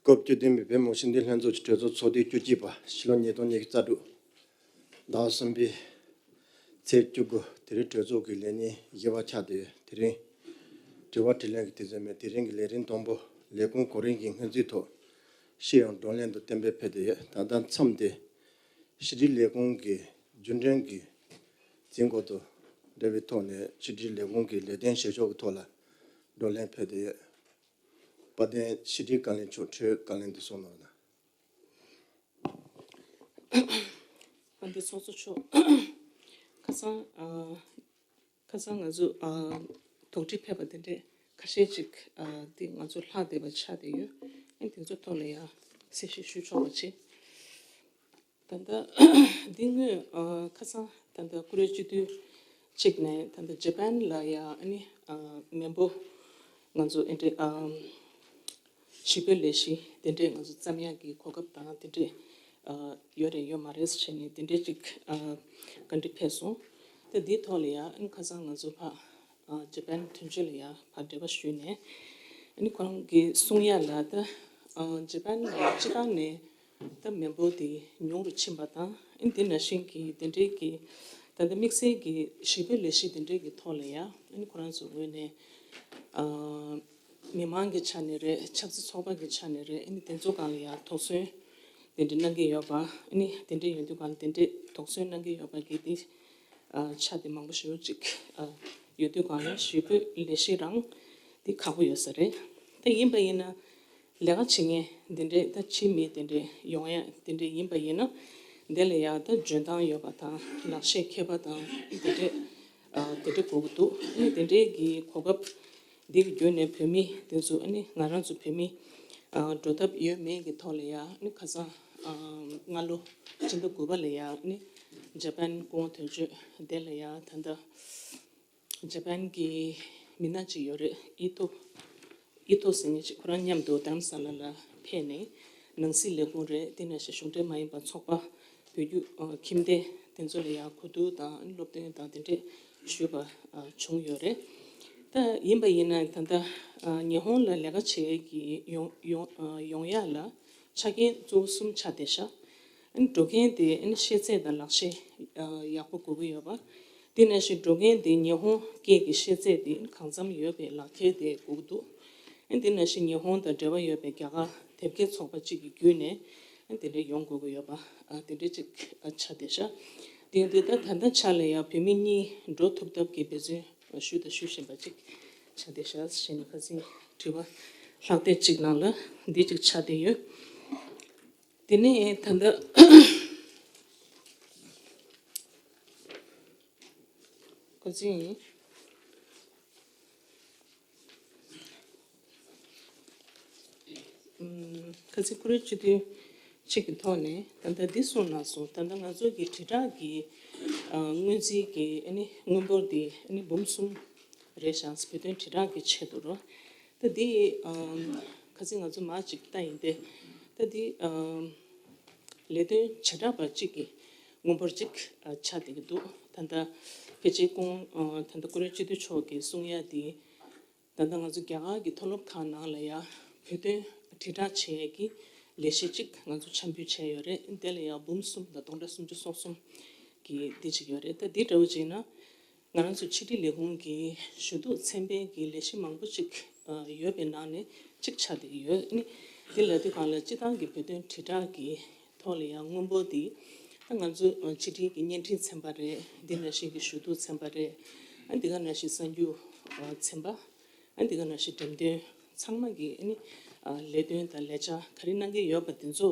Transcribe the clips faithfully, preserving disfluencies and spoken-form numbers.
སྐབས་བཅུ་བདུན་པའི་བོད་མི་མང་སྤྱི་འཐུས་ལྷན་ཚོགས་ཀྱི་གྲོས་ཚོགས་ཚོགས་དུས་བཅུ་གཅིག་པ་ཕྱི་ལོ་ཉིས་སྟོང་ཉི་ཤུ་རྩ་དྲུག་ཟླ་བ་གསུམ་པའི་ཚེས་བཅུ་དགུ། དེ་རིང་གྲོས་ཚོགས་ཀྱི་ལས་ཉིན་བཞི་པ་ཆགས་བསྡད་ཡོད། དེ་རིང་དྲི་བ་དྲིས་ལན་གྱི་དུས་ཚོད་མེད། དེ་རིང་གི་ལས་རིམ་དང་པོ་ལས་ཁུངས་གོ་རིམ་གྱི་སྔོན་རྩིས་ཐོག་ཕྱིར་ཡང་བགྲོ་གླེང་དང་གཏན་འབེབས་ཕེབས་བསྡད་ཡོད། ད་ལྟ་མཚམས་དེ་ཕྱི་དྲིལ་ལས་ཁུངས་ཀྱི་རྒྱུན་གྲོན་གྱི་འཛིན་སྐོར་དང་འབྲེལ་བའི་ཐོག་ནས་ཕྱི་དྲིལ་ལས་ཁུངས་ཀྱི་ལས་དོན་བྱེད་ཕྱོགས་ཀྱི་ཐོག་ལ་བགྲོ་གླེང་ཕེབས་བསྡད་ཡོད། དཔལ་ལྡན་ཕྱི་དྲིལ་བཀའ་བློན་མཆོག་འཕྲོས་བཀའ་ལན་འདི་གསུང་གནང་རོགས་གནང་། དཔལ་ལྡན་ཚོགས་གཙོ་མཆོག་ཁ་སང་ཨ་ཁ་སང་ང་ཚོ་ཨ་དོགས་འདྲི་ཕེབས་པ་དེ་འདྲས་ཁ་ཤས་ཅིག་ཨ་དེ་ང་ཚོ་ལྷག་བསྡད་པ་ཆགས་བསྡད་ཡོད། ཨ་དེ་ཚོ་ཐོག་ལ་ཡང་གསལ་བཤད་ཞུ་ཆོག་པ་བྱེད། ད་ལྟ་འདི་སྔོན་ཨ་ཁ་སང་ད་ལྟ་ཀུ་རེ་སྤྱི་འཐུས་གཅིག་ནས་ད་ལྟ་ཇ་པན་ལ་ཡ་ཨ་ནི་ཨ་མི་འབོར་ང་ཚོ་ཨེ་འདྲ་ཨ་ཞི་བའི་ལས་གཞི་དེ་འདྲས་ང་ཚོ་བརྩམ་ཡག་གི་གོ་སྐབས་དང་དེ་འདྲས་ཨ་ཡོད་རེད་ཡོད་མ་རེད་ཟེར་ནས་དེ་འདྲས་ཅིག་ཨ་བཀའ་འདྲི་ཕེབས་སོང་། ད་འདིའི་ཐོག་ལ་ཡ་ཨ་ནི་ཁ་སང་ང་ཚོ་ཕ་ཨ་ཇ་པན་དོན་གཅོད་ལ་ཡ་ཕར་འབྲེལ་བ་ཞུས་ནས་ཨ་ནི་ཁོ་རང་གིས་གསུང་ཡ་ལ་ད་ཨ་ཇ་པན་ལ་སྤྱི་བཏང་ནས་ད་མི་འབོར་དེ་ཉུང་རུ་ཕྱིན་པ་དང་ཨ་ནི་དེ་ནང་བཞིན་གྱི་དེ་འདྲའི་གི་ད་ལྟ་དམིགས་བསལ་གྱི་ཞི་བའི་ལས་གཞི་དེ་འདྲའི་གི་ཐོག་ལ་ཡ་ཨ་ནི་ཁོ་རང་ཚོའི་ངོས་ནས་ཨ་མི་མང་གི་ཆ་ནས་རེད། ཆབ་སྲིད་ཚོགས་པ་གི་ཆ་ནས་རེད། ཨ་ནི་དེ་ཚོ་སྒང་ལ་ཡ་དོགས་ཟོན་དེ་འདྲ་གནང་གི་ཡོད་པ། ཨ་ནི་དེ་འདྲ་ཡོང་དུས་སྒང་ལ་དེ་འདྲའི་དོགས་ཟོན་གནང་གི་ཡོད་པ་གི་དེ་ཨ་ཆ་དེ་མང་པོ་ཞེ་པོ་ཅིག་ཨ་ཡོད་དུས་སྒང་ལ་ཞི་བའི་ལས་གཞི་རང་དེ་ཁག་པོ་ཡོད་ས་རེད། ད་ཡིན་པ་ཡིན་ན་ལས་ཀ་བྱེད་མཁན་དེ་འདྲས་ད་ཕྱིའི་མི་དེ་འདྲས་ཡོང་ཡ་དེ་འདྲས་ཡིན་པ་ཡིན་ན་དེ་ལ་ཡ་ད་འཇོན་ཐང་ཡོད་པ་དང་ལག་ཤེས་མཁས་པ་དང་དེ་འདྲས་ཨ་དེ་འདྲས་དགོས་ཀྱི་འདུག་ཨ་ནི་དེ་འདྲས་ཀྱི་གོ་སྐབས་འདི་གི་བརྒྱུད་ནས་བོད་མི་དེ་ཚོ་ཨ་ནི་ང་རང་ཚོ་བོད་མི་ཨ་འགྲོ་ཐབས་ཡོད་མེད་ཀྱི་ཐོག་ལ་ཡ་ཨ་ནི་ཁ་སང་ཨ་སྔ་ལོ་སྤྱི་ཟླ་དགུ་པ་ལ་ཡ་ཨ་ནི་ཇ་པན་སྐུ་ངོ་དོན་གཅོད་དེ་ལ་ཡ་ད་ལྟ་ཇ་པན་གྱི་མི་སྣ་གཅིག་ཡོད་རེད། ཨི་ཐོ། ཨི་ཐོ་ཟེར་མཁན་གཅིག་ཁོ་རང་མཉམ་དུ་དྷ་རམ་ས་ལ་ལ་ཕེབས་ནས་ནང་སྲིད་ལས་ཁུངས་རེད། དེ་ནང་བཞིན་གཞུང་འབྲེལ་མ་ཡིན་པ་ཚོགས་པ་བོད་བརྒྱུད་ཨ་ཁྱིམ་སྡེ་དེ་ཚོ་ལ་ཡང་གོ་བསྡུར་དང་སློབ་སྟོན་དང་དེ་འདྲས་ཞུས་པ་ཨ་བྱུང་ཡོད་རེད། ད་ཡིན་པ་ཡིན་ན་ད་ལྟ་ཨ་ཉི་ཧོང་ལ་ལས་ཀ་བྱེད་ཀྱི་ཡོང་ཡོང་ཨ་ཡོང་ཡ་ལ་ཆ་རྐྱེན་གཙོ་བོ་གསུམ་ཆགས་བསྡད་ཤག་ཨ་ནི་འགྲོ་མཁན་དེ་ཨ་ནི་ཤེས་ཚད་དང་ལག་ཤེས་ཨ་ཡག་པོ་དགོས་ཀྱི་ཡོད་པ། དེ་ནང་བཞིན་འགྲོ་མཁན་དེ་ཉི་ཧོང་སྐད་ཀྱི་ཤེས་ཚད་དེ་གང་འཚམ་ཡོད་པའི་ལག་ཁྱེར་དེ་དགོས་ཀྱི་འདུག་ཨ་ནི་དེ་ནང་བཞིན་ཉི་ཧོང་དང་འབྲེལ་བ་ཡོད་པའི་རྒྱ་གར་དེབ་སྐྱེལ་ཚོགས་པ་གཅིག་གི་བརྒྱུད་ནས་ཨ་ནི་དེ་འདྲ་ཡོང་དགོས་ཀྱི་ཡོད་པ་ཨ་དེ་འདྲ་གཅིག་ཨ་ཆགས་བསྡད་ཤག་དེ་ཡིན་དུས་ད་ད་ལྟ་ཆ་ལ་ཡང་བོད་མི་གཉིས་འགྲོ་ཐུབ་ཐབས་ཀྱི་འབད་བརྩོན་ཞུས་དང་ཞུ་བཞིན་པ་གཅིག་ཆགས་བསྡད་ཤག་ཟེར་ནས་ཁ་སང་དྲི་བ་ལྷག་བསྡད་གཅིག་ནང་ལ་འདི་གཅིག་ཆགས་བསྡད་ཡོད། དེ་ནས་ད་ལྟ་ཁ་སང་ཁ་སང་ཀུ་རེ་སྤྱི་འཐུས་གཅིག་གི་ཐོག་ནས་ད་ལྟ་འདི་གསུངས་གནང་སོང་། ད་ལྟ་ང་ཚོ་གི་དྲིལ་བསྒྲགས་ཀྱི་ཨ་སྔོན་རྩིས་ཀྱི་ཨ་ནི་དངུལ་འབོར་འདི་ཨ་ནི་འབུམ་གསུམ་རེད་ཤག་བོད་དོན་དྲིལ་བསྒྲགས་ཀྱི་ཆེད་དུ་རོ། ད་འདི་ཨ་ཁ་སང་ང་ཚོ་མར་ཅིག་ལྟ་ཡིན་ཏེ། ད་འདི་ཨ་ལས་དོན་བྱེ་བྲག་པ་གཅིག་གི་དངུལ་འབོར་གཅིག་ཨ་ཆགས་བསྡད་ཀྱི་འདུག་ད་ལྟ་ཕལ་ཆེར་སྐུ་ངོ་ཨ་ད་ལྟ་ཀུ་རེ་སྤྱི་འཐུས་མཆོག་གིས་གསུང་ཡ་དེ། ད་ལྟ་ང་ཚོ་རྒྱ་གར་གྱི་མཐོ་སློབ་ཁག་ནང་ལ་ཡ་བོད་དོན་དྲིལ་བསྒྲགས་བྱེད་ཡས་ཀྱི་ལས་གཞི་གཅིག་ང་ཚོ་འཆར་འབུལ་བྱས་ཡོད་རེད། དེ་ལ་ཡ་འབུམ་གསུམ་དང་སྟོང་ཕྲག་སུམ་ཅུ་སོ་གསུམ་གྱི་འདི་གཅིག་ཡོད་རེད། ད་འདི་འདྲ་བོ་བྱས་ན་ང་རང་ཚོ་ཕྱི་དྲིལ་ལས་ཁུངས་ཀྱི་ཞུ་གཏུག་ཚན་པའི་གི་ལས་གཞི་མང་པོ་གཅིག་ཡོད་པའི་ནང་ནས་གཅིག་ཆགས་བསྡད་ཀྱི་ཡོད། ཨ་ནི་འདི་ལབ་དུས་སྒང་ལ་སྤྱི་བཏང་གི་བོད་དོན་དྲིལ་བསྒྲགས་ཀྱི་ཐོག་ལ་ཡང་དངུལ་འབོར་འདི་ད་ང་ཚོ་ཕྱི་དྲིལ་གྱི་བརྙན་འཕྲིན་ཚན་པ་རེད། འདི་ནང་བཞིན་གྱི་ཞུ་གཏུག་ཚན་པ་རེད། ཨ་འདི་ག་ནང་བཞིན་གསར་འགྱུར་ཚན་པ། ཨ་འདི་ག་ནང་བཞིན་འགྲེམས་སྟོན་ཚང་མ་གི་ཨ་ནི་ལས་དོན་དང་ལས་འཆར་ག་རེ་གནང་གི་ཡོད་པ་དེ་ཚོ་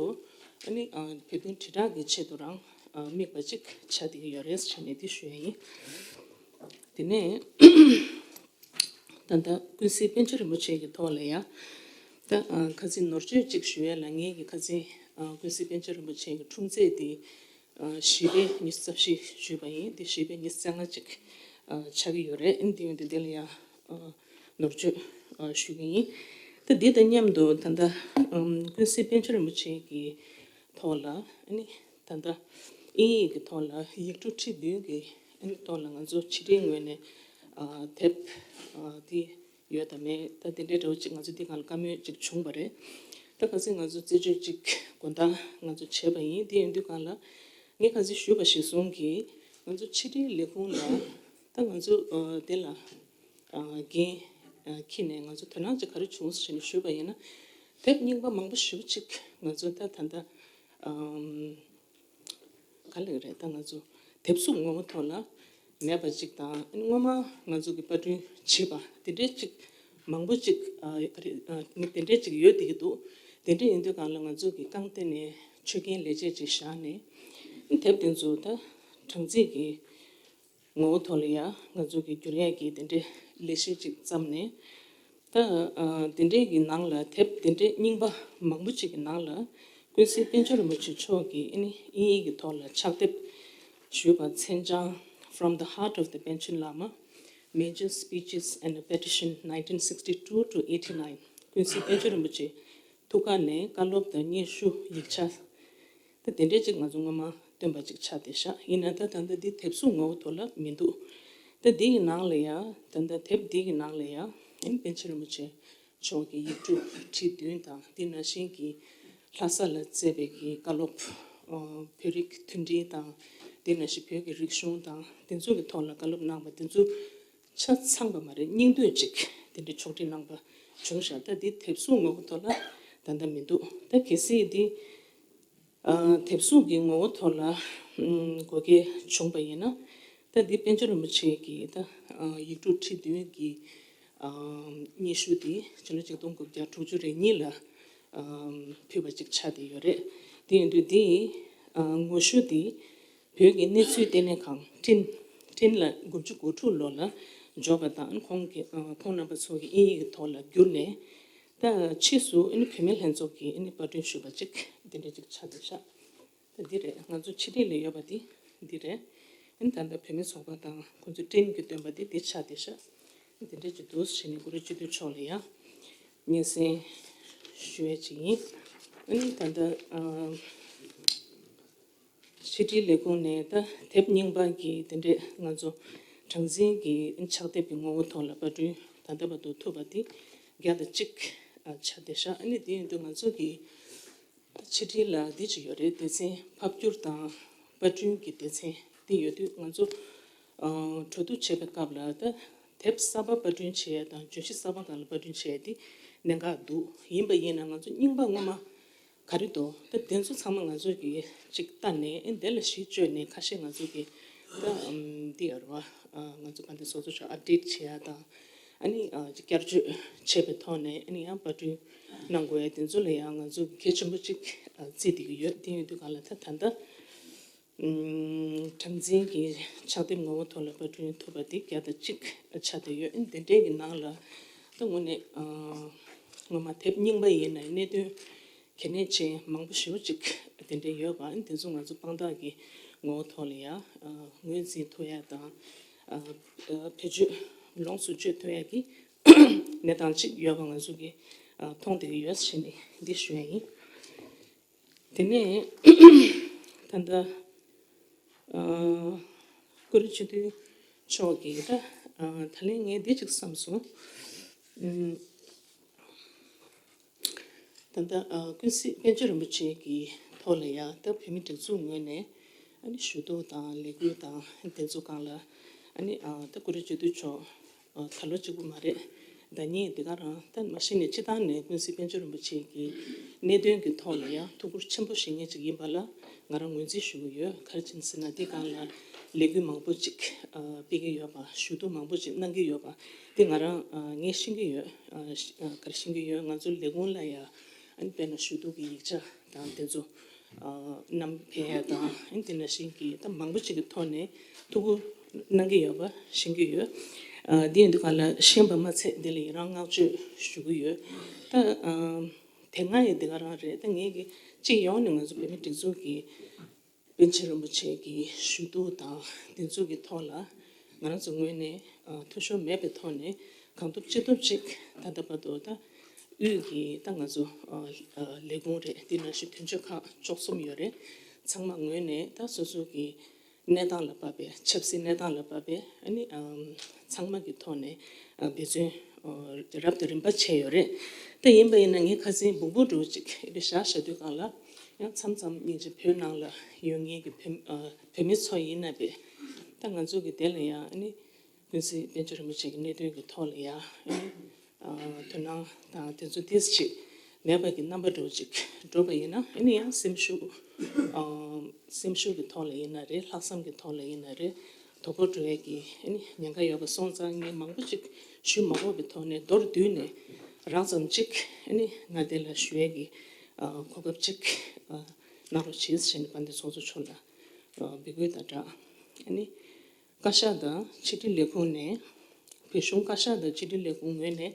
ཨ་ནི་བོད་དོན་དྲིལ་བསྒྲགས་ཀྱི་ཆེད་དུ་རང་དམིགས་པ་ཅིག་ཆགས་བསྡད་ཀྱི་ཡོད་རེད་ཟེར་ནས་འདི་ཞུ་ཡ་ཡིན། དེ་ནས། ད་ལྟ་ཀུན་གཟིགས་པཎ་ཆེན་རིན་པོ་ཆེ་གི་ཐོག་ལ་ཡང་། ད་ཁ་སང་ནོར་བཅོས་ཅིག་ཞུ་ཡ་ལ་ངེད་ཀྱི་ཁ་སང་ཀུན་གཟིགས་པཎ་ཆེན་རིན་པོ་ཆེ་གི་འཁྲུངས་ཚེས་དེ་བཞི་པའི་ཉི་ཤུ་རྩ་བཞི་ཞུས་པ་ཡིན། དེ་བཞི་པའི་ཉི་ཤུ་རྩ་ལྔ་ཅིག་ཆགས་ཀྱི་ཡོད་རེད། འདི་ཡོད་དེ་དེ་ལ་ཡང་ནོར་བཅོས་ཞུ་གི་ཡིན། ད་འདི་དང་མཉམ་དུ་ད་ལྟ་ཀུན་གཟིགས་པཎ་ཆེན་རིན་པོ་ཆེ་གི་ཐོག་ལ་ཨ་ནི་ད་ལྟ་དབྱིན་ཡིག་གི་ཐོག་ལ་ཡིག་འབྲུ་ཁྲི་བདུན་གྱི་ཨ་ནི་ཐོག་ལ་ང་ཚོ་ཕྱི་དྲིལ་ངོས་ནས་ཨ་དེབ་ཨ་དེ་ཡོད་དམ་མེད་ད་དེ་འདྲའི་འདྲ་བོ་ཅིག་ང་ཚོ་འདི་སྒང་ལ་བཀའ་མོལ་ཅིག་བྱུང་བ་རེད། ད་ཁ་སང་ང་ཚོ་རྩད་གཅོད་ཅིག་དགོང་དག་ང་ཚོ་བྱས་པ་ཡིན། དེ་ཡིན་དུས་གང་ལ་ངས་ཁ་སང་ཞུས་པ་གཞིར་བཟུང་གིས་ང་ཚོ་ཕྱི་དྲིལ་ལས་ཁུངས་ལ་ད་ང་ཚོ་ཨ་དེ་ལ་ཨ་འགན་ཨ་འཁྱེར་ནས་ང་ཚོ་དོ་སྣང་ཅིག་ག་རེ་བྱུང་ཟེར་ནས་ཞུས་པ་ཡིན་ན། དེབ་རྙིང་པ་མང་པོ་ཞེ་པོ་ཅིག་ང་ཚོ་ད་ད་ལྟ་ཨམ། ག་ལེར་རེད། ད་ང་ཚོ་དེབ་གཟུགས་ངོ་བོ་ཐོག་ལ་མེད་པ་ཅིག་དང་། སྔོན་མ་ང་ཚོ་གི་པར་སྐྲུན་བྱས་པ་དེ་འདྲའི་ཅིག་མང་པོ་ཅིག་ཨ་རེད། ཨ་ནི་དེ་འདྲའི་ཅིག་ཡོད་བསྡད་ཀྱི་འདུག་དེ་འདྲ་ཡིན་དུས་གང་ལ་ང་ཚོ་གི་རྐང་སྟེང་ནས་ཆོད་གན་ལས་བྱེད་ཅིག་བཞག་ནས་དེབ་དེ་ཚོ་ད་གྲངས་རྩིས་ཀྱི་ངོ་བོ་ཐོག་ལ་ཡ་ང་ཚོ་གི་བསྒྱུར་ཡས་ཀྱི་དེ་འདྲའི་ལས་གཞི་ཅིག་བརྩམས་ནས། ད་ཨ་དེ་འདྲའི་གི་ནང་ལ་དེབ་དེ་འདྲའི་རྙིང་པ་མང་པོ་ཅིག་གི་ནང་ལ་ཀུན་གཟིགས་དཔལ་འབྱོར་རིན་པོ་ཆེ་མཆོག་གིས་ཨ་ནི་དབྱིན་ཡིག་གི་ཐོག་ལ་ཕྱག་དེབ་ཞུས་པ་མཚན་བྱང་From the Heart of the Panchen Lama, Major Speeches and a Petition, nineteen sixty-two to eighty-nine. ཀུན་གཟིགས་དཔལ་འབྱོར་རིན་པོ་ཆེ་ཐུགས་ཀ་ནས་བཀའ་སློབ་དང་སྙན་ཞུ་ཡིག་ཆ། ད་དེ་འདྲས་ཅིག་ང་ཚོ་སྔོན་མ་བཏོན་པ་ཅིག་ཆགས་བསྡད་ཤག་ཡིན་ན་ད་ད་ལྟ་འདི་དེབ་གཟུགས་ངོ་བོ་ཐོག་ལ་མི་འདུག་ད་འདི་ཡི་ནང་ལ་ཡ་ད་ལྟ་དེབ་འདི་ཡི་ནང་ལ་ཡ་ཨིན་པཎ་ཆེན་རིན་པོ་ཆེ་མཆོག་གི་ཡིག་འབྲུ་ཁྲི་བདུན་དང་། དེ་ནང་བཞིན་གྱི་ལྷ་ས་ལ་མཛད་པའི་གི་བཀའ་སློབ། ཨོ་བོད་རིགས་མཐུན་སྒྲིལ་དང་། དེ་ནང་བཞིན་བོད་ཀྱི་རིག་གཞུང་དང་དེ་ཚོ་གི་ཐོག་ལ་བཀའ་སློབ་གནང་བ་དེ་ཚོ་ཆ་ཚང་པ་མ་རེད། སྙིང་བསྡུས་ཅིག་དེ་འདྲའི་ཕྱོགས་སྒྲིག་གནང་པ་བྱུང་ཤག་ད་འདི་དེབ་གཟུགས་ངོ་བོ་ཐོག་ལ་ད་ལྟ་མི་འདུག་ད་གལ་སྲིད་འདི་ཨ་དེབ་གཟུགས་ཀྱི་ངོ་བོ་ཐོག་ལ་ཨམ་དགོས་གལ་བྱུང་པ་ཡིན་ན། ད་འདི་པཎ་ཆེན་རིན་པོ་ཆེ་གི་ད་ཨ་ཡིག་འབྲུ་ཁྲི་བདུན་གྱི་ཨ་སྙན་ཞུ་དེ་ཕྱི་ལོ་ཆིག་སྟོང་དགུ་བརྒྱ་དྲུག་ཅུ་རེ་གཉིས་ལ་ཨ་ཕུལ་བ་ཅིག་ཆགས་བསྡད་ཡོད་རེད། དེ་ཡིན་དུས་འདི་ཨ་ངོ་ཤུ་དེ་བོད་ཀྱི་གནས་ཚུལ་ལྟེ་གནས་ཁང་ཊིན། ཊིན་ལ་དགུ་བཅུ་གོ་དྲུག་ལོ་ལ་འབྱོར་བ་དང་། ཁོང་གི་ཨ་ཁོང་རྣམ་པ་ཚོ་གི་དབྱིན་ཡིག་གི་ཐོག་ལ་བསྒྱུར་ནས། ད་ཕྱིས་སུ་ཨ་ནི་བུད་མེད་ལྷན་ཚོགས་ཀྱིས་ཨ་ནི་པར་སྐྲུན་ཞུས་པ་ཅིག་འདི་འདྲ་ཅིག་ཆགས་བསྡད་ཤག་ད་འདི་རེད། ང་ཚོ་ཕྱི་དྲིལ་ལ་ཡོད་པ་འདི་འདི་རེད། ཨ་ནི་ད་ལྟ་བུད་མེད་ཚོགས་པ་དང་ཁོང་ཚོ་ཊིན་གྱིས་བཏོན་པ་འདི་འདི་ཆགས་བསྡད་ཤག་འདི་འདྲ་ཅིག་འདུག་ཟེར་ནས་གུ་རུ་སྤྱི་འཐུས་མཆོག་ལ་ཡང་སྙན་སེང་ཞུ་ཡས་ཅིག་ཡིན། ཨ་ནི་ད་ལྟ་ཨ་ཕྱི་དྲིལ་ལས་ཁུངས་ནས་ད་དེབ་རྙིང་པ་གི་དེ་འདྲས་ང་ཚོ་གྲངས་འཛིན་གྱི་ཕྱག་དེབ་ཀྱི་ངོ་བོ་ཐོག་ལ་པར་སྐྲུན་ད་ལྟ་བར་དུ་ཐུབ་པ་དེ་བརྒྱ་དང་གཅིག་ཆགས་བསྡད་ཤག་ཨ་ནི་དེ་ཡིན་དུས་ང་ཚོ་གི་ཕྱི་དྲིལ་ལ་འདི་ཅིག་ཡོད་རེད། སྡེ་ཚན་ཕབ་བསྒྱུར་དང་པར་སྐྲུན་གྱི་སྡེ་ཚན་འདི་ཡོད་དུས་ང་ཚོ་ཨ་གྲོས་བསྡུར་བྱེད་པའི་སྐབས་ལ་ད་དེབ་གསར་པ་པར་སྐྲུན་བྱེད་ཡ་དང་བརྗོད་གཞི་གསར་པ་སྒང་ལ་པར་སྐྲུན་བྱེད་ཡ་དེ་གནད་འགག་འདུག་ཡིན་པ་ཡིན་ན་ང་ཚོ་རྙིང་པ་སྔོན་མ་ག་རེ་འདུག་ད་དེ་ཚོ་ཚང་མ་ང་ཚོ་གིས་ཅིག་ལྟ་ནས་ཨེ་འདི་ལ་གཞི་བཅོལ་ནས་ཁ་ཤས་ང་ཚོ་གིས་ད་ཨམ་འདི་ཡར་བ་ཨ་ང་ཚོ་ག་འདི་སོ་སོ་ཆོག་ཨབ་ཌེཊ་བྱེད་ཡ་དང་ཨ་ནི་ཨ་ཅིག་བསྐྱར་བཅོས་བྱས་པའི་ཐོག་ནས་ཨ་ནི་ཡང་པར་སྐྲུན་གནང་དགོས་ཡ་དེ་ཚོ་ལ་ཡང་ང་ཚོ་གིས་གལ་ཆེན་པོ་ཅིག་ཨ་བརྩི་བསྡད་ཀྱི་ཡོད། དེ་ཡིན་དུས་གང་ལ་ད་ད་ལྟ་ཨམ་གྲངས་འཛིན་གྱི་ཕྱག་དེབ་ངོ་བོ་ཐོག་ལ་པར་སྐྲུན་ཐུབ་པ་དེ་བརྒྱ་དང་གཅིག་ཆགས་བསྡད་ཡོད། ཨ་ནི་དེ་འདྲའི་གི་ནང་ལ་ད་དངོས་གནས་ཨ་སྔོན་མ་དེབ་རྙིང་པ་ཡིན་ན་གནད་དོན་གལ་གནད་ཅན་མང་པོ་ཞེ་པོ་ཅིག་དེ་འདྲ་ཡོད་པ། ཨ་ནི་དེ་ཚོ་ང་ཚོ་དཔང་རྟགས་ཀྱི་ངོ་བོ་ཐོག་ལ་ཡང་ཨ་ངོས་འཛིན་ཐུབ་ཡ་དང་ཨ་ཨ་བེད་སྤྱོད་ལོངས་སུ་སྤྱོད་ཐུབ་ཡ་གི་གནས་སྟངས་ཅིག་ཡོད་པ་ང་ཚོ་གིས་ཨ་མཐོང་བསྡད་ཀྱི་ཡོད་ཟེར་ནས་འདི་ཞུ་ཡ་ཡིན། དེ་ནས་ད་ལྟ་ཨ་ཀུ་རུ་སྤྱི་འཐུས་མཆོག་གིས་ད་ཨ་ད་ལན་ངས་འདི་ཅིག་བསམ་སོང་། ཨམ། ད་ལྟ་ཨ་ཀུན་གཟིགས་དཔལ་འབྱོར་རིན་པོ་ཆེ་གི་ཐོག་ལ་ཡང་ད་བོད་མི་སྒྲིག་འཛུགས་ངོས་ནས་ཨ་ནི་ཞུ་གཏུག་དང་ལས་འགུལ་དང་དེ་ཚོ་སྒང་ལ་ཨ་ནི་ཨ་ད་ཀུ་རུ་སྤྱི་འཐུས་མཆོག་ཨ་ད་ལོ་གཅིག་པུ་མ་རེད། ཟླ་ཉིན་དེ་ག་རང་ད་མ་གཞི་ནས་སྤྱི་བཏང་ནས་ཀུན་གཟིགས་དཔལ་འབྱོར་རིན་པོ་ཆེ་གི་གནད་དོན་གྱི་ཐོག་ལ་ཡང་ཐུགས་ཁུར་ཆེན་པོ་བཞེས་མཁན་ཅིག་ཡིན་པ་ལ་ང་རང་ངོས་འཛིན་ཞུ་གི་ཡོད། ག་རེ་བྱས་ཟེར་ན་འདི་སྒང་ལ་ལས་འགུལ་མང་པོ་ཅིག་ཨ་སྤེལ་གྱི་ཡོད་པ། ཞུ་གཏུག་མང་པོ་ཅིག་གནང་གི་ཡོད་པ། དེ་ང་རང་ཨ་ངས་ཤེས་ཀྱི་ཡོད། ཨ་ཤ་ཨ་ག་རེ་ཤེས་ཀྱི་ཡོད། ང་ཚོ་ལས་ཁུངས་ལ་ཡ་ཨ་ནི་དཔེར་ན་ཞུ་གཏུག་གི་ཡིག་ཆ་དང་དེ་ཚོ་ཨ་བསྣམས་ཕེབས་ཡ་དང་། ཨ་ནི་དེ་ནང་བཞིན་གྱི་ད་མང་པོ་ཅིག་གི་ཐོག་ནས་ཐུགས་ཁུར་གནང་གི་ཡོད་པ་ཤེས་ཀྱི་ཡོད། ཨ་དེ་ཡིན་དུས་ག་ལ་ཤེས་པ་མ་ཚད་དེ་ལ་ཡི་རང་བསྔགས་བརྗོད་ཞུ་གི་ཡོད། ད་ཨ་དེ་སྔ་ཡི་དེ་ག་རང་རེད། ད་ངས་ཀྱི་སྤྱི་ཡོངས་ནས་ང་ཚོ་བོད་མི་སྒྲིག་འཛུགས་ཀྱི་པཎ་ཆེན་རིན་པོ་ཆེ་གི་ཞུ་གཏུག་དང་དེ་ཚོ་གི་ཐོག་ལ་ང་རང་ཚོ་ངོས་ནས་ཨ་འཐུས་ཤོར་མེད་པའི་ཐོག་ནས་གང་ཐུབ་ཅི་ཐུབ་ཅིག་ད་ལྟ་བར་དུ་ད་དབུས་ཀྱི་ད་ང་ཚོ་ཨ་ཨ་ལས་ཁུངས་རེད། དེ་ནང་བཞིན་དོན་གཅོད་ཁག་བཅུ་གསུམ་ཡོད་རེད། ཚང་མ་ངོས་ནས་ད་སོ་སོ་གི་གནས་སྟངས་ལ་བབ་པའི་ཆབ་སྲིད་གནས་སྟངས་ལ་བབ་པའི་ཨ་ནི་ཨམ་ཚང་མ་གི་ཐོག་ནས་ཨ་འབད་བརྩོན་ རབ་དང་རིམ་པ་བྱས་ཡོད་རེད། ད་ཡིན་པ་ཡིན་ན་ངས་ཁ་སང་སྦུག་སྦུག་འདྲ་བོ་ཅིག་ཨེ་འདྲ་བཞག་བཞག་དུས་སྒང་ལ་ཡང་མཚམས་མཚམས་སྙིང་རྗེ་བོད་ནང་ལ་ཡོད་མཁན་གྱི་བོད་ཨ་བོད་མི་ཚོ་ཡིན་ན་བས། ད་ང་ཚོ་གི་དེ་ལ་ཡང་ཨ་ནི་ཀུན་གཟིགས་པཎ་ཆེན་རིན་པོ་ཆེ་གི་གནད་དོན་གྱི་ཐོག་ལ་ཡང་ཨ་ནི་ཨ་དོ་སྣང་དང་དེ་ཚོ་ཏོག་ཙམ་ཅིག་མེད་པ་གི་རྣམ་པ་འདྲ་བོ་ཅིག་འགྲོ་བ་ཡིན་ན་ཨ་ནི་ཡང་སེམས་ཤུགས་ཨ་སེམས་ཤུགས་ཀྱི་ཐོག་ལ་ཡིན་ན་རེད། ལྷག་བསམ་གྱི་ཐོག་ལ་ཡིན་ན་རེད། དོ་ཕོག་འགྲོ་ཡས་ཀྱི་ཨ་ནི་ཉེན་ཁ་ཡོད་པ་སོང་ཙང་ངས་མང་པོ་ཅིག་ཞུ་མ་དགོས་པའི་ཐོག་ནས་མདོར་བསྡུས་ནས་རགས་ཙམ་ཅིག་ཨ་ནི་ང་དེ་ལ་ཞུ་ཡས་ཀྱི་ཨ་གོ་སྐབས་ཅིག་ཨ་གནང་རོགས་བྱེད་ཟེར་ནས་དཔལ་ལྡན་ཚོགས་གཙོ་མཆོག་ལ་ཨ་འབོད་སྐུལ་དང་སྦྲགས་ཨ་ནི་བཀའ་ཤག་དང་ཕྱི་དྲིལ་ལས་ཁུངས་ནས། བོད་གཞུང་བཀའ་ཤག་དང་ཕྱི་དྲིལ་ལས་ཁུངས་ངོས་ནས་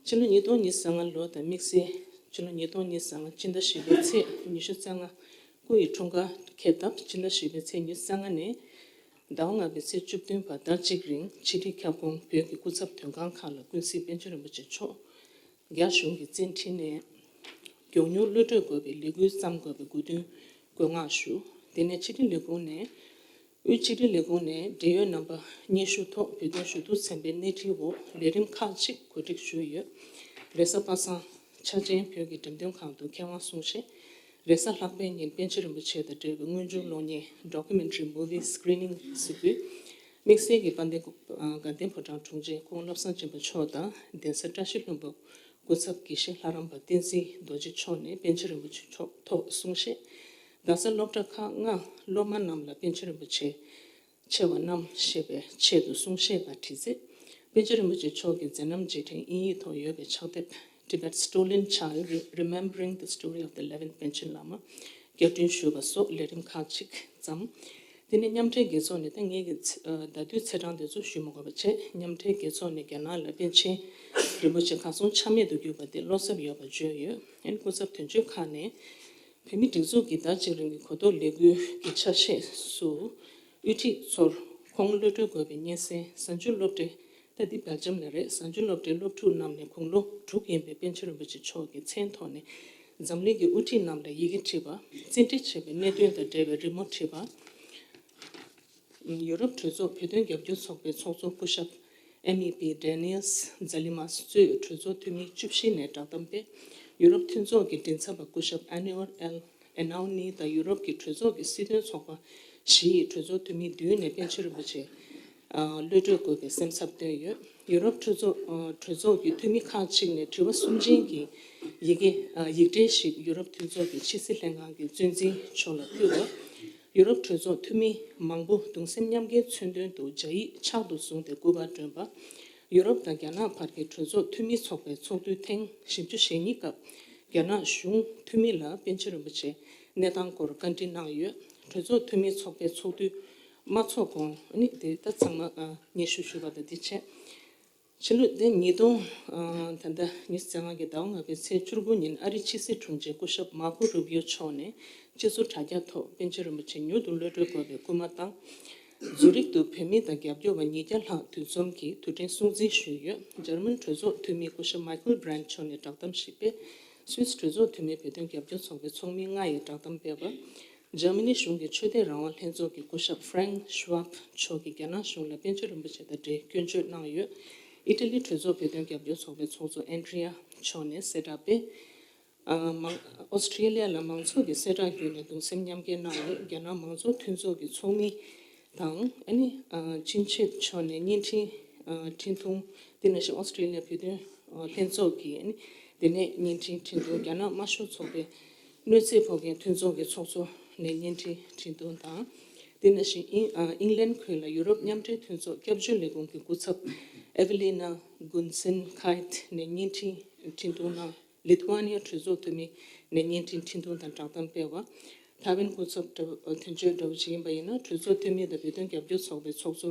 ཕྱི་ལོ་ཉིས་སྟོང་ཉི་ཤུ་རྩ་ལྔ་ལོ་དང་དམིགས་བསལ་ཕྱི་ལོ་ཉིས་སྟོང་ཉི་ཤུ་རྩ་ལྔ་སྤྱི་ཟླ་བཞི་པའི་ཚེས་ཉི་ཤུ་རྩ་ལྔ། སྐུ་ཡི་འཁྲུངས་སྐར་འཁེལ་སྟབས་སྤྱི་ཟླ་བཞི་པའི་ཚེས་ཉི་ཤུ་རྩ་ལྔ་ནས་ཟླ་བ་ལྔ་པའི་ཚེས་བཅུ་བདུན་བར་ཟླ་གཅིག་རིང་ཕྱི་དྲིལ་ཁྱབ་ཁོངས་བོད་ཀྱི་སྐུ་ཚབ་དོན་ཁང་ཁག་ལ་ཀུན་གཟིགས་པཎ་ཆེན་རིན་པོ་ཆེ་མཆོག་རྒྱ་གཞུང་གི་བཙན་ཁྲིད་ནས་མགྱོགས་མྱུར་གློད་གྲོལ་དགོས་པའི་ལས་འགུལ་བརྩམ་དགོས་པའི་དགོས་འདུན་བཀོད་མངགས་ཞུ། དེ་ནས་ཕྱི་དྲིལ་ལས་ཁུངས་ནས། དབུས་ཕྱི་དྲིལ་ལས་ཁུངས་ནས་འབྲེལ་ཡོད་རྣམ་པ་སྙན་ཞུ་ཐོག་བོད་དོན་ཞུ་གཏུག་ཚན་པའི་སྣེ་ཁྲིད་འོག་ལས་རིམ་ཁག་ཅིག་གོ་སྒྲིག་ཞུས་ཡོད། རེས་གཟའ་པ་སངས་འཆར་ཅན་བོད་ཀྱི་འགྲེམས་སྟོན་ཁང་དུ་མཁས་དབང་གསུང་བཤད། རེས་གཟའ་ལྷག་པའི་ཉིན་པཎ་ཆེན་རིན་པོ་ཆེ་དང་འབྲེལ་བའི་དངོས་བྱུང་གློག་བརྙན་Documentary Movie Screening གཟིགས་འབུལ། དམིགས་བསལ་གྱིས་དཔལ་ལྡན་དགའ་ལྡན་ཕོ་བྲང་དྲུང་ཆེ་སྐུ་ངོ་བློ་བཟང་སྦྱིན་པ་མཆོག་དང་གདན་ས་བཀྲ་ཤིས་ལྷུན་པོ་སྐུ་ཚབ་དགེ་བཤེས་ལྷ་རམས་པ་བསྟན་འཛིན་རྡོ་རྗེ་མཆོག་ནས་པཎ་ཆེན་རིན་པོ་ཆེ་མཆོག་ཐོག་གསུང་བཤད། རྡ་ས་སློབ་གྲྭ་ཁག་ལྔ་སློབ་མ་རྣམས་ལ་པཎ་ཆེན་རིན་པོ་ཆེ་ཆེ་བ་རྣམས་ཞེས་པའི་ཆེད་དུ་གསུང་བཤད་དང་དྲི་རྩད། པཎ་ཆེན་རིན་པོ་ཆེ་མཆོག་གི་མཛད་རྣམ་རྗེས་དྲན་དབྱིན་ཡིག་ཐོག་ཡོད་པའི་ཕྱག་དེབ་Tibet's Stolen Child, Remembering the Story of the eleventh Panchen Lama བརྒྱབ་སྐྲུན་ཞུས་པ་སོགས་ལས་རིམ་ཁག་ཅིག་བརྩམས། དེ་ནས་མཉམ་འབྲེལ་རྒྱལ་ཚོགས་ནས། ད་ངེད་ཀྱི་ཚེ་ཨ་ད་དུས་ཚེས་གྲངས་དེ་ཚོ་ཞུས་མ་དགོས་པ་བྱས། མཉམ་འབྲེལ་རྒྱལ་ཚོགས་ནས་རྒྱ་ནག་ལ་པཎ་ཆེན་རིན་པོ་ཆེ་གར་སོང་ཆ་མེད་དུ་གྱུར་པ་དེ་བློ་འཚབ་ཡོད་པ་བརྗོད་ཡོད། ཡང་སྐུ་ཚབ་དོན་གཅོད་ཁག་ནས་བོད་མིའི་སྒྲིག་འཛུགས་ཀྱི་ཟླ་གཅིག་རིང་གི་གོ་རྟོགས་ལས་འགུལ་གྱི་ཆ་ཤས་སུ་དབུ་ཁྲིད་ཚོར་ཁོང་གློད་གྲོལ་དགོས་པའི་སྙན་སེང་། གཟའ་མཇུག་སློབ་གྲྭའི། ད་འདི་སྦེལ་ཇམ་ལ་རེད། གཟའ་མཇུག་སློབ་གྲྭའི་སློབ་ཕྲུག་རྣམས་ནས་དགུང་ལོ་དྲུག་ཡིན་པའི་པཎ་ཆེན་རིན་པོ་ཆེ་མཆོག་གི་མཚན་ཐོག་ནས་འཛམ་གླིང་གི་དབུ་ཁྲིད་རྣམས་ལ་ཡི་གེ་བྲིས་པ། བཙན་ཁྲིད་བྱས་པའི་གནད་དོན་དང་འབྲེལ་བའི་རི་མོ་བྲིས་པ། ཡུ་རོབ་གྲོས་ཚོགས་བོད་དོན་རྒྱབ་སྐྱོར་ཚོགས་པའི་ཚོགས་གཙོ་སྐུ་ཞབས་ཨེ་མི་པི་ཌེ་ནིས་ཛ་ལི་མཱས་གཙོས་གྲོས་ཚོགས་འཐུས་མི་བཅུ་བཞི་ནས་བསྒྲགས་གཏམ་སྤེལ། ཡུ་རོབ་མཐུན་ཚོགས་ཀྱི་མགྲིན་ཚབ་པ་སྐུ་ཞབས་ཨ་ནི་ཨོར་ཨེལ་ཨེ་ནའོ་ནི་དང་ཡུ་རོབ་ཀྱི་གྲོས་ཚོགས་ཀྱི་སྲིད་དོན་ཚོགས་པ་བཞི་ཡི་གྲོས་ཚོགས་འཐུས་མི་བདུན་ནས་པཎ་ཆེན་རིན་པོ་ཆེ་ཨ་གློད་གྲོལ་དགོས་པའི་སེམས་འཚབ་བཏོན་ཡོད། ཡུ་རོབ་གྲོས་ཚོགས་ཨ་གྲོས་ཚོགས་ཀྱི་འཐུས་མི་ཁག་ཅིག་ནས་དྲི་བ་གསུམ་ཅན་གྱི་ཡི་གེ་ཨ་ཡིག་འབྲེལ་ཞིག་ཡུ་རོབ་མཐུན་ཚོགས་ཀྱི་ཕྱི་སྲིད་ལྷན་ཁང་གི་གཙོ་འཛིན་མཆོག་ལ་ཕུལ་བ། ཡུ་རོབ་གྲོས་ཚོགས་འཐུས་མི་མང་པོ་གདུང་སེམས་མཉམ་སྐྱེའི་མཚོན་དོན་དུ་རྒྱ་ཡིག་ཕྱག་ཏུ་བཟུང་སྟེ་སྐུ་པར་བསྒྲོན་པ། ཡུ་རོབ་དང་རྒྱ་ནག་བར་གྱི་གྲོས་ཚོགས་འཐུས་མི་ཚོགས་པའི་ཚོགས་འདུ་ཐེངས་བཞི་བཅུ་ཞེ་གཉིས་སྐབས་རྒྱ་ནག་གཞུང་འཐུས་མི་ལ་པཎ་ཆེན་རིན་པོ་ཆེའི་གནས་སྟངས་སྐོར་བཀའ་འདྲི་གནང་ཡོད། གྲོས་ཚོགས་འཐུས་མི་ཚོགས་པའི་ཚོགས་འདུ་མ་ཚོགས་གོང་ནི་དེ་ལྟ་ཚང་མ་སྙན་ཞུ་ཞུ་བ་དང་དེ་བྱས། ཕྱི་ལོ་དེ་ཉིས་སྟོང་ད་ལྟ་ཉི་ཤུ་རྩ་ལྔ་གི་ཟླ་བ་ལྔ་པའི་ཚེས་བཅུ་དགུ་ཉིན་ཨ་རིའི་ཕྱི་སྲིད་དྲུང་ཆེ་སྐུ་ཞབས་མར་ཀོ་རུ་བི་ཡོ་མཆོག་ནས་སྤྱི་ཚོགས་དྲ་རྒྱ་ཐོག་པཎ་ཆེན་རིན་པོ་ཆེ་མྱུར་དུ་གློད་གྲོལ་དགོས་པའི་སྐུལ་མ་བཏང་། ཛུ་རིག་ཏུ་བོད་མི་དང་རྒྱབ་སྐྱོར་བ་ཉིས་བརྒྱ་ལྷག་འདུ་འཛོམས་ཀྱིས་དུས་དྲན་སྲུང་བརྩི་ཞུས་ཡོད། འཇར་མན་གྲོས་ཚོགས་འཐུས་མི་སྐུ་ཞབས་མའི་ཁལ་བྷི་རན་ཊི་མཆོག་ནས་བསྒྲགས་གཏམ་ཞིག་སྤེལ། སུད་སི་གྲོས་ཚོགས་འཐུས་མི་བོད་དོན་རྒྱབ་སྐྱོར་ཚོགས་པའི་ཚོགས་མི་ལྔ་ཡིས་བསྒྲགས་གཏམ་སྤེལ་བ། འཇར་མ་ནི་གཞུང་གི་ཆོས་དད་རང་དབང་ལྷན་ཚོགས་ཀྱི་སྐུ་ཞབས་Frank Schwab མཆོག་གིས་རྒྱ་ནག་གཞུང་ལ་པཎ་ཆེན་རིན་པོ་ཆེ་དང་འབྲེལ་སྐྱོན་བརྗོད་གནང་ཡོད། ཨི་ཊ་ལི་གྲོས་ཚོགས་བོད་དོན་རྒྱབ་སྐྱོར་ཚོགས་པའི་ཚོགས་གཙོ་ཨན་ཌི་རི་ཡ་མཆོག་ནས་གསལ་བསྒྲགས་སྤེལ། ཨ་མང་ཨོ་སི་ཀྲི་ལི་ཡ་ལ་མང་ཚོགས་ཀྱི་གསལ་བསྒྲགས་བརྒྱུད་ནས་གདུང་སེམས་མཉམ་སྐྱེད་གནང་ཡོད། རྒྱ་ནག་མང་གཙོ་མཐུན་ཚོགས་ཀྱི་ཚོགས་མི་དང་ཨ་ནི་ཨ་ཅིན་ཆེབ་མཆོག་ནས་བརྙན་འཕྲིན་ཨ་འཕྲིན་ཐུང་། དེ་ནང་བཞིན་ཨོ་སི་ཀྲི་ལི་ཡ་བོད་དོན་ཨ་ལྷན་ཚོགས་ཀྱི་ཨ་ནི་དེ་ནས་བརྙན་འཕྲིན་འཕྲིན་ཐུང་། རྒྱ་ནག་དམར་ཤོག་ཚོགས་པའི་གནོད་འཚེ་ཕོག་མཁན་མཐུན་ཚོགས་ཀྱི་ཚོགས་གཙོ་ནས་བརྙན་འཕྲིན་འཕྲིན་ཐུང་དང་། དེ་ནང་བཞིན་ཨིང་ཨ་ཨིང་ལན་ཁུལ་ལ་ཡུ་རོབ་མཉམ་འབྲེལ་མཐུན་ཚོགས་སྐྱབས་བཅོལ་ལས་ཁུངས་ཀྱི་སྐུ་ཚབ་ཨེ་ཝེ་ལི་ན་གུན་སེན་ཁའེ་ཏི་ནས་བརྙན་འཕྲིན་འཕྲིན་ཐུང་གནང་། ལི་ཐུ་ཝ་ནི་ཡ་གྲོས་ཚོགས་འཐུས་མི་ནས་བརྙན་འཕྲིན་འཕྲིན་ཐུང་དང་བསྒྲགས་གཏམ་སྤེལ་བ། ཐའེ་ཝན་སྐུ་ཚབ་དོན་གཅོད་འདྲ་བོ་ཞིག་ཡིན་པ་ཡིན་ན། གྲོས་ཚོགས་འཐུས་མི་དང་བོད་དོན་རྒྱབ་སྐྱོར་ཚོགས་པའི་ཚོགས་གཙོ་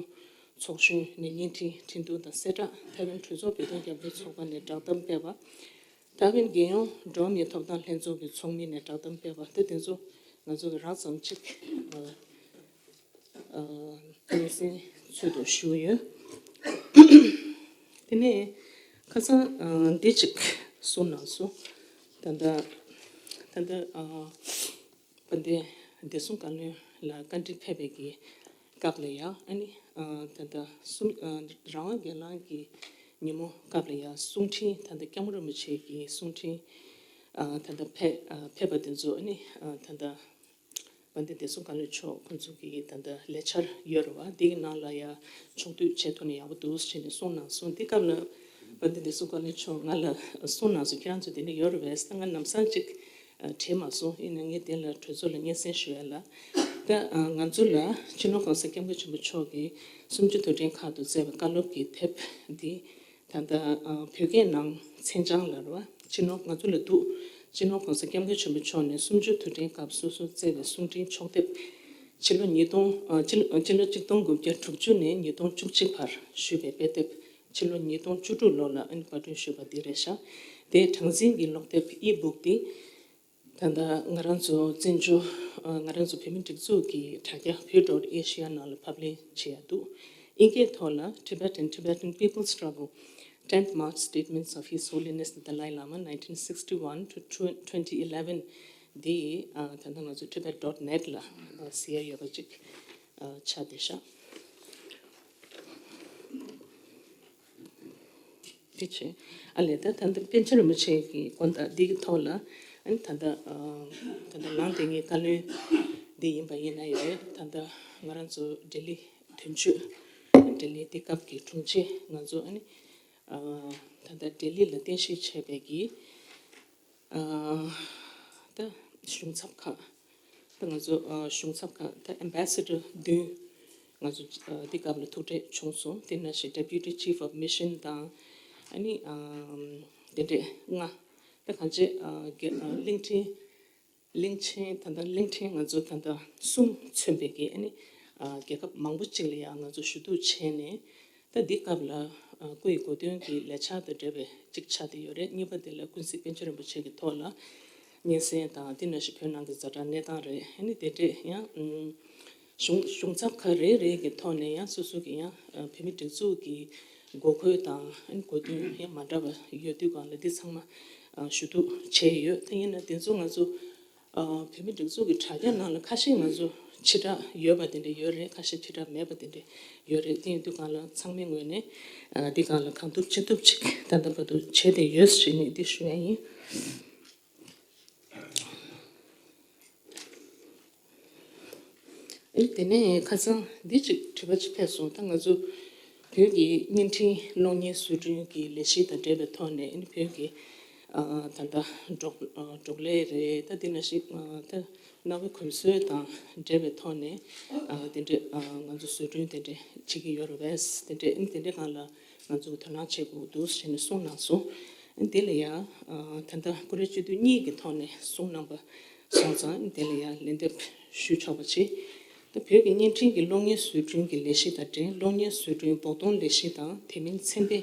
ཚོགས་གཞོན་ནས་བརྙན་འཕྲིན་འཕྲིན་ཐུང་དང་གསལ་བསྒྲགས། ཐའེ་ཝན་གྲོས་ཚོགས་བོད་དོན་རྒྱབ་སྐྱོར་ཚོགས་པ་ནས་བསྒྲགས་གཏམ་སྤེལ་བ། ཐའེ་ཝན་རྒྱལ་ཡོངས་འགྲོ་བ་མིའི་ཐོབ་ཐང་ལྷན་ཚོགས་ཀྱི་ཚོགས་མི་ནས་བསྒྲགས་གཏམ་སྤེལ་བ། དེ་དེ་ཚོ་ང་ཚོ་གི་རགས་ཙམ་ཅིག་སྙན་སེང་ཚུལ་དུ་ཞུས་ཡོད། དེ་ནས་ཁ་སང་འདི་ཅིག་གསུངས་གནང་སོང་། ད་ལྟ་ད་ལྟ་དཔལ་ལྡན་བདེ་སྲུང་བཀའ་བློན་ལ་བཀའ་འདྲི་ཕེབས་པའི་གི་སྐབས་ལ་ཡང་ཨ་ནི་ད་ལྟ་གསུམ་རང་དབང་སྒེར་ལངས་ཀྱི་ ཉིན་མོ་སྐབས་ལ་ཡང་གསུང་འཕྲིན་ད་ལྟ་སྐྱབས་མགོན་རིན་པོ་ཆེ་གི་གསུང་འཕྲིན་ཨ་ད་ལྟ་ཕེབས་ཨ་ཕེབས་པ་དེ་ཚོ་ཨ་ནི་ཨ་ད་ལྟ་དཔལ་ལྡན་བདེ་སྲུང་བཀའ་བློན་མཆོག་ཁོང་ཚོ་གི་ད་ལྟ་ལས་འཆར་ཡོད་རེད་བ། འདི་གི་ནང་ལ་ཡང་ཕྱོགས་བསྡུས་བྱེད་ཐུབ་ན་ཡག་པོ་འདུག་ཟེར་ནས་གསུངས་གནང་སོང་། འདི་སྐབས་ལ་དཔལ་ལྡན་བདེ་སྲུང་བཀའ་བློན་མཆོག་ང་ལ་གསུངས་གནང་སོང་། ཁྱེད་རང་ཚོ་དེ་ནས་ཡོད་རེད་བས། ད་ང་ལམ་སང་ཅིག་ཨ་དྲིས་མ་སོང་། ཡིན་ན་ངས་དེ་ལ་གྲོས་ཚོགས་ལ་སྙན་སེང་ཞུ་ཡ་ལ། ད་ཨ་ང་ཚོ་ལ་སྤྱི་ནོར་༸གོང་ས་༸སྐྱབས་མགོན་ཆེན་པོ་མཆོག་གིས་གསུམ་བཅུ་དུས་དྲན་ཁག་ཏུ་བསྩལ་བའི་བཀའ་སློབ་ཀྱི་དེབ་འདི་ད་ལྟ་ཨ་བོད་སྐད་ནང་མཚན་བྱང་ལ་རེད་བ། སྤྱི་ནོར་ང་ཚོ་ལ་འདུག་སྤྱི་ནོར་༸གོང་ས་༸སྐྱབས་མགོན་ཆེན་པོ་མཆོག་ནས་གསུམ་བཅུ་དུས་དྲན་སྐབས་སོ་སོར་བསྩལ་བའི་གསུང་འཕྲིན་ཕྱོགས་དེབ། ཕྱི་ལོ་ཉིས་སྟོང་ཨ་ཕྱི་ཕྱི་ལོ་ཆིག་སྟོང་དགུ་བརྒྱ་དྲུག་ཅུ་ནས་ཉིས་སྟོང་བཅུ་གཅིག་བར་ཞུས་པའི་དཔེ་དེབ། ཕྱི་ལོ་ཉིས་སྟོང་བཅུ་དྲུག་ལོ་ལ་ཨ་ནི་པར་སྐྲུན་ཞུས་པ་འདི་རེད་ཤག་དེའི་གྲངས་འཛིན་གྱི་ཀློག་དེབ་ཨི་བུག་འདི་ད་ལྟ་ང་རང་ཚོ་བཙན་བྱོལ་ཨ་ང་རང་ཚོ་བོད་མིའི་སྒྲིག་འཛུགས་ཀྱི་དྲ་རྒྱ་བོད་ཌོཊ་ཨེ་ཤི་ཡ་ནང་ལ་ཕབ་ལེན་བྱེད་ཡ་འདུག་དབྱིན་སྐད་ཐོག་ལ་Tibetan Tibetan People's Struggle, Tenth March Statements of His Holiness the Dalai Lama, nineteen sixty-one to twenty eleven འདི་ཨ་ད་ལྟ་ང་ཚོ་tibet dot net ལ་ཨ་གཟིགས་ཡ་ཡོད་པ་ཅིག་ཨ་ཆགས་བསྡད་ཤག་དེ་བྱས་ཨ་ལས་ད་ད་ལྟ་པཎ་ཆེན་རིན་པོ་ཆེ་གི་དགོངས་དག་འདི་གི་ཐོག་ལ་ཨ་ནི་ད་ལྟ་ཨ་ད་ལྟ་ནང་དེ་ངའི་བཀའ་བློན་འདི་ཡིན་པ་ཡིན་ན་ཡང་ད་ལྟ་ང་རང་ཚོ་ལྡི་ལི་དོན་གཅོད་ལྡི་ལི་དེ་སྐབས་ཀྱི་དྲུང་ཆེ་ང་ཚོ་ཨ་ནི་ཨ་ད་ལྟ་ལྡི་ལི་ལ་རྟེན་གཞི་བྱས་པའི་གི་ཨ་ད་གཞུང་ཚབ་ཁག་ད་ང་ཚོ་ཨ་གཞུང་ཚབ་ཁག་ད་ཨེམ་བྷེ་སེ་ཌར་བདུན་ང་ཚོ་ཨ་འདི་སྐབས་ལ་ཐུག་འཕྲད་བྱུང་སོང་། དེ་ནང་བཞིན་Deputy Chief of Mission དང་ཨ་ནི་ཨ་དེ་འདྲས་ལྔ་ད་གང་ཅི་ཨ་རྒྱ་ཨ་གླིང་ཕྲན་གླིང་ཆེན་ད་ལྟ་གླིང་ཕྲན་ང་ཚོ་ད་ལྟ་གསུམ་མཚོན་པའི་གི་ཨ་ནི་ཨ་རྒྱལ་ཁབ་མང་པོ་ཅིག་ལ་ཡང་ང་ཚོ་ཞུ་གཏུག་བྱས་ནས། ད་འདི་སྐབས་ལ་ཨ་སྐུ་ཡི་གོ་སྟོན་གྱི་ལས་འཆར་དང་འབྲེལ་བའི་གཅིག་ཆགས་བསྡད་ཡོད་རེད། གཉིས་པ་དེ་ལ་ཀུན་གཟིགས་པཎ་ཆེན་རིན་པོ་ཆེ་གི་ཐོག་ལ་སྙན་སེང་དང་དེ་ནང་བཞིན་བོད་ནང་གི་ཛ་དྲག་གནས་སྟངས་རེད། ཨ་ནི་དེ་འདྲས་ཡང་ཨུམ་གཞུང་གཞུང་ཚབ་ཁག་རེ་རེ་གི་ཐོག་ནས་ཡང་སོ་སོ་གི་ཡང་ཨ་བོད་མི་སྒྲིག་འཛུགས་ཀྱི་དགོས་མཁོ་དང་ཨ་ནི་གོ་དོན་ཡང་མ་འདྲ་བ་ཡོད་དུས་སྒང་ལ་འདི་ཚང་མ་ཨ་ཞུ་གཏུག་བྱས་ཡོད། ད་ཡིན་ན་དེ་ཚོ་ང་ཚོ་ཨ་བོད་མི་སྒྲིག་འཛུགས་ཀྱི་དྲ་རྒྱ་ནང་ལ་ཁ་ཤས་ང་ཚོ་ཕྱི་དྲགས་ཡོད་པ་དེ་འདྲ་ཡོད་རེད། ཁ་ཤས་ཕྱི་དྲགས་མེད་པ་དེ་འདྲ་ཡོད་རེད། དེ་ཡིན་དུས་སྒང་ལ་ཚང་མའི་ངོས་ནས་ཨ་འདི་སྒང་ལ་གང་ཐུབ་ཅི་ཐུབ་ཅིག་ད་ལྟ་བར་དུ་བྱས་ཏེ་ཡོད་ཟེར་ནས་འདི་ཞུ་ཡ་ཡིན། ཨེ་དེ་ནས་ཁ་སང་འདི་ཅིག་དྲི་བ་ཅིག་ཕེབས་སོང་། ད་ང་ཚོ་བོད་ཀྱི་བརྙན་འཕྲིན་གློག་བརྙན་བཟོ་སྐྲུན་གྱི་ལས་གཞི་དང་འབྲེལ་བའི་ཐོག་ནས་ཨ་ནི་བོད་ཀྱི་ཨ་ད་ལྟ་འབྲོག་ཨ་འབྲོག་ལས་རེད། ད་དེ་ནང་བཞིན་ཨ་ད་གནའ་བོའི་གོམས་སྲོལ་དང་འབྲེལ་བའི་ཐོག་ནས་ཨ་དེ་འདྲས་ཨ་ང་ཚོ་བཟོ་སྐྲུན་དེ་འདྲས་བྱེད་ཀྱི་ཡོད་རེད་པས། དེ་འདྲས་ཨ་ནི་དེ་འདྲས་སྒང་ལ་ང་ཚོ་དོ་སྣང་བྱེད་དགོས་འདུག་ཟེར་ནས་གསུངས་གནང་སོང་། ཨ་ནི་དེ་ལ་ཡང་ཨ་ད་ལྟ་ཀུ་རེ་སྤྱི་འཐུས་གཉིས་ཀྱི་ཐོག་ནས་གསུངས་གནང་པ་སོང་ཙང་ཨ་ནི་དེ་ལ་ཡང་ལན་འདེབས་ཞུ་ཆོག་པ་བྱེད། ད་བོད་ཀྱི་བརྙན་འཕྲིན་གྱི་གློག་བརྙན་བཟོ་སྐྲུན་གྱི་ལས་གཞི་དང་འབྲེལ། གློག་བརྙན་བཟོ་སྐྲུན་འབོག་གཏོང་ལས་གཞི་དང་དེ་མིན་ཚན་པའི་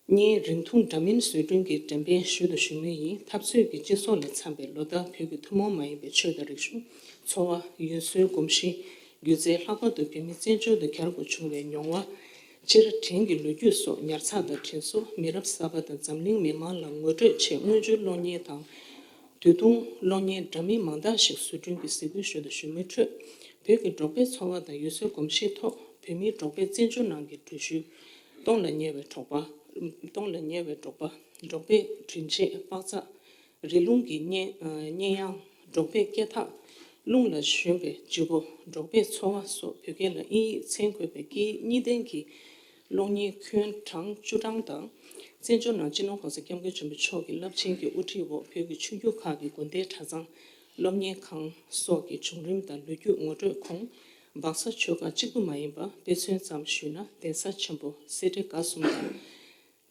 བརྙན་རིང་ཐུང་འདྲ་མིན་བཟོ་སྐྲུན་གྱི་འགྲེམས་སྤེལ་ཞུ་དང་ཞུ་མུས་ཡིན། འཐབ་རྩོད་ཀྱི་སྤྱི་ཚོགས་ལ་འཚམ་པའི་ལོ་ལྟར་བོད་ཀྱི་ཐུན་མོང་མ་ཡིན་པའི་ཆོས་དང་རིག་གཞུང་། འཚོ་བ། ཡུལ་སྲོལ། གོམས་གཤིས། སྒྱུ་རྩལ། ལྷག་པར་དུ་བོད་མི་བཙན་བྱོལ་དུ་གྱར་དགོས་བྱུང་བའི་མྱོང་བ། སྤྱིར་དྲན་གྱི་ལོ་རྒྱུས་སོགས་ཉར་ཚགས་དང་དྲན་གསོ། མི་རབས་གསར་པ་དང་འཛམ་གླིང་མི་མང་ལ་ངོ་སྤྲོད་ཆེད་དངུལ་བརྗོད་གློག་བརྙན་དང་། དུས་ཐུང་གློག་བརྙན་འདྲ་མིན་མང་དག་ཞིག་བཟོ་སྐྲུན་གྱི་གཟིགས་འབུལ་ཞུ་དང་ཞུ་མུས་ཁྲོད། བོད་ཀྱི་འབྲོག་པའི་འཚོ་བ་དང་ཡུལ་སྲོལ་གོམས་གཤིས་ཐོག་བོད་མིའི་འབྲོག་པའི་བཙན་བྱོལ་ནང་གི་འགྲུལ་བཞུད། སྟོང་ལ་ཉེ་བའི་འབྲོག་པ། སྟོང་ལ་ཉེ་བའི་འབྲོག་པ། འབྲོག་པའི་དྲིན་ཆེན་དཔག་ཚད། རི་ལུང་གི་སྙན་སྙན་དབྱངས། འབྲོག་པའི་སྐད་ཐག། རླུང་ལ་ཞོན་པའི་བྱིའུ། འབྲོག་པའི་འཚོ་བ་སོགས་བོད་སྐད་ལ་དབྱིན་ཡིག་མཚན་བཀོད་པའི་སྐད་ཡིག་གཉིས་ལྡན་གྱི་གློག་བརྙན་ཁྱོན་གྲངས་བཅུ་གྲངས་དང་། བཙན་བྱོལ་ནང་སྤྱི་ནོར་༸གོང་ས་༸སྐྱབས་མགོན་ཆེན་པོ་མཆོག་གི་རླབས་ཆེན་གྱི་དབུ་ཁྲིད་འོག་བོད་ཀྱི་ཆོས་བརྒྱུད་ཁག་གི་དགོན་སྡེ་གྲྭ་ཚང་། སློབ་གཉེར་ཁང་སོགས་ཀྱི་བྱུང་རིམ་དང་ལོ་རྒྱུས་ངོ་སྤྲོད་ཁོངས། སྦག་ས་ཆོས་སྒར་གཅིག་པུ་མ་ཡིན་པར་དཔེ་མཚོན་ཙམ་ཞུས་ན་གདན་ས་ཆེན་པོ་སེ་འབྲས་དགའ་གསུམ་དང་།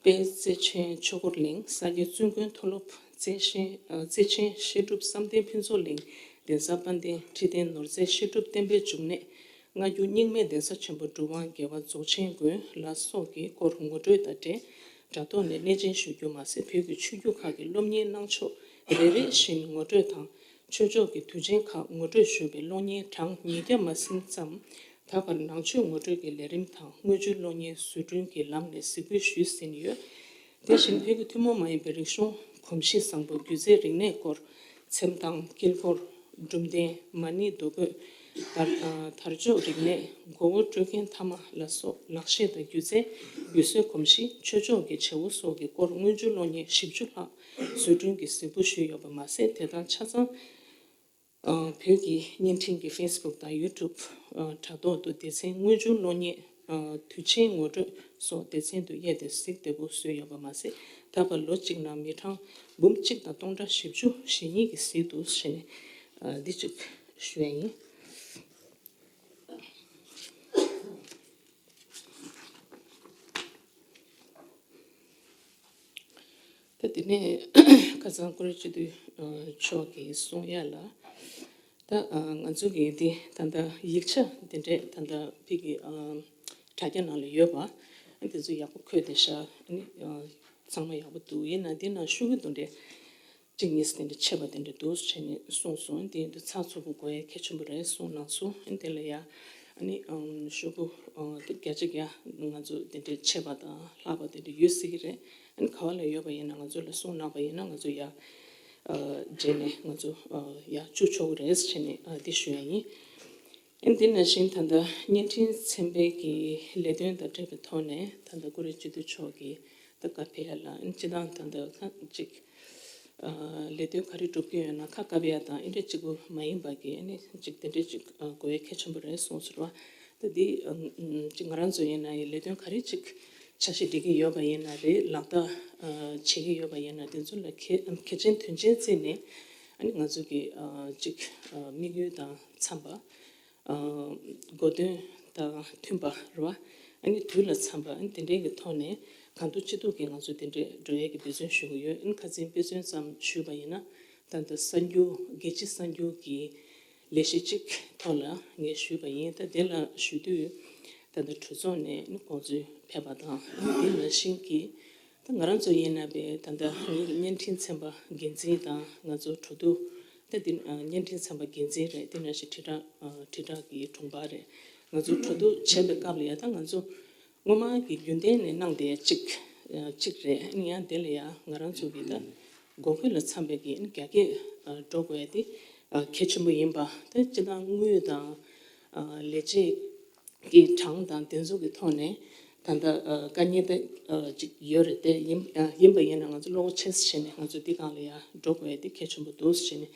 དཔལ་བརྩེ་ཆེན་ཆོས་འཁོར་གླིང་། ས་སྐྱ་བཙུན་དགོན་མཐོ་སློབ། བརྩེ་ཆེན་ཨ་བརྩེ་ཆེན་བཤད་སྒྲུབ་བསམ་གཏན་ཕུན་ཚོགས་གླིང་། གདན་ས་དཔལ་ལྡན་ཁྲི་བརྟན་ནོར་རྩེ་བཤད་སྒྲུབ་བསྟན་པའི་འབྱུང་གནས། སྔ་འགྱུར་རྙིང་མའི་གདན་ས་ཆེན་པོ་གྲུབ་དབང་རྒྱལ་བ་རྫོགས་ཆེན་དགོན་ལ་སོགས་ཀྱི་སྐོར་ངོ་སྤྲོད་དང་འབྲེལ། དྲ་ཐོག་ནས་གནས་མཇལ་ཞུ་རྒྱུ་མ་ཟད། བོད་ཀྱི་ཆོས་བརྒྱུད་ཁག་གི་སློབ་གཉེར་གནང་ཕྱོགས་རེ་རེ་བཞིན་ངོ་སྤྲོད་དང་། ཆོས་ཕྱོགས་ཀྱི་དུས་ཆེན་ཁག་ངོ་སྤྲོད་ཞུས་པའི་གློག་བརྙན་གྲངས་ཉིས་བརྒྱ་མ་ཟིན་ཙམ། ད་བར་ནང་ཆོས་ངོ་སྤྲོད་ཀྱི་ལས་རིམ་དང་། དངུལ་ཆུའི་གློག་བརྙན་བཟོ་སྐྲུན་གྱི་ལམ་ནས་གཟིགས་འབུལ་ཞུས་ཟིན་ཡོད། དེ་བཞིན་བོད་ཀྱི་ཐུན་མོང་མ་ཡིན་པའི་རིག་གཞུང་། གོམས་གཤིས་བཟང་པོ། སྒྱུ་རྩལ་རིག་གནས་སྐོར། འཚེམ་དང་། དཀྱིལ་འཁོར། སྒྲུབ་སྡེ། མ་ཎི་རྡོ་བརྐོས། དར་ཨ་དར་ལྕོག་རིག་གནས། མགོ་བོ་དཀྲོལ་མཁན་ཐ་མག་ལ་སོགས་ལག་ཤེས་དང་སྒྱུ་རྩལ། ཡུལ་སྲོལ་གོམས་གཤིས། ཆོས་ཕྱོགས་ཀྱི་བྱེད་པོ་སོགས་ཀྱི་སྐོར་དངུལ་ཆུ་གློག་བརྙན་བཞི་བཅུ་ལྷག་བཟོ་སྐྲུན་གྱི་གཟིགས་འབུལ་ཞུས་ཡོད་པ་མ་ཟད། དེ་དང་ཆ་ཚང་ཨ་བོད་ཀྱི་བརྙན་འཕྲིན་གྱི་ཕེ་སི་བུག་དང་ཡུ་ཊུབ་ཨ་དྲ་ཐོག་ཏུ་སྡེ་ཚན་དངུལ་ཆུ་གློག་བརྙན་ཨ་དུས་ཆེན་ངོ་སྤྲོད་སོགས་སྡེ་ཚན་དུ་དབྱེ་སྟེ་གཟིགས་བདེ་པོ་བཟོས་ཡོད་པ་མ་ཟད། ད་བར་ལོ་གཅིག་ནང་མི་གྲངས་འབུམ་གཅིག་དང་སྟོང་ཕྲག་བཞི་བཅུ་ཞེ་གཉིས་ཀྱིས་གཟིགས་འདུག་ཟེར་ནས་ཨ་འདི་གཅིག་ཞུ་ཡ་ཡིན། ད་དེ་ནས་ཁ་སང་ཀུ་རེ་སྤྱི་འཐུས་མཆོག་གིས་གསུང་ཡ་ལ། ད་ང་ཚོ་གི་འདི་ད་ལྟ་ཡིག་ཆ་འདི་འདྲས་ད་ལྟ་ཕི་གི་དྲ་རྒྱ་ནང་ལ་ཡོད་པ། འདི་ཚོ་ཡག་པོ་འཁོད་བསྡད་ཤག་ཨ་ནི་ཚང་མ་ཡག་པོ་འདུག་ཡིན་ན་འདི་ནང་ཤོག་གུ་དེ་འདྲས་གཅིག་གཉིས་དེ་འདྲ་ཆད་པ་དེ་འདྲ་འདུག་བྱས་ནས་གསུངས་སོང་། དེ་ཡིན་དུས་ཚགས་ཚུད་པོ་དགོས་ཡ་གལ་ཆེན་པོ་རེད་གསུངས་གནང་སོང་། ཨ་ནི་དེ་ལ་ཡ་ཨ་ནི་ཨམ་ཤོག་གུ་ཨ་དེ་བརྒྱ་ཆ་བརྒྱ་ང་ཚོ་དེ་འདྲའི་ཆད་པ་དང་ལྷག་པ་དེ་འདྲ་ཡོད་སྲིད་ཀྱི་རེད། ཨ་ནི་ག་བ་ལ་ཡོད་པ་ཡིན་ན་ང་ཚོ་ལ་གསུངས་གནང་པ་ཡིན་ན་ང་ཚོ་ཡ་ཨ་རྗེས་ནས་ང་ཚོ་ཨ་ཡ་བཅུག་ཆོག་གི་རེད་ཟེར་ནས་ཨ་དེ་ཞུ་ཡ་ཡིན། ཨ་ནི་དེ་ནང་བཞིན་ད་ལྟ་བརྙན་འཕྲིན་ཚན་པའི་གི་ལས་དོན་དང་འབྲེལ་བའི་ཐོག་ནས་ད་ལྟ་ཀུ་རེ་སྤྱི་འཐུས་མཆོག་གིས་ད་བཀའ་ཕེབས་ཡ་ལ་ཨ་ནི་སྤྱི་བཏང་ད་ལྟ་ཁ་ཅིག་ཨ་ལས་དོན་ག་རེ་སྒྲུབ་ཀྱི་ཡོད་ན་ཁ་བཀབ་ཡ་དང་ཨེ་འདྲ་གཅིག་པུ་མ་ཡིན་པ་གི་ཨ་ནི་གཅིག་དེ་འདྲའི་གཅིག་ཨ་དགོས་ཡ་གལ་ཆེན་པོ་རེད་གསུངས་ཟེར་བ། ད་འདི་ཨ་གཅིག་ང་རང་ཚོ་ཡིན་ན་ཡི་ལས་དོན་ག་རེ་གཅིག་འཆར་གཞི་སྒྲིག་གི་ཡོད་པ་ཡིན་ན་རེད། ལག་བསྟར་ཨ་བྱེད་ཀྱི་ཡོད་པ་ཡིན་ན་དེ་ཚོ་ལ་གལ་གལ་ཆེན་དོན་ཆེན་བརྩིས་ནས་ཨ་ནི་ང་ཚོ་གི་ཨ་གཅིག་ཨ་དམིགས་ཡུལ་དང་འཚམ་པ། ཨ་གོ་དོན་དང་མཐུན་པ་རེད་བ། ཨ་ནི་དུས་ལ་འཚམ་པ་ཨ་ནི་དེ་འདྲའི་གི་ཐོག་ནས་གང་ཐུབ་ཅི་ཐུབ་ཀྱིས་ང་ཚོ་དེ་འདྲའི་འགྲོ་ཡས་ཀྱི་འབད་བརྩོན་ཞུ་གི་ཡོད། ཨ་ནི་ཁ་སང་དཔེ་མཚོན་ཙམ་ཞུས་པ་ཡིན་ན་ད་ལྟ་གསར་འགྱུར་རྒྱལ་སྤྱིའི་གསར་འགྱུར་གྱི་ལས་གཞི་གཅིག་ཐོག་ལ་ངས་ཞུས་པ་ཡིན། ད་དེ་ལ་ཞུ་དུས་ད་ལྟ་གྲོས་ཚོགས་ནས་ཨ་ནི་དགོངས་ཚུལ་ཕེབས་པ་དང་ཨ་ནི་དེ་ནང་བཞིན་གྱི་ད་ང་རང་ཚོ་ཡིན་ན་བས་ད་ལྟ་བརྙན་འཕྲིན་ཚན་པ་འགན་འཛིན་དང་ང་ཚོ་གྲོས་བསྡུར་ད་འདི་བརྙན་འཕྲིན་ཚན་པ་འགན་འཛིན་རེད། དེ་ནང་བཞིན་དྲིལ་བསྒྲགས་དྲིལ་བསྒྲགས་ཀྱི་དྲུང་འཕར་རེད། ང་ཚོ་གྲོས་བསྡུར་བྱས་པའི་སྐབས་ལ་ཡ་ད་ང་ཚོ་སྔོན་མ་གི་རྒྱུན་ལྡན་ནས་གནང་བསྡད་གཅིག་གཅིག་རེད། ཡང་དེ་ལ་ཡ་ང་རང་ཚོ་གི་ད་དགོས་མཁོ་ལ་འཚམ་པའི་གི་རྒྱ་སྐྱེད་འགྲོ་དགོས་ཡ་དེ་གལ་ཆེན་པོ་ཡིན་པ། ད་སྤྱི་བཏང་དངུལ་དང་ལས་བྱེད་ཀྱི་གྲངས་དང་དེ་ཚོ་གི་ཐོག་ནས་ད་ལྟ་ཨ་དཀའ་ངལ་ད་ཨ་ཅིག་ཡོད་རེད་དེ། ཡིན་ཨ་ཡིན་པ་ཡིན་ན་ང་ཚོ་བློ་ཁོག་ཆེ་ས་བྱས་ནས་ང་ཚོ་འདི་སྒང་ལ་ཡ་འགྲོ་དགོས་ཡ་དེ་གལ་ཆེན་པོ་འདུག་ཟེར་བྱས་ནས།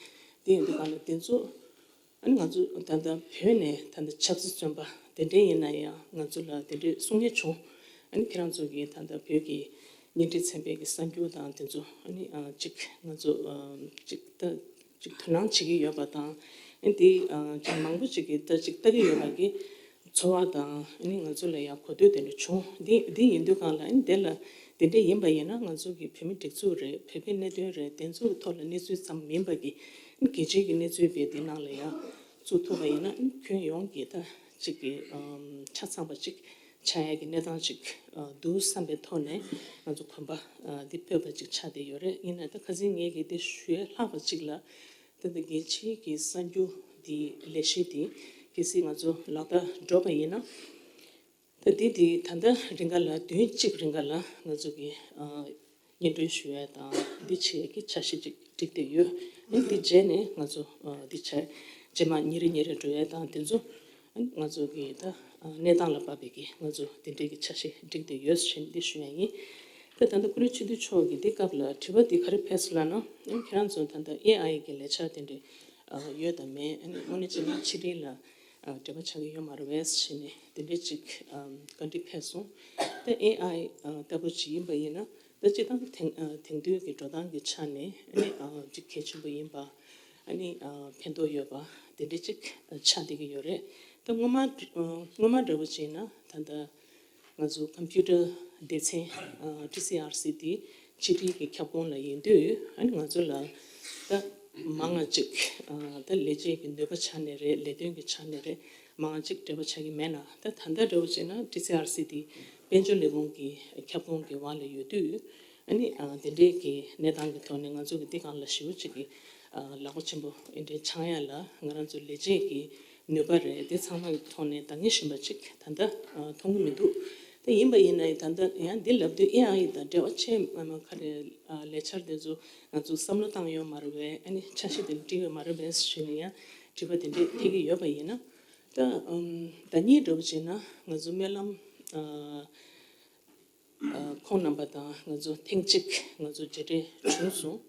དེ་ཡིན་དུས་སྒང་ལ་དེ་ཚོ་ཨ་ནི་ང་ཚོ་ད་ལྟ་བོད་ནས་ད་ལྟ་ཆབ་སྲིད་བཙོན་པ་དེ་འདྲའི་ཡིན་ན་ཡང་ང་ཚོ་ལ་དེ་འདྲའི་གསུང་ཡ་བྱུང་། ཨ་ནི་ཁྱེད་རང་ཚོ་གིས་ད་ལྟ་བོད་ཀྱི་བརྙན་འཕྲིན་ཚན་པའི་གི་གསར་འགྱུར་དང་དེ་ཚོ་ཨ་ནི་ཨ་ཅིག་ང་ཚོ་ཨ་ཅིག་ད་ཅིག་དོ་སྣང་བྱེད་ཀྱི་ཡོད་པ་དང་། ཨ་ནི་དེ་ཨ་ཅིག་མང་པོ་ཅིག་གིས་ད་ཅིག་ལྟ་གི་ཡོད་པ་གི་ཚོར་བ་དང་ཨ་ནི་ང་ཚོ་ལ་ཡང་གོ་ཐོས་དེ་འདྲ་བྱུང་། འདི་འདི་ཡིན་དུས་སྒང་ལ་ཨ་ནི་དེ་ལ་དེ་འདྲ་ཡིན་པ་ཡིན་ན་ང་ཚོ་གི་བོད་མི་སྒྲིག་འཛུགས་རེད། བོད་པའི་གནད་དོན་རེད། དེ་ཚོ་གི་ཐོག་ལ་གནས་ཚུལ་ཙམ་མིན་པ་གི་ཨ་ནི་རྒྱལ་སྤྱིའི་གི་གནས་ཚུལ་བས་དེ་ནང་ལ་ཡང་བཙུགས་ཐུབ་པ་ཡིན་ན་ཨ་ནི་ཁྱོན་ཡོངས་ཀྱི་ད་ཅིག་གི་ཨམ་ཆ་ཚང་པ་ཅིག་ཆགས་ཡ་གི་གནས་སྟངས་ཅིག་ཨ་འདུག་བསམ་པའི་ཐོག་ནས་ང་ཚོ་གོམ་པ་ཨ་འདི་སྤོས་པ་ཅིག་ཆགས་བསྡད་ཡོད་རེད། ཡིན་ན་ད་ཁ་སང་ངས་གི་དེ་ཞུ་ཡ་ལྷག་པ་ཅིག་ལ། ད་ལྟ་རྒྱལ་སྤྱིའི་གི་གསར་འགྱུར་འདི་ལས་གཞི་འདི་གལ་སྲིད་ང་ཚོ་ལག་བསྟར་འགྲོ་བ་ཡིན་ན། ད་འདི་འདི་ད་ལྟ་རིང་ག་ལ་བདུན་གཅིག་རིང་ག་ལ་ང་ཚོ་གི་ཨ་སྙན་སྒྲོན་ཞུ་ཡ་དང་འདི་བྱེད་ཡ་གི་འཆར་གཞི་ཅིག་བསྒྲིགས་བསྡད་ཡོད། ཨ་འདི་རྗེས་ནས་ང་ཚོ་ཨ་འདི་བྱས་རྗེས་མ་ཉིན་རེ་ཉིན་རེ་འགྲོ་ཡ་དང་དེ་ཚོ་ང་ཚོ་གི་ད་གནས་སྟངས་ལ་བབས་པའི་གི་ང་ཚོ་དེ་འདྲའི་གི་འཆར་གཞི་བསྒྲིགས་བསྡད་ཡོད་ཟེར་ནས་འདི་ཞུ་ཡ་ཡིན། ད་ད་ལྟ་ཀུ་རེ་སྤྱི་འཐུས་མཆོག་གིས་འདི་སྐབས་ལ་དྲི་བ་འདི་ག་རེ་ཕེབས་སོང་ལབ་ན། ཨ་ཁྱེད་རང་ཚོ་ད་ལྟ་ཨེ་ཨའི་གི་ལས་འཆར་དེ་འདྲ་ཡོད་དམ་མེད། ཨ་ནི་དངོས་གནས་བྱས་ན་ཕྱི་དྲིལ་ལ་འབྲེལ་བ་ཆགས་ཀྱི་ཡོད་མ་རེད་པས་ཟེར་ནས་དེ་འདྲའི་ཅིག་བཀའ་འདྲི་ཕེབས་སོང་། ད་ཨེ་ཨའི་ལྟ་བུ་ཅིག་ཡིན་པ་ཡིན་ན། ད་སྤྱིར་བཏང་དེང་དེང་དུས་ཀྱི་འགྲོ་སྟངས་ཀྱི་ཆ་ནས་ཨ་ནི་ཅིག་གལ་ཆེན་པོ་ཡིན་པ། ཨ་ནི་ཕན་ཐོགས་ཡོད་པ་དེ་འདྲ་ཅིག་ཆགས་བསྡད་ཀྱི་ཡོད་རེད། ད་སྔོན་མ་སྔོན་མ་འདྲ་བོ་བྱས་ན་ད་ལྟ་ང་ཚོ་ཀམ་པུ་ཊར་སྡེ་ཚན་ཊི་སི་ཨར་སི་དེ་ཕྱི་དྲིལ་གྱི་ཁྱབ་ཁོངས་ལ་ཡིན་དུས། ཨ་ནི་ང་ཚོ་ལ་ད་མང་ང་ཅིག་ད་ལས་བྱེད་ཀྱི་ནུས་པ་ཆ་ནས་རེད། ལས་དོན་གྱི་ཆ་ནས་རེད། མང་ང་ཅིག་འབྲེལ་བ་ཆགས་ཀྱི་མེད་ན། ད་ད་ལྟ་འདྲ་བོ་བྱས་ན་ཊི་སི་ཨར་སི་དེ་དཔལ་འབྱོར་ལས་ཁུངས་ཀྱི་ཁྱབ་ཁོངས་ཀྱི་འོག་ལ་ཡོད་དུས། ཨ་ནི་ཨ་དེ་འདྲའི་གི་གནས་སྟངས་ཀྱི་ཐོག་ནས་ང་ཚོ་གི་འདི་སྒང་ལ་ཞེ་པོ་ཅིག་གི་ཨ་ལག་པ་ཆེན་པོ་དེ་འདྲའི་འཆང་ཡ་ལ་ང་རང་ཚོ་ལས་བྱེད་ཀྱི་ནུས་པ་རེད། དེ་ཚང་མ་གི་ཐོག་ནས་འདང་ངེས་བཞིན་པ་ཅིག་ད་ལྟ་ཨ་མཐོང་གི་མི་འདུག་ད་ཡིན་པ་ཡིན་ན་ཡང་ད་ལྟ་ཡང་འདི་ལབ་དུས་ཨེ་ཨའི་དང་འབྲེལ་བ་ཆེ་མ་མ་ག་རེ་ཨ་ལས་འཆར་དེ་ཚོ་ང་ཚོ་བསམ་བློ་བཏང་ཡོད་མ་རེད་པས། ཨ་ནི་འཆར་གཞི་དེ་བསྒྲིགས་ཡོད་མ་རེད་པས་ཞུས་ནས་ཡང་ དྲི་བ་དེ་འདྲས་འཐེན་གྱི་ཡོད་པ་ཡིན་ན། ད་ཨམ་ཟླ་གཉིས་འགྲོ་བ་བྱས་ན་ང་ཚོ་སྨོན་ལམ་ཨ་ཨ་ཁོང་རྣམ་པ་དང་ང་ཚོ་ཐེངས་གཅིག་ང་ཚོ་མཇལ་འཕྲད་བྱུང་སོང་།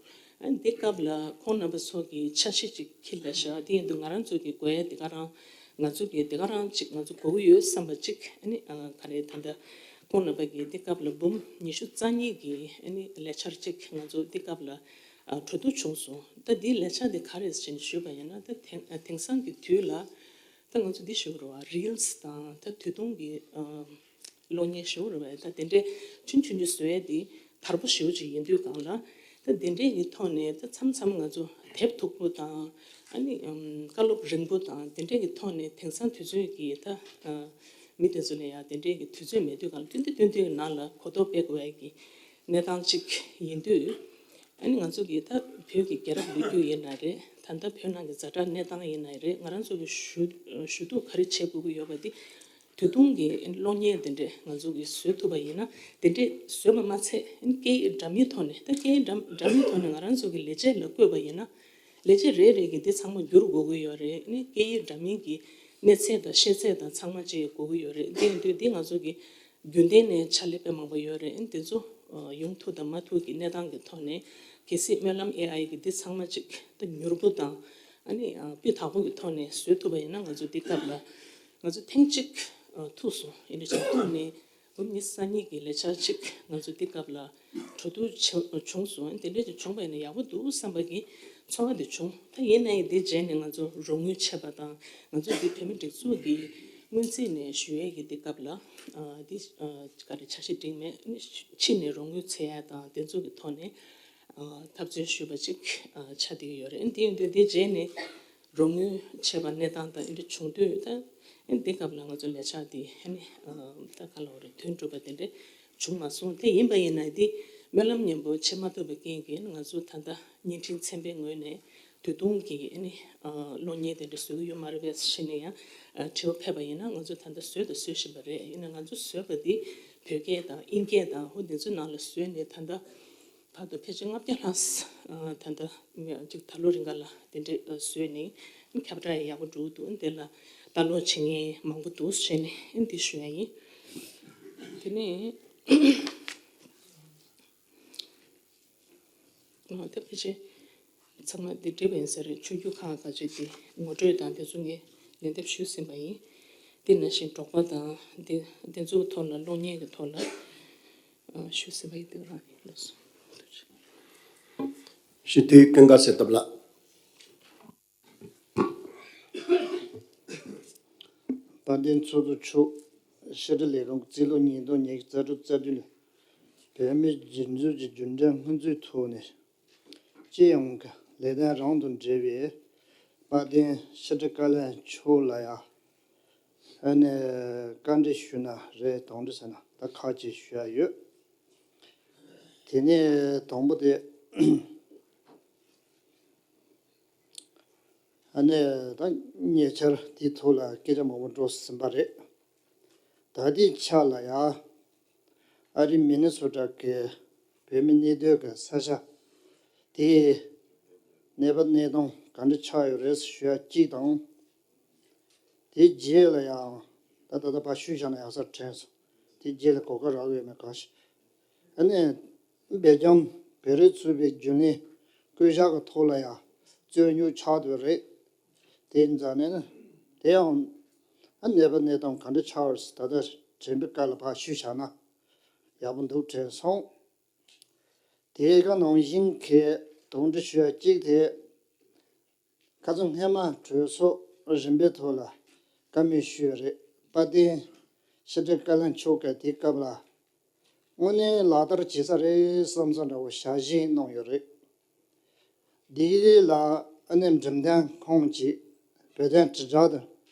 ཨ་འདི་སྐབས་ལ་ཁོང་རྣམ་པ་ཚོ་གི་འཆར་གཞི་ཅིག་འཁྱེར་ལ་བཞག་དེ་ཡིན་དུས་ང་རང་ཚོ་གི་དགོས་ཡ་དེ་ག་རང་ང་ཚོ་གི་དེ་ག་རང་ཅིག་ང་ཚོ་དགོས་ཀྱི་ཡོད་བསམ་པ་ཅིག་ཨ་ནི་ཨ་ག་རེ་ད་ལྟ་ཁོང་རྣམ་པ་གི་འདི་སྐབས་ལ་འབུམ་ཉི་ཤུ་རྩ་གཉིས་ཀྱི་ཨ་ནི་ལས་འཆར་ཅིག་ང་ཚོ་འདི་སྐབས་ལ་ཨ་གྲོས་བསྡུར་བྱུང་སོང་། ད་འདིའི་ལས་འཆར་འདི་ག་རེ་ཟེར་ནས་ཞུས་པ་ཡིན་ན། ད་དེང་དེང་སང་གི་དུས་ལ་ད་ང་ཚོ་འདི་ཞུ་རོགས་ཨ་རིལ་སི་དང་ད་དུས་ཐུང་གི་ཨ་གློག་བརྙན་ཞུ་རོགས་ཨ་ད་དེ་འདྲའི་ཆུང་ཆུང་ཆུང་བཟོ་ཡས་འདི་དར་པོ་ཞེ་པོ་ཅིག་ཡིན་དུས་སྒང་ལ་ད་དེ་འདྲའི་གི་ཐོག་ནས་ད་མཚམས་མཚམས་ང་ཚོ་དེབ་མཐུག་པོ་དང་ཨ་ནི་ཨམ་བཀའ་སློབ་རིང་པོ་དང་དེ་འདྲའི་གི་ཐོག་ནས་དེང་སང་དུས་ཚོད་ཀྱི་ད་ཨ་མི་དེ་ཚོ་ལ་ཡང་དེ་འདྲའི་གི་དུས་ཚོད་མེད་དུས་སྒང་ལ་བསྟུན་ཏེ་བསྟུན་ཏེ་གི་ནང་ལ་གོ་རྟོགས་སྤེལ་དགོས་ཡས་ཀྱི་གནས་སྟངས་ཅིག་ཡིན་དུས། ཨ་ནི་ང་ཚོ་གི་ད་བོད་ཀྱི་རྒྱལ་རབས་ལོ་རྒྱུས་ཡིན་ན་རེད། ད་ལྟ་བོད་ནང་གི་ཛ་དྲག་གནས་སྟངས་ཡིན་ན་རེད། ང་རང་ཚོ་གི་ཞུ་ཞུ་གཏུག་ག་རེ་བྱེད་དགོས་ཀྱི་ཡོད་པ་འདི་དུས་ཐུང་གི་གློག་བརྙན་དེ་འདྲས་ང་ཚོ་གི་བཟོ་ཐུབ་པ་ཡིན་ན། དེ་འདྲས་བཟོས་པ་མ་ཚད་སྐད་ཡིག་འདྲ་མིན་ཐོག་ནས་ད་སྐད་ཡིག་འདྲ་འདྲ་མིན་ཐོག་ནས་ང་རང་ཚོ་གི་ལས་བྱེད་ལ་བཀོད་པ་ཡིན་ན། ལས་བྱེད་རེ་རེ་གི་འདི་ཚང་མ་བསྒྱུར་དགོས་ཀྱི་ཡོད་རེད། ཨ་ནི་སྐད་ཡིག་འདྲ་མིན་གྱི་གནས་ཚད་དང་ཤེས་ཚད་དང་ཚང་མ་བཅས་དགོས་ཀྱི་ཡོད་རེད། དེ་ཡིན་དུས་འདི་ང་ཚོ་གི་རྒྱུན་ལྡན་ནས་ཕྱག་ལས་དཔེ་མང་པོ་ཡོད་རེད། ཨ་ནི་དེ་ཚོ་ཨ་ཡོང་ཐུབ་དང་མ་ཐུབ་ཀྱི་གནས་སྟངས་ཀྱི་ཐོག་ནས་གལ་སྲིད་སྨོན་ལམ་ཨེ་ཨའི་གི་འདི་ཚང་མ་ཅིག་ད་མྱུར་པོ་དང་ཨ་ནི་ཨ་སྤུས་དག་པོ་གི་ཐོག་ནས་བཟོས་ཐུབ་པ་ཡིན་ན། ང་ཚོ་འདི་སྐབས་ལ་ང་ཚོ་ཐེངས་གཅིག་ཨ་ཐུག་སོང་། ཨ་ནི་ཆ་ཐུག་ནས་འབུམ་ཉི་ཤུ་རྩ་གཉིས་ཀྱི་ལས་འཆར་ཅིག་ང་ཚོ་འདི་སྐབས་ལ་གྲོས་བསྡུར་བྱུང་བྱུང་སོང་། དེ་འདྲ་ཅིག་བྱུང་བ་ཡིན་ན་ཡག་པོ་འདུག་བསམ་པ་གི་ཚོར་བ་དེ་བྱུང་། ད་ཡིན་ནའི་དེ་རྗེས་ནས་ང་ཚོ་རོགས་དངུལ་ཆད་པ་དང་ང་ཚོ་འདི་བོད་མི་སྒྲིག་འཛུགས་ཀྱི་སྔོན་རྩིས་ནས་ཞུ་ཡས་ཀྱི་དེ་སྐབས་ལ་ཨ་འདི་ཨ་ག་རེ་འཆར་གཞི་སྒྲིག་མེད། ཕྱི་ནས་རོགས་དངུལ་འཚོལ་ཡས་དང་དེ་ཚོ་གི་ཐོག་ནས་ཨ་འཐབ་རྩོད་ཞུས་པ་ཅིག་ཨ་ཆགས་བསྡད་ཀྱི་ཡོད་རེད། དེ་ཡིན་དུས་དེ་རྗེས་ནས་རོགས་དངུལ་ཆད་པ་གནས་སྟངས་དང་འདི་འདྲ་བྱུང་དུས་ད། ཨ་ནི་དེ་སྐབས་ལ་ང་ཚོ་ལས་འཆར་དེ་ཨ་ནི་ཨ་ད་ག་ལབ་དགོས་རེད། དོན་གྲུབ་པ་དེ་འདྲ་བྱུང་མ་སོང་། དེ་ཡིན་པ་ཡིན་ན་དེ་སྨོན་ལམ་མཉམ་པོ་བྱེད་མ་ཐུབ་པའི་རྐྱེན་གྱིས་ང་ཚོ་ད་ལྟ་བརྙན་འཕྲིན་ཚན་པའི་ངོས་ནས་དུས་ཐུང་གི་ཨ་ནི་ཨ་གློག་བརྙན་དེ་འདྲ་བཟོ་གི་ཡོད་མ་རེད་པས་ཟེར་ནས་ཡང་ཨ་དྲི་བ་ཕེབས་པ་ཡིན་ན། ང་ཚོ་ད་ལྟ་བཟོས་དང་བཟོ་བཞིན་པ་རེད། ཡིན་ན་ང་ཚོ་བཟོས་པ་དེ་བོད་སྐད་དང་དབྱིན་སྐད་དང་འོ་དེ་ཚོའི་ནང་ལ་བཟོས་ནས་ད་ལྟ་བར་དུ་ཕལ་ཆེར་ལྔ་བརྒྱ་ལྷག་ཨ་ད་ལྟ་ཅིག་ད་ལོ་རིང་ག་ལ་དེ་འདྲས་བཟོས་ནས་ཁྱབ་བསྒྲགས་ཡག་པོ་འགྲོ་གི་འདུག་དེ་ལ་ལྟ་ཀློག་བྱེད་མཁན་མང་པོ་འདུག་ཟེར་ནས་འདི་ཞུ་ཡ་ཡིན། དེ་ནས་ཨ་ད་ཕལ་ཆེར་ཚང་མ་འདི་འགྲིག་པ་ཡིན་ས་རེད། ཆོས་བརྒྱུད་ཁག་ཁ་ཅིག་དེ་ངོ་སྤྲོད་དང་དེ་ཚོ་ངས་ལན་འདེབས་ཞུས་ཟིན་པ་ཡིན། དེ་ནང་བཞིན་འབྲོག་པ་དང་དེ་དེ་ཚོའི་ཐོག་ལ་གློག་བརྙན་གྱི་ཐོག་ལ་ཨ་ཞུས་ཟིན་པ་ཡིན། དེ་རང་ཡིན་ལགས་སོ། ཞུ་དུས་ཀུན་དགའ་གསེར་ཐུབ་ལགས། དཔལ་ལྡན་ཚོགས་གཙོ་མཆོག་ཕྱི་དྲིལ་ལས་ཁུངས་ཀྱི་རྩིས་ལོ་ཉིས་སྟོང་ཉི་ཤུ་རྩ་དྲུག་རྩ་བདུན་ལ་བོད་མིའི་སྒྲིག་འཛུགས་ཀྱི་རྒྱུན་ལྡན་སྔོན་རྩིས་ཐོག་ནས་སྤྱི་ཡོངས་ཀྱི་ལས་དོན་རང་དང་འབྲེལ་བའི་དཔལ་ལྡན་ཕྱི་དྲིལ་བཀའ་བློན་མཆོག་ལ་ཡང་ཨ་ནི་བཀའ་འདྲི་ཞུས་ན་རེད། དང་འདྲི་ཟེར་ན་ད་ཁག་ཅིག་ཞུ་ཡ་ཡོད། དེ་ནས་དང་པོ་དེ། ཨ་ནི་ད་ཉེ་ཆར་དེའི་ཐོག་ལ་སྐད་ཆ་མང་པོ་འགྲོ་ཟིན་པ་རེད། ད་ལྟའི་ཆ་ལ་ཡང་ཨ་རིའི་མི་ནི་སོ་ཊ་གི་བོད་མི་གནས་སྡོད་ཀྱི་ས་ཆ་དེའི་གནས་བབ་གནས་སྟངས་ག་འདྲ་ཆགས་ཡོད་རེད་ཞུ་ཡ་གཅིག་དང་། དེའི་རྗེས་ལ་ཡང་ད་ད་ལྟ་ཕར་ཞུས་བཞག་ན་ཡག་སར་དྲན་སོང་། དེའི་རྗེས་ལ་གོ་སྐབས་རག་ཡོད་མེད་གང་ཤེས། ཨ་ནི་སྦེལ་ཇམ་བོད་རིགས་ཚུད་པའི་རྒྱུན་ལས་བསྐོ་གཞག་གི་ཐོག་ལ་ཡང་རྩོད་རྙོག་ཆགས་བསྡད་རེད། དེ་ཡིན་ཙང་ནས་དེ་ཡང་ཨ་གནས་བབ་གནས་སྟངས་ག་འདྲ་ཆགས་ཡོད་རེད་ཟེར་ད་ལྟ་དྲན་པའི་སྐབས་ལ་ཕར་ཞུས་བཞག་ན་ཡག་པོ་འདུག་དྲན་སོང་། དེ་ག་ནང་བཞིན་གྱི་དོགས་འདྲི་ཞུ་ཡ་གཅིག་དེ། ཁ་སང་སྔས་མ་གྲོས་ཚོགས་རིམ་པའི་ཐོག་ལ་བཀའ་མོལ་ཞུས་ཡོད་རེད། དཔལ་ལྡན་ཕྱི་དྲིལ་བཀའ་བློན་མཆོག་གིས་དེའི་སྐབས་ལ་དངོས་གནས་ལག་བསྟར་བྱེད་ས་རེད་བསམ་ས་འདྲ་བོ་ཞལ་བཞེས་གནང་ཡོད་རེད། ལྡི་ལི་ལ་ཨ་ནེ་འབྲེལ་ལྡན་ཁང་གཅིག་བོད་དོན་དྲིལ་བསྒྲགས་དང་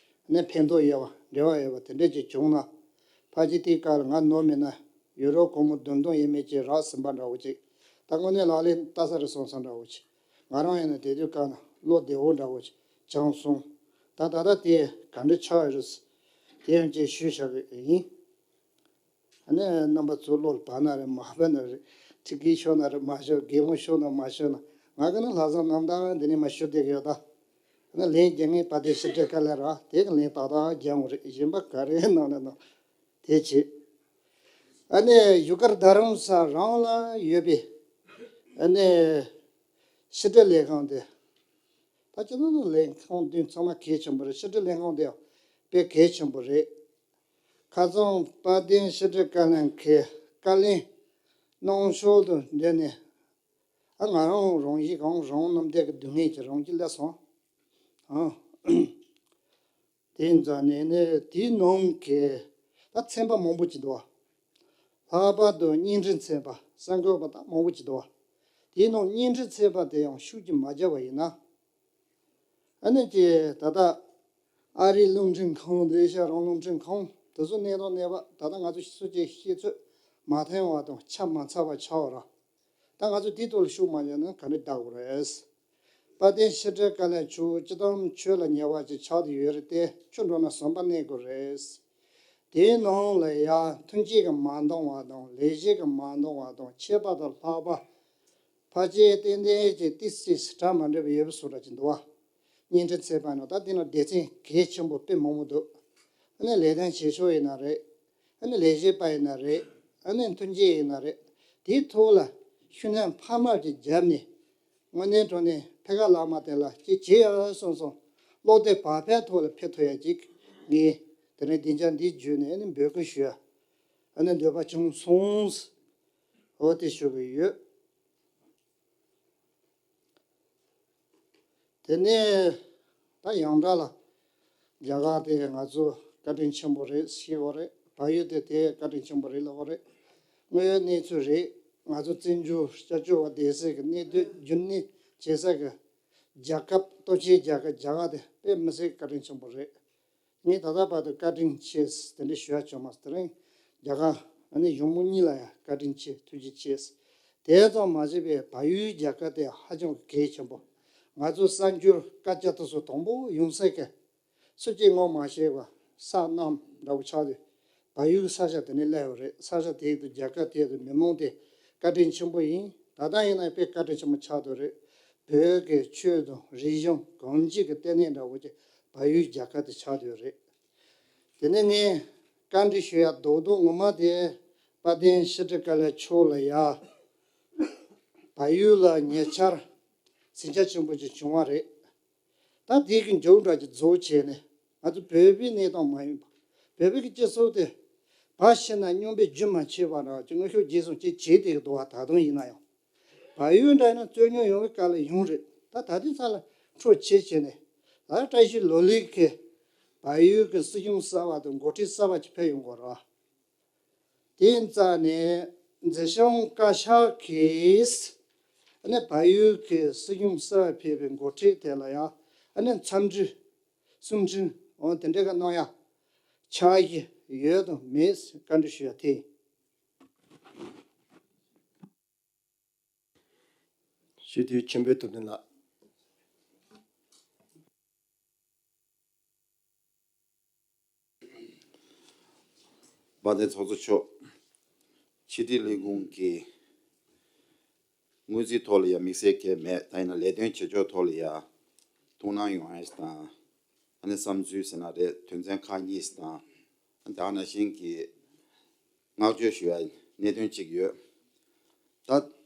ཨ་ནེ་ཕན་ཐོགས་ཡོད་པ་འབྲེལ་བ་ཡོད་པ་དེ་འདྲས་ཅིག་བྱུང་ན། ཕལ་ཆེར་དེའི་སྐབས་ལ་ང་ནོར་མེད་ན་ཡུ་རོ་སྒོར་མོ་བདུན་སྟོང་ཡས་མས་ཅིག་རག་ཟིན་པ་འདྲ་བོ་ཅིག་ད་དངོས་གནས་ལག་ལེན་བསྟར་ས་རེད་བསམ་ས་འདྲ་བོ་ཅིག་ང་རང་ཡིན་ན་དེ་དུས་སྐབས་ན་བློ་བདེ་བོ་འདྲ་བོ་ཅིག་བྱུང་སོང་། ད་ད་ལྟ་དེ་ག་འདྲ་ཆགས་ཡོད་རེད། དེ་ཡང་ཅིག་ཞུས་བཞག་གི་ཡིན། ཨ་ནི་རྣམ་པ་ཚོ་བློ་ལ་བབས་ན་རེད་མ་བབས་ན་རེད། ཁྲིག་གེ་ཤོར་ན་རེད་མ་ཤོར། གད་མོ་ཤོར་ན་མ་ཤོར་ན། ང་གི་ནི་ལྷག་བསམ་རྣམ་དག་འདི་ནས་མར་ཞུ་བསྡད་ཀྱི་ཡོད་ད། ན་ལན་རྒྱག་མཁན་དཔལ་ལྡན་ཤེས་རིག་བཀའ་བློན་ར་དེ་གི་ལན་ཏག་ཏག་རྒྱག་འོང་རེད། གཞན་པ་ག་རེ་གནང་ན་གནང་། དེ་བྱེད། ཨ་ནི་བཞུགས་སྒར་རྡ་རམ་ས་ལ་རང་ལ་ཡོད་པའི་ཨ་ནི་ཕྱི་དྲིལ་ལས་ཁང་དེ། ད་ཅི་ནང་ལས་ཁང་བདུན་ཚང་མ་གལ་ཆེན་པོ་རེད། ཕྱི་དྲིལ་ལས་ཁང་དེ་ཡང་དཔེ་གལ་ཆེན་པོ་རེད། ཁ་སང་དཔལ་ལྡན་ཕྱི་དྲིལ་བཀའ་བློན་གྱིས་བཀའ་ལན་གནང་ཕྱོགས་དང་འབྲེལ་ནས། ཨ་ང་རང་རང་ཡིག་གང་རང་རྣམ་དེ་གི་སྡུག་བསྔལ་གྱི་རང་གི་སླེབས་སོང་། ཨང་། དེ་ཡིན་ཙང་ནས་ནས་དེའི་ནང་གི་ད་ཚན་པ་མང་པོ་ཅིག་འདུག་བ། ལྷག་པར་དུ་བརྙན་འཕྲིན་ཚན་པ་གསར་འགོད་པ་ད་མང་པོ་ཅིག་འདུག་བ། དེའི་ནང་བརྙན་འཕྲིན་ཚན་པ་དེ་ཡང་ཤུགས་ཀྱིས་མ་བརྒྱབ་པ་ཡིན་ན། ཨ་ནི་ཀྱི་ད་ལྟ་ཨ་རིའི་རླུང་འཕྲིན་ཁང་དང་ཨེ་ཤ་ཡ་རང་རླུང་འཕྲིན་ཁང་དེ་ཚོ་གནས་སྟངས་གནས་བབ་ད་ལྟ་ང་ཚོ་སུ་གཅིག་ཤེས་ཚོད་མ་ཐོན་བ་དང་ཆ་མ་ཚང་བ་ཆགས་པ་ར། ད་ང་ཚོ་དེའི་ཐོག་ལ་ཤུགས་མ་བརྒྱབ་ན་ག་འདྲ་བསྡད་དགོས་རེད། དཔལ་ལྡན་ཕྱི་དྲིལ་བཀའ་བློན་མཆོག་སྤྱི་བཏང་ཆོས་ལ་ཉེ་བ་ཅིག་ཆགས་བསྡད་ཡོད་རེད་དེ། ཁྱོད་འགྲོ་ན་ཟམ་པ་གནོན་དགོས་རེད། དེའི་ནང་ལ་ཡ་མཐུན་རྐྱེན་གྱིས་མ་འདང་བ་དང་ལས་གཞི་གིས་མ་འདང་བ་དང་ཆད་པ་དང་ལྷག་པ། ཕལ་ཆེར་ཏན་ཏན་གྱི་ཏི་སི་གྲ་མ་འགྲིག་པ་ཡོད་པ་བཟོ་འདྲ་ཅིག་འདུག་བ། བརྙན་འཕྲིན་ཚན་པ་ནང་ད་དེ་ནང་སྡེ་ཚན་གལ་ཆེན་པོ་དཔེ་མང་པོ་འདུག་ཨ་ནི་ལས་དོན་བྱེད་ཕྱོགས་ཡིན་ན་རེད། ཨ་ནི་ལས་བྱེད་པ་ཡིན་ན་རེད། ཨ་ནི་མཐུན་རྐྱེན་ཡིན་ན་རེད། དེའི་ཐོག་ལ་ཤུགས་སྣོན་འཕར་མ་ཅིག་བརྒྱབ་ནས། དངོས་གནས་དྲང་གནས་ཕེ་ཁ་ལག་མ་དེ་ལ་ཅིག་བྱེད་ཡག་སོང་སོང་བློ་གཏད་བག་ཕེབས་ཐོག་ལ་ཕེབས་ཐུབ་ཡག་ཅིག་ངས་དེ་རིང་སྡིངས་ཆ་འདི་བརྒྱུད་ནས་ཨ་ནི་འབོད་སྐུལ་ཞུ་ཡ། ཨ་ནི་འདོད་པ་བྱུང་སོང་། འོ་དེ་ཞུ་གི་ཡོད། དེ་ནས་ད་ཡང་དག་ལ་རྒྱ་གར་དེ་ང་ཚོ་བཀའ་དྲིན་ཆེན་པོ་རེད་ཤེས་དགོས་རེད། བལ་ཡུལ་དེ་དེ་བཀའ་དྲིན་ཆེན་པོ་རེད་ལབ་དགོས་རེད། དངོས་ཡོད་གནས་ཚུལ་རེད། ང་ཚོ་བཙན་བྱོལ་སྐྱབས་བཅོལ་བ་བསྡད་སའི་གི་གནས་སྡོད་རྒྱུན་གནས་བྱེད་ས་གི་རྒྱལ་ཁབ་སྟོབས་ཆེན་རྒྱལ་ཁབ་རྒྱ་གར་དེ་དཔེ་མི་སྲིད་བཀའ་དྲིན་ཆེན་པོ་རེད། ངས་ད་ལྟ་བར་དུ་བཀའ་དྲིན་ཆེ་ཟེར་དེ་འདྲ་ཞུ་ཡ་བྱུང་མ་སོང་། དེ་རིང་རྒྱ་གར་ཨ་ནི་གཞུང་མང་གཉིས་ལ་ཡང་བཀའ་དྲིན་ཆེ་ཐུགས་རྗེ་ཆེ་ཟེར། དེ་ཙམ་མ་ཟད་པའི་བལ་ཡུལ་རྒྱལ་ཁབ་དེ་ཧ་ཅང་གི་གལ་ཆེན་པོ། ང་ཚོ་གསར་འབྱོར་སྐད་ཆ་དེ་ཚོ་དང་པོ་ཡོང་སའི་གི་སུ་གཅིག་ངོ་མ་ཤེས་པ་ས་གནམ་འདྲ་བོ་ཆགས་ཏེ། བལ་ཡུལ་གྱི་ས་ཆ་དེ་ནས་སླེབས་ཡོད་རེད། ས་ཆ་དེ་དང་རྒྱལ་ཁབ་དེ་དང་མི་མང་དེ་བཀའ་དྲིན་ཆེན་པོ་ཡིན། ད་ལྟ་ཡིན་ན་དཔེ་བཀའ་དྲིན་ཆེན་པོ་ཆགས་བསྡད་རེད། བོད་ཀྱི་ཆོས་དང་རིག་གཞུང་གང་ཅིའི་གི་ལྟེ་གནས་འདྲ་བོ་ཅིག་བལ་ཡུལ་རྒྱལ་ཁབ་དེ་ཆགས་བསྡད་རེད། དེ་ནས་ངས་བཀའ་འདྲི་ཞུ་ཡ་རྡོག་རྡོག་ངོ་མ་དེ་དཔལ་ལྡན་ཕྱི་དྲིལ་བཀའ་བློན་མཆོག་ལ་ཡ། བལ་ཡུལ་ལ་ཉེ་ཆར་ཟིང་ཆ་ཆེན་པོ་ཅིག་བྱུང་བ་རེད། ད་དེ་གི་མཇུག་འབྲས་ཀྱི་རྫོགས་བྱས་ནས་ང་ཚོ་བོད་པའི་གནས་སྟངས་མ་ཡིན་པ། བོད་པའི་གི་སྤྱི་ཚོགས་དེ་བར་ཕྱིན་ན་སྙོམས་པའི་རྒྱུན་མ་ཆད་པ་འདྲ་ཅིག་དངོས་ཤུགས་རྒྱས་སོང་ཅིག་བྱས་བསྡད་ཀྱི་འདུག་བ། ད་དུང་ཡིན་ན་ཡང་། བལ་ཡུལ་འདྲ་ཡིན་ན་རྩོད་རྙོག་ཡོང་བའི་སྐབས་ལ་ཡོང་རེད། ད་ད་ལྟའི་ཆ་ལ་འཕྲོ་ཆེ་བྱས་ནས་ད་བཀྲ་ཤིས་ལོ་ལེགས་ཀྱི་བལ་ཡུལ་གྱི་སྲིད་སྐྱོང་གསར་པ་དང་འགོ་ཁྲིད་གསར་པ་ཅིག་ཕེབས་ཡོང་དགོས་རེད་བ། དེ་རྩ་ནས་མཛེས་ཤོང་བཀའ་ཤག་གིས་ཨ་ནི་བལ་ཡུལ་གྱི་སྲིད་སྐྱོང་གསར་པ་ཕེབས་པའི་འགོ་ཁྲིད་དེ་ལ་ཡང་ཨ་ནི་འཚམས་འདྲི་གསུང་འཕྲིན་འོ་དེ་འདྲ་ག་གནང་ཡ་འཆར་གཞི་ཡོད་དང་མེད་བཀའ་འདྲི་ཞུ་ཡ་དེ་ཡིན། སྤྱི་འཐུས་ཆེན་པོའི་ཐུབ་བསྟན་ལགས། དཔལ་ལྡན་ཚོགས་གཙོ་མཆོག་ཕྱི་དྲིལ་ལས་ཁུངས་ཀྱི་དངོས་རྫས་ཐོག་ལ་ཡང་དམིགས་བསལ་གང་མེད། ད་ཡིན་ན་ལས་དོན་བྱེད་ཕྱོགས་ཐོག་ལ་ཡང་ཐུགས་སྣང་ཡོང་ཡས་དང་། ཨ་ནི་བསམ་ཚུལ་ཟེར་ན་རེད། དོན་ཚན་ཁག་གཉིས་དང་། ཨ་ནི་ད་ག་ནང་བཞིན་གྱི་བསྔགས་བརྗོད་ཞུ་ཡ་གནད་དོན་གཅིག་ཡོད། ད་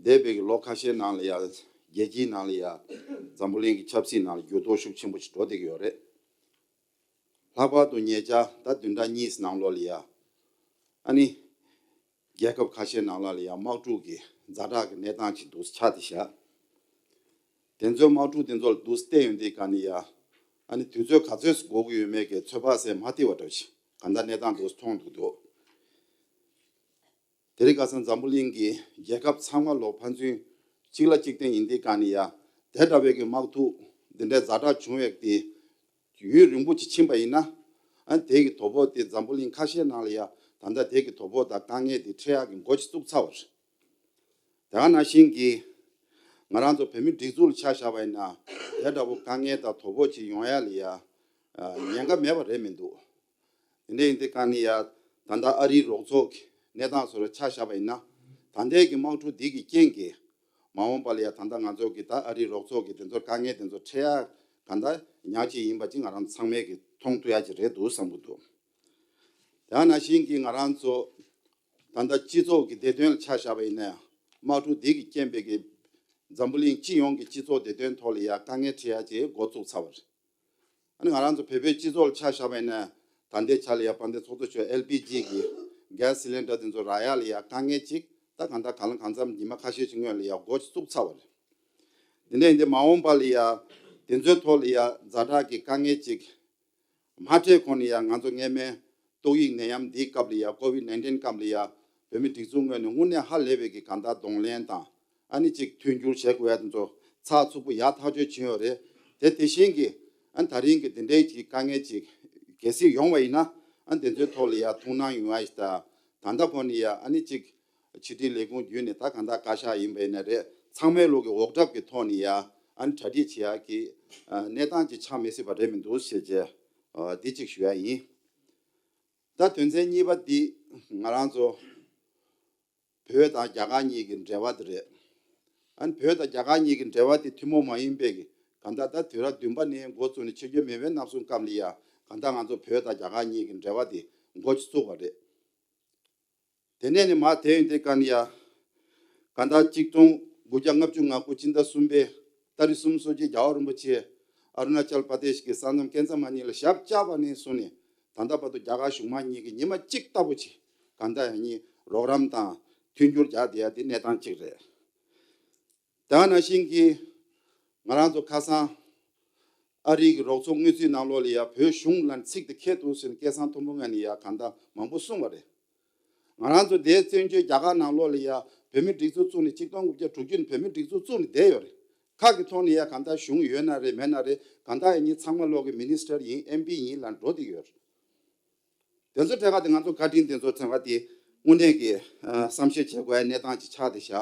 འདས་པའི་ལོ་ཁ་ཤས་ནང་ལ་ཡ་རྒྱལ་སྤྱིའི་ནང་ལ་ཡ་འཛམ་བུ་གླིང་གི་ཆབ་སྲིད་ནང་ལ་འགྱུར་ལྡོག་ཤུགས་ཆེན་པོ་ཞིག་འགྲོ་བསྡད་ཀྱི་ཡོད་རེད། ལྷག་པར་དུ་ཉེ་ཆར་ད་བདུན་ཕྲག་གཉིས་ནང་ལོགས་ལ་ཡ་ཨ་ནི་རྒྱལ་ཁབ་ཁ་ཤས་ནང་ལ་ལ་ཡ་དམག་འཁྲུག་གི་ཛ་དྲག་གི་གནས་སྟངས་ཅིག་འདུག་ཆགས་བསྡད་ཤག་དེ་ཚོའི་དམག་འཁྲུག་དེ་ཚོ་ལ་འདུག་བལྟས་ཡོང་དུས་ག་ནས་ཡ་ཨ་ནི་དུས་ཚོད་ག་ཚོད་འགོར་གྱི་ཡོད་མེད་ཀྱི་ཚོད་དཔག་ཟེར་མ་ཐེ་བ་འདྲ་ཞིག་གང་ལྟར་གནས་སྟངས་འདུག་མཐོང་འདུག་འདུག་དེ་རིང་ཁ་སང་འཛམ་བུ་གླིང་གི་རྒྱལ་ཁབ་ཚང་མ་ལོ་ཕན་ཚུན་གཅིག་ལ་གཅིག་བརྟེན་ཡིན་དུས་ག་ནས་ཡ་དེ་འདྲ་བའི་གི་དམག་འཁྲུག་འདི་འདྲའི་ཛ་དྲག་བྱུང་བའི་དེ་ཡུན་རིང་པོ་ཅིག་ཕྱིན་པ་ཡིན་ན། ཨ་དེ་གི་དོ་ཕོག་དེ་འཛམ་བུ་གླིང་ཁ་ཤས་ནང་ལ་ཡ་ད་ལྟ་དེ་གི་དོ་ཕོག་དང་དཀའ་ངལ་དེ་འཕྲད་ཡག་གི་འགོ་ཅིག་བཙུགས་ཚར་བ་རེད། དེ་ག་ནང་བཞིན་གྱི་ང་རང་ཚོ་བོད་མི་སྒྲིག་འཛུགས་ལ་ཆ་བཞག་པ་ཡིན་ན་དེ་འདྲ་བོ་དཀའ་ངལ་དང་དོ་ཕོག་ཅིག་ཡོང་ཡ་ལ་ཡ་ཉེན་ཁ་མེད་པ་རེད་མི་འདུག་དེ་འདྲ་ཡིན་དུས་ག་ནས་ཡ་ད་ལྟ་ཨ་རིའི་རོགས་ཚོགས་ཀྱི་གནས་སྟངས་སོགས་ལ་ཆ་བཞག་པ་ཡིན་ན་ད་ལྟའི་གི་དམག་འཁྲུག་འདི་གི་རྐྱེན་གྱིས་མ་འོངས་པ་ལ་ཡ་ད་ལྟ་ང་ཚོ་གི་ད་ཨ་རིའི་རོགས་ཚོགས་ཀྱི་དེ་ཚོ་དཀའ་ངལ་དེ་ཚོ་འཕྲད་ཡ་ གང་ལྟར་ཉག་གཅིག་ཡིན་པ་ཅིག་ང་རང་ཚང་མས་ཀྱི་མཐོང་ཐུབ་ཡ་ཅིག་རེད་འདུག་བསམ་གྱི་འདུག་དེ་ནང་བཞིན་གྱི་ང་རང་ཚོ་ད་ལྟ་སྤྱི་ཚོགས་ཀྱི་བདེ་དོན་ལ་ཆ་བཞག་པ་ཡིན་ན་དམག་འཁྲུག་འདི་གི་རྐྱེན་པས་ཀྱི་འཛམ་བུ་གླིང་སྤྱི་ཡོངས་ཀྱི་སྤྱི་ཚོགས་བདེ་དོན་ཐོག་ལ་ཡ་དཀའ་ངལ་འཕྲད་ཡ་ཅིག་འགོ་བཙུགས་ཚར་བ་རེད། ཨ་ནི་ང་རང་ཚོ་བོད་པའི་སྤྱི་ཚོགས་ལ་ཆ་བཞག་པ་ཡིན་ན་ད་ལྟའི་ཆ་ལ་ཡ་དཔལ་ལྡན་ཚོགས་གཙོ་མཆོག་ཨེལ་པི་ཇི་གི་གྷེ་སི་སི་ལིན་ཌར་དེ་ཚོ་རག་ཡ་ལ་ཡ་དཀའ་ངལ་ཅིག་ད་གང་ལྟར་གང་ལ་གང་འཚམ་ཉི་མ་ཁ་ཤས་ཤིག་སྔོན་ལ་ཡ་འགོ་ཅིག་བཙུགས་ཚར་བ་རེད། དེ་ནས་འདི་མ་འོངས་པ་ལ་ཡ་དེ་ཚོའི་ཐོག་ལ་ཡ་ཛ་དྲག་གི་དཀའ་ངལ་ཅིག་མ་འཕྲད་གོང་ནས་ཡ་ང་ཚོ་སྔས་མའི་ཏོག་དབྱིབས་ནད་ཡམས་འདིའི་སྐབས་ལ་ཡ་ཀོ་ཝིད་ནའིན་ཊིན་སྐབས་ལ་ཡ་བོད་མི་སྒྲིག་འཛུགས་ངོས་ནས་དངོས་གནས་ཧ་ལས་པའི་གི་གང་ལྟར་གདོང་ལེན་དང་ཨ་ནི་ཅིག་མཐུན་འགྱུར་བྱེད་དགོས་ཡ་དེ་ཚོ་ཚགས་ཚུད་པོ་ཡག་ཐག་ཆོད་བྱུང་ཡོད་རེད། དེ་དེ་བཞིན་གྱི་ཨ་ནི་ད་རིང་གི་འདི་འདྲའི་ཅིག་དཀའ་ངལ་ཅིག་གལ་སྲིད་ཡོང་བ་ཡིན་ན་ཨ་ནི་དེ་ཚོའི་ཐོག་ལ་ཡ་ཐུགས་སྣང་ཡོང་བ་ཞིག་དང་ད་ལྟ་གོང་ནས་ཡ་ཨ་ནི་ཅིག་ཕྱི་དྲིལ་ལས་ཁུངས་བརྒྱུད་ནས་ད་གང་ལྟར་བཀའ་ཤག་ཡིན་པ་ཡིན་ན་རེད། ཚང་མའི་ལོག་གི་འོག་གྲབས་ཀྱི་ཐོག་ནས་ཡ་ཨ་ནི་གྲ་སྒྲིག་བྱེད་ཡག་གི་གནས་སྟངས་ཅིག་ཆགས་མི་སྲིད་པ་རེད་མི་འདུག་ཞེས་བྱས་འདི་གཅིག་ཞུ་ཡ་ཡིན། ད་དོན་ཚན་གཉིས་པ་འདི་ང་རང་ཚོ་བོད་དང་རྒྱ་གར་གཉིས་ཀྱི་འབྲེལ་བ་དེ་རེད། ཨ་ནི་བོད་དང་རྒྱ་གར་གཉིས་ཀྱི་འབྲེལ་བ་དེ་ཐུན་མོང་མ་ཡིན་པའི་གི་གང་ལྟར་ད་དུས་རབས་བདུན་པ་ནས་འགོ་བཙུགས་ནས་ཆིག་སྟོང་དགུ་བརྒྱ་ལྔ་བཅུ་ང་གསུམ་སྐབས་ལ་ཡ་གང་ལྟར་ང་ཚོ་བོད་དང་རྒྱ་གར་གཉིས་ཀྱི་འབྲེལ་བ་དེ་འགོ་བཙུགས་པ་རེད། དེ་ནས་ནི་མར་དེ་ཡིན་དེ་ག་ནི་ཡ། གང་ལྟར་ཆིག་སྟོང་དགུ་བརྒྱ་ལྔ་བཅུ་ང་དགུ་སྤྱི་ཟླ་གསུམ་པའི་ཏ་རིག་གསུམ་སོ་གཅིག་རྒྱལ་བ་རིན་པོ་ཆེ་ཨ་རུ་ན་ཅལ་པ་དེ་ཤི་གི་ས་མཚམས་སྐས་འཛེགས་མ་གཉིས་ལ་ཞབས་བཅགས་པ་ནས་བཟུང་ནས་ད་ལྟ་བར་དུ་རྒྱ་གར་གཞུང་མང་གཉིས་ཀྱི་ཉི་མ་གཅིག་ལྟ་བུ་ཅིག་གང་ལྟར་ཡང་གཉིས་རོགས་རམ་དང་མཐུན་འགྱུར་རྒྱག་བསྡད་ཡ་དེ་གནས་སྟངས་གཅིག་རེད། དེ་ནང་བཞིན་གྱི་ང་རང་ཚོ་ཁ་སང་ཨ་རིའི་གི་རོགས་ཚོགས་དངུལ་རྩིས་ནང་ལོགས་ལ་ཡ་བོད་གཞུང་ལ་ཚིག་དེ་ཁྱེད་དུ་ཟིན་སྐལ་བཟང་མཐོན་པོ་ལྔ་ནས་ཡ་གང་ལྟར་མང་པོ་གསུངས་པ་རེད། ང་རང་ཚོ་དེའི་བཙན་བྱོལ་རྒྱ་གར་ནང་ལོགས་ལ་ཡ་བོད་མི་སྒྲིག་འཛུགས་བཙུགས་ནས་ཆིག་སྟོང་དགུ་བརྒྱ་དྲུག་ཅུ་ནས་བོད་མི་སྒྲིག་འཛུགས་བཙུགས་ནས་བསྡད་ཡོད་རེད། ཁག་གི་ཐོག་ནས་ཡ་གང་ལྟར་གཞུང་ཡོད་ན་རེད་མེད་ན་རེད་གང་ལྟར་ཡ་གཉིས་ཚང་མ་ལོག་གི་མི་ནི་སི་ཊར་ཡིན་ཨེམ་པི་ཡིན་ལ་འགྲོ་བསྡད་ཡོད་རེད། དེ་ཚོ་ཐད་ཀ་དེ་ང་ཚོ་བཀའ་དྲིན་དེ་ཚོ་ཐད་ཀ་དེ་དངོས་གནས་ཀྱི་ཨ་བསམ་ཤེས་བྱེད་དགོས་ཡ་གནས་སྟངས་ཅིག་ཆགས་བསྡད་ཤག་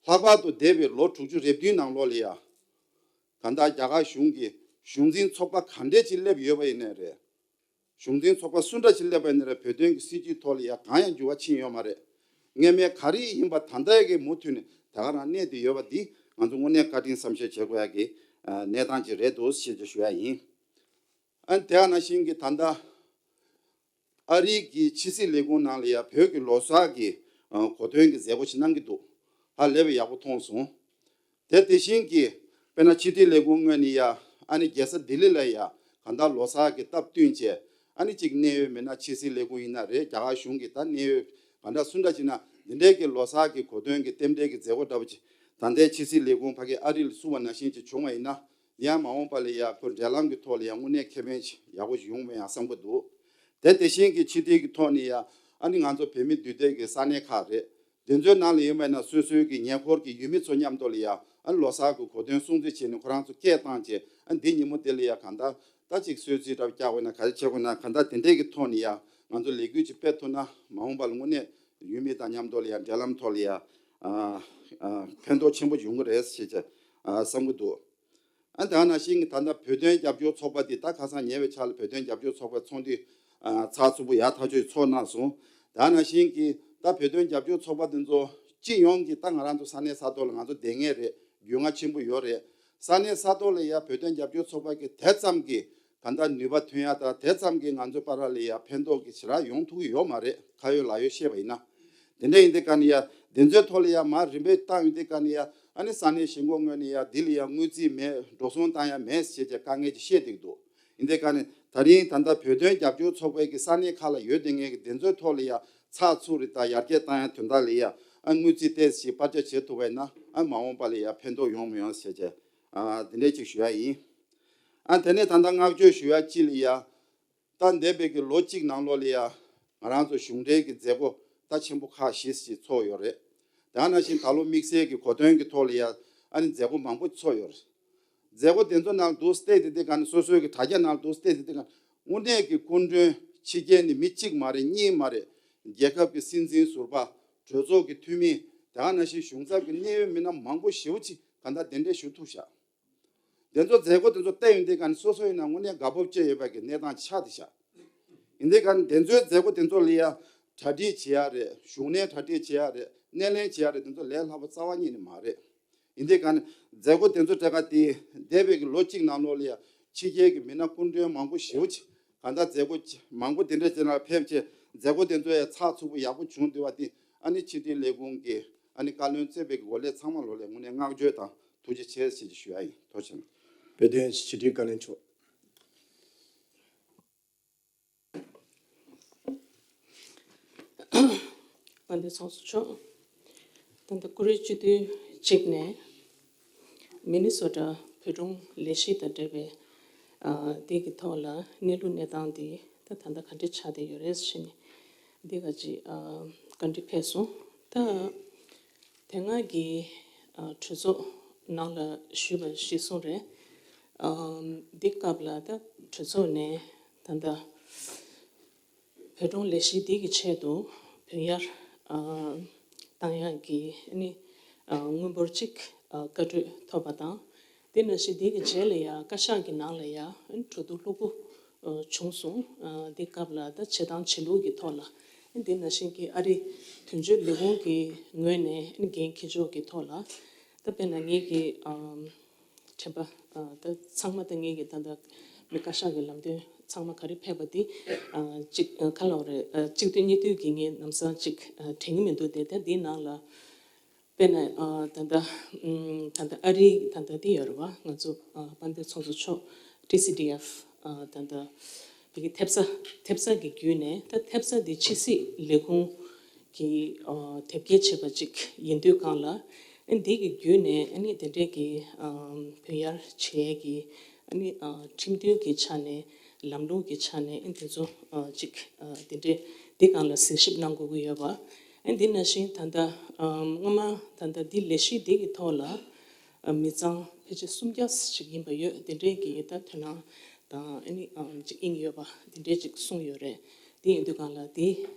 ལྷག་པར་དུ་འདས་པའི་ལོ་དྲུག་ཅུ་རེ་བདུན་ནང་ལོགས་ལ་ཡ་གང་ལྟར་རྒྱ་གར་གཞུང་གི་གཞུང་འཛིན་ཚོགས་པ་ག་འདྲས་ཅིག་སླེབས་ཡོད་པ་ཡིན་ནའི་རེད། གཞུང་འཛིན་ཚོགས་པ་སུ་འདྲ་ཞིག་སླེབས་པ་ཡིན་ན་རེད་བོད་དོན་གྱི་སྲིད་བྱུས་ཐོག་ལ་ཡ་གང་ཡང་འགྱུར་བ་ཕྱིན་ཡོད་མ་རེད། སྔས་མའི་ག་རེ་ཡིན་པ་ད་ལྟ་ཡ་གི་མུ་མཐུད་ནས་ད་ག་རང་གནས་བསྡད་ཡོད་པ་འདི་ང་ཚོ་དངོས་གནས་བཀའ་དྲིན་བསམ་ཤེས་བྱེད་དགོས་ཡ་གི་གནས་སྟངས་ཅིག་རེད་འདུག་ཞེས་ཀྱི་ཞུ་ཡ་ཡིན། ཨ་ནི་དེ་ནང་བཞིན་གྱི་ད་ལྟ་ཨ་རིའི་གི་ཕྱི་སྲིད་ལས་ཁུངས་ནང་ལ་ཡ་བོད་ཀྱི་ལོ་གསར་གྱི་གོ་སྟོན་གྱི་མཛད་སྒོ་ཞིག་གནང་གི་འདུག་ཧ་ལས་པའི་ཡག་པོ་མཐོང་སོང་། དེ་དེ་བཞིན་གྱི་དཔེར་ན་ཕྱི་དྲིལ་ལས་ཁུངས་ངོས་ནས་ཡ་ཨ་ནི་རྒྱལ་ས་ལྡི་ལི་ལ་ཡ་གང་ལྟར་ལོ་གསར་གྱི་སྟབས་བསྟུན་བྱས་ཨ་ནི་གཅིག་གནད་ཡོད་མི་སྣ་ཕྱི་སྲིད་ལས་ཁུངས་ཡིན་ན་རེད་རྒྱ་གར་གཞུང་གི་ད་གནད་ཡོད་གང་འདྲ་སུ་འདྲ་ཅིག་ན་འདི་འདྲའི་གི་ལོ་གསར་གྱི་གོ་སྟོན་གྱི་རྟེན་འབྲེལ་གྱི་མཛད་སྒོ་འདྲ་བོ་ཅིག་ད་ལྟའི་ཕྱི་སྲིད་ལས་ཁུངས་ཕ་གི་ཨ་རི་ལ་བཙུགས་པ་ནང་བཞིན་ཅིག་བྱུང་བ་ཡིན་ན་ཡང་མ་འོངས་པ་ལ་ཡ་ཁོ་འབྲེལ་ལམ་གྱི་ཐོག་ལ་ཡ་དངོས་གནས་ཁེ་ཕན་ཅིག་ཡག་པོ་ཞིག་ཡོང་བ་ཡང་བསམ་གྱི་འདུག་དེ་དེ་བཞིན་གྱི་ཕྱི་དྲིལ་གྱི་ཐོག་ནས་ཡ་ཨ་ནི་ང་ཚོ་བོད་མི་འདུས་སྡོད་ཀྱི་ས་གནས་ཁག་རེད། དེ་ཚོའི་ནང་ལ་ཡོད་པ་ན་སོ་སོའི་གི་ཉེ་འཁོར་གྱི་ཡུལ་མི་ཚོ་མཉམ་དུ་ལ་ཡ་ཨ་ལོ་གསར་གྱི་གོ་སྟོན་སྲུང་བརྩི་བྱས་ནས་ཁོ་རང་ཚོ་སྐད་བཏང་བྱས་ཨ་འདི་ཉིན་མོ་དེ་ལ་ཡ་གང་ལྟར་ད་ཅིག་གསོལ་ཚིགས་འདྲ་བོ་བཀྱག་དགོས་ན་ག་རེ་བྱེད་དགོས་ན་གང་ལྟར་དེ་འདྲས་ཀྱི་ཐོག་ནས་ཡ་ང་ཚོ་ལས་འགུལ་ཅིག་སྤེལ་ཐུབ་ན་མ་འོངས་པ་ལ་དངོས་གནས་ཡུལ་མི་དང་མཉམ་དུ་ལ་ཡ་འབྲེལ་ལམ་ཐོག་ལ་ཡ་ཨ་ཨ་ཕན་ཐོགས་ཆེན་པོ་ཡོང་གི་རེད་ཞེས་བྱས་ཨ་བསམ་གྱི་འདུག་ཨ་ད་ནང་བཞིན་གྱི་ད་ལྟ་བོད་དོན་རྒྱབ་སྐྱོར་ཚོགས་པ་འདི་ད་ཁ་སང་ཉེ་བའི་ཆར་ལ་བོད་དོན་རྒྱབ་སྐྱོར་ཚོགས་པའི་ཚོགས་འདུ་ཨ་ཚགས་ཚུད་པོ་ཡག་ཐག་ཆོད་ཚོགས་གནང་སོང་། ད་ནང་བཞིན་གྱི་ད་བོད་དོན་རྒྱབ་སྐྱོར་ཚོགས་པ་འདི་ཚོ་སྤྱི་ཡོངས་ཀྱི་ད་ང་རང་ཚོ་ས་གནས་ས་ཐོག་ལ་ང་ཚོ་བསྡད་མཁན་རེད། རྒྱུས་མངའ་ཆེན་པོ་ཡོད་རེད། ས་གནས་ས་ཐོག་ལ་ཡ་བོད་དོན་རྒྱབ་སྐྱོར་ཚོགས་པ་གི་དེ་ཙམ་གྱི་གང་ལྟར་ནུས་པ་ཐོན་ཡ་དང་དེ་ཙམ་གྱི་ང་ཚོའི་བར་ལ་ཡ་ཕན་ཐོགས་ཀྱི་ཞེ་དྲག་ཡོང་ཐུབ་ཀྱི་ཡོད་མ་རེད། ཁ་ཡོད་ལག་ཡོད་བཤད་པ་ཡིན་ན། དེ་འདྲ་ཡིན་དུས་ཀ་ནས་ཡ་དེ་ཚོའི་ཐོག་ལ་ཡ་མར་རིམ་པས་བཏང་ཡོང་དུས་ཀ་ནས་ཡ་ཨ་ནི་ས་གནས་གཞིས་འགོ་ངོས་ནས་ཡ་འདི་ལ་ཡ་དངུལ་རྩིས་མེད་འགྲོ་སོང་བཏང་ཡ་མེད་ཟེར་བྱས་དཀའ་ངལ་ཅིག་བཤད་བསྡད་ཀྱི་འདུག་ཡིན་དུས་ཀ་ནས་ད་རིང་ད་ལྟ་བོད་དོན་རྒྱབ་སྐྱོར་ཚོགས་པའི་གི་ས་གནས་ཁག་ལ་ཡོད་བསྡད་མཁན་གྱི་དེ་ཚོའི་ཐོག་ལ་ཡ་ཚགས་ཚུད་རེད་ད་ཡར་རྒྱས་བཏང་ཡ་དོན་དག་ལ་ཡ་ཨ་དངུལ་རྩིས་ཏོག་ཙམ་ཞིག་སྤར་ཆ་བྱེད་ཐུབ་པ་ཡིན་ན་ཨ་མ་འོངས་པ་ལ་ཡ་ཕན་ཐོགས་ཡོང་མི་ཡོང་ཟེར་བྱས་ཨ་དེ་འདྲས་ཅིག་ཞུ་ཡ་ཡིན། ཨ་དེ་ནས་ད་ལྟ་བསྔགས་བརྗོད་ཞུ་ཡ་གཅིག་ལ་ཡ། ད་འདས་པའི་གི་ལོ་གཅིག་ནང་ལོགས་ལ་ཡ་ང་རང་ཚོ་གཞུང་འབྲེལ་གྱི་མཛད་སྒོ་ད་ཆེན་པོ་ཁག་བཞི་ཞིག་ཚོགས་ཡོད་རེད། དེ་ནང་བཞིན་ད་ལོ་དམིགས་བསལ་གྱི་གོ་སྟོན་གྱི་ཐོག་ལ་ཡ་ཨ་ནི་མཛད་སྒོ་མང་པོ་ཚོགས་ཡོད་རེད། མཛད་སྒོ་དེ་ཚོ་ནང་འདུག་བལྟས་དེ་དེ་ག་ནས་སོ་སོའི་གི་དྲ་རྒྱ་ནང་འདུག་བལྟས་དེ་དེ་ག་ནས་དངོས་གནས་ཀྱི་སྐུ་མགྲོན་ཕྱི་རྒྱལ་ནས་མི་གཅིག་མ་རེད་གཉིས་མ་རེད། རྒྱལ་ཁབ་ཀྱི་སྲིད་འཛིན་ཟུར་པ་གྲོས་ཚོགས་ཀྱི་འཐུས་མི་དེ་ནང་བཞིན་གཞུང་ཚབ་ཀྱི་གནད་ཡོད་མི་སྣ་མང་པོ་ཞེ་པོ་ཅིག་ག་འདྲ་གདན་འདྲེན་ཞུ་ཐུབ་ཤག་དེ་ཚོ་མཛད་སྒོ་དེ་ཚོ་བལྟས་ཡོང་དུས་ཀ་ནས་སོ་སོ་ཡིན་ན་དངོས་གནས་དགའ་སྤོབས་སྐྱེ་ཡོད་པ་གི་གནས་སྟངས་ཆགས་བསྡད་ཤག་ཡིན་དུས་ཀ་ནས་དེ་ཚོའི་མཛད་སྒོ་དེ་ཚོ་ལ་ཡ་གྲ་སྒྲིག་བྱེད་ཡ་རེད། བཞུགས་གནས་གྲ་སྒྲིག་བྱེད་ཡ་རེད། སྣེ་ལེན་བྱེད་ཡ་རེད། དེ་ཚོ་ལས་སླ་པོ་རྩ་བ་ཉིད་ནས་མ་རེད། ཡིན་དེ་ག་ནི་མཛད་སྒོ་དེ་ཚོ་གྲས་ཀ་དེ་འདས་པའི་གི་ལོ་གཅིག་ནང་ལོགས་ལ་ཡ་ཕྱི་རྒྱལ་གྱི་མི་སྣ་སྐུ་མགྲོན་མང་པོ་ཞེ་པོ་ཅིག་གང་ལྟར་མཛད་སྒོ་ཅི་མང་པོ་དེ་འདྲ་ཅིག་ལ་ཕེབས་བྱས་མཛད་སྒོ་དེ་ཚོ་ཡ་ཚགས་ཚུད་པོ་ཡག་པོ་བྱུང་འདུག་བ། དེ་ཨ་ནི་ཕྱི་དྲིལ་ལས་ཁུངས་ཀྱི་ཨ་ནི་བཀའ་བློན་གཙོས་པའི་གི་འོག་ལས་ཚང་མ་ལོགས་ལས་དངོས་གནས་བསྔགས་བརྗོད་དང་ཐུགས་རྗེ་ཆེ་ཞེས་ཞུ་ཡ་ཡིན། ཐུགས་རྗེ་ཆེ། བོད་དོན་སྤྱི་འཐུས་བཀའ་བློན་མཆོག་དཔལ་ལྡན་ཚོགས་གཙོ་མཆོག་ད་ལྟ་ཀུ་རེ་སྤྱི་འཐུས་གཅིག་ནས་མི་ནི་སོ་ཊ་བོད་སྒྲུང་ལས་གཞི་དང་འབྲེལ་བའི་ཨ་དེ་གི་ཐོག་ལ་གནས་ལུགས་གནས་སྟངས་དེ་ད་ད་ལྟ་ག་འདྲ་ཆགས་བསྡད་ཡོད་རེད་ཟེར་ནས་འདི་ག་ཅིག་ཨ་བཀའ་འདྲི་ཕེབས་སོང་། ད་དེ་སྔ་གི་ཨ་གྲོས་ཚོགས་ནང་ལ་ཞུས་པ་གཞིར་བཟུང་རེད། ཨ་འདི་སྐབས་ལ་ད་གྲོས་ཚོགས་ནས་ད་ལྟ་བོད་སྒྲུང་ལས་གཞི་འདི་གི་ཆེད་དུ་བུན་གཡར་ཨ་བཏང་ཡག་གི་ཨ་ནི་ཨ་དངུལ་འབོར་གཅིག་ཨ་བཀའ་གྲོས་ཐོབ་པ་དང་། དེ་ནང་བཞིན་འདི་གི་རྗེས་ལ་ཡང་བཀའ་ཤག་གི་ནང་ལ་ཡང་གྲོས་བསྡུར་ལྷུག་པོ་ཨ་བྱུང་སོང་། ཨ་འདི་སྐབས་ལ་ད་བྱེད་སྟངས་བྱེད་ལུགས་ཀྱི་ཐོག་ལ་འདི་ནང་བཞིན་གྱི་ཨ་རི་དོན་གཅོད་ལས་ཁུངས་ཀྱི་ངོས་ནས་འགན་འཁྱེར་ཕྱོགས་ཀྱི་ཐོག་ལ་ད་དཔེར་ན་ངེད་ཀྱི་ཨ་དྲན་པ་ཨ་ད་ཚང་མ་ད་ངེད་ཀྱི་ད་ལྟ་མི་བཀའ་ཤག་གི་ལམ་སྟོན་ཚང་མ་ག་རེ་ཕེབས་པ་འདི་ཨ་གཅིག་ཨ་ག་ལབ་རེད། ཨ་གཅིག་བསྡུས་གཉིས་བསྡུས་ཀྱི་ངས་ལམ་སང་གཅིག་ཨ་དྲན་གྱི་མི་འདུག་དེ་ད་འདིའི་ནང་ལ་དཔེར་ན་ཨ་ད་ལྟ་ཨམ་ད་ལྟ་ཨ་རིའི་ད་ལྟ་འདི་ཡོད་རེད་བ། ང་ཚོ་ཨ་དཔལ་ལྡན་ཚོགས་གཙོ་མཆོག་ཊི་སི་ཌི་ཨེཕ་ཨ་ད་ལྟ་བོད་ཀྱི་ཐེབས་རྩ་ཐེབས་རྩ་གི་བརྒྱུད་ནས་ད་ཐེབས་རྩ་འདི་ཕྱི་སྲིད་ལས་ཁུངས་ཀྱི་ཨ་དེབ་སྐྱེལ་བྱས་པ་ཅིག་ཡིན་དུས་སྒང་ལ། ཨ་འདི་གི་བརྒྱུད་ནས་ཨ་ནི་དེ་འདྲས་ཀྱི་ཨ་བུན་གཡར་བྱེད་ཡས་ཀྱི་ཨ་ནི་ཨ་ཁྲིམས་མཐུན་གྱི་ཆ་ནས་ལམ་ལུགས་ཀྱི་ཆ་ནས་ཨ་འདི་ཚོ་ཨ་ཅིག་ཨ་དེ་འདྲས་འདི་སྒང་ལ་གཟིགས་ཞིབ་གནང་དགོས་ཀྱི་ཡོད་པ། ཨ་འདི་ནང་བཞིན་ད་ལྟ་ཨ་སྔོན་མ་ད་ལྟ་འདི་ལས་གཞི་འདི་གི་ཐོག་ལ་ཨ་མི་ཚང་ཕལ་ཆེར་སུམ་བརྒྱ་ཞིག་ཡིན་པ་ཡོད། དེ་འདྲས་ཀྱི་ད་དོ་སྣང་དང་ཨ་ནི་ཨ་ཅིག་དབྱིངས་ཡོད་པ་དེ་འདྲས་ཅིག་གསུངས་ཡོད་རེད། དེ་ཡིན་དུས་སྒང་ལ་དེ་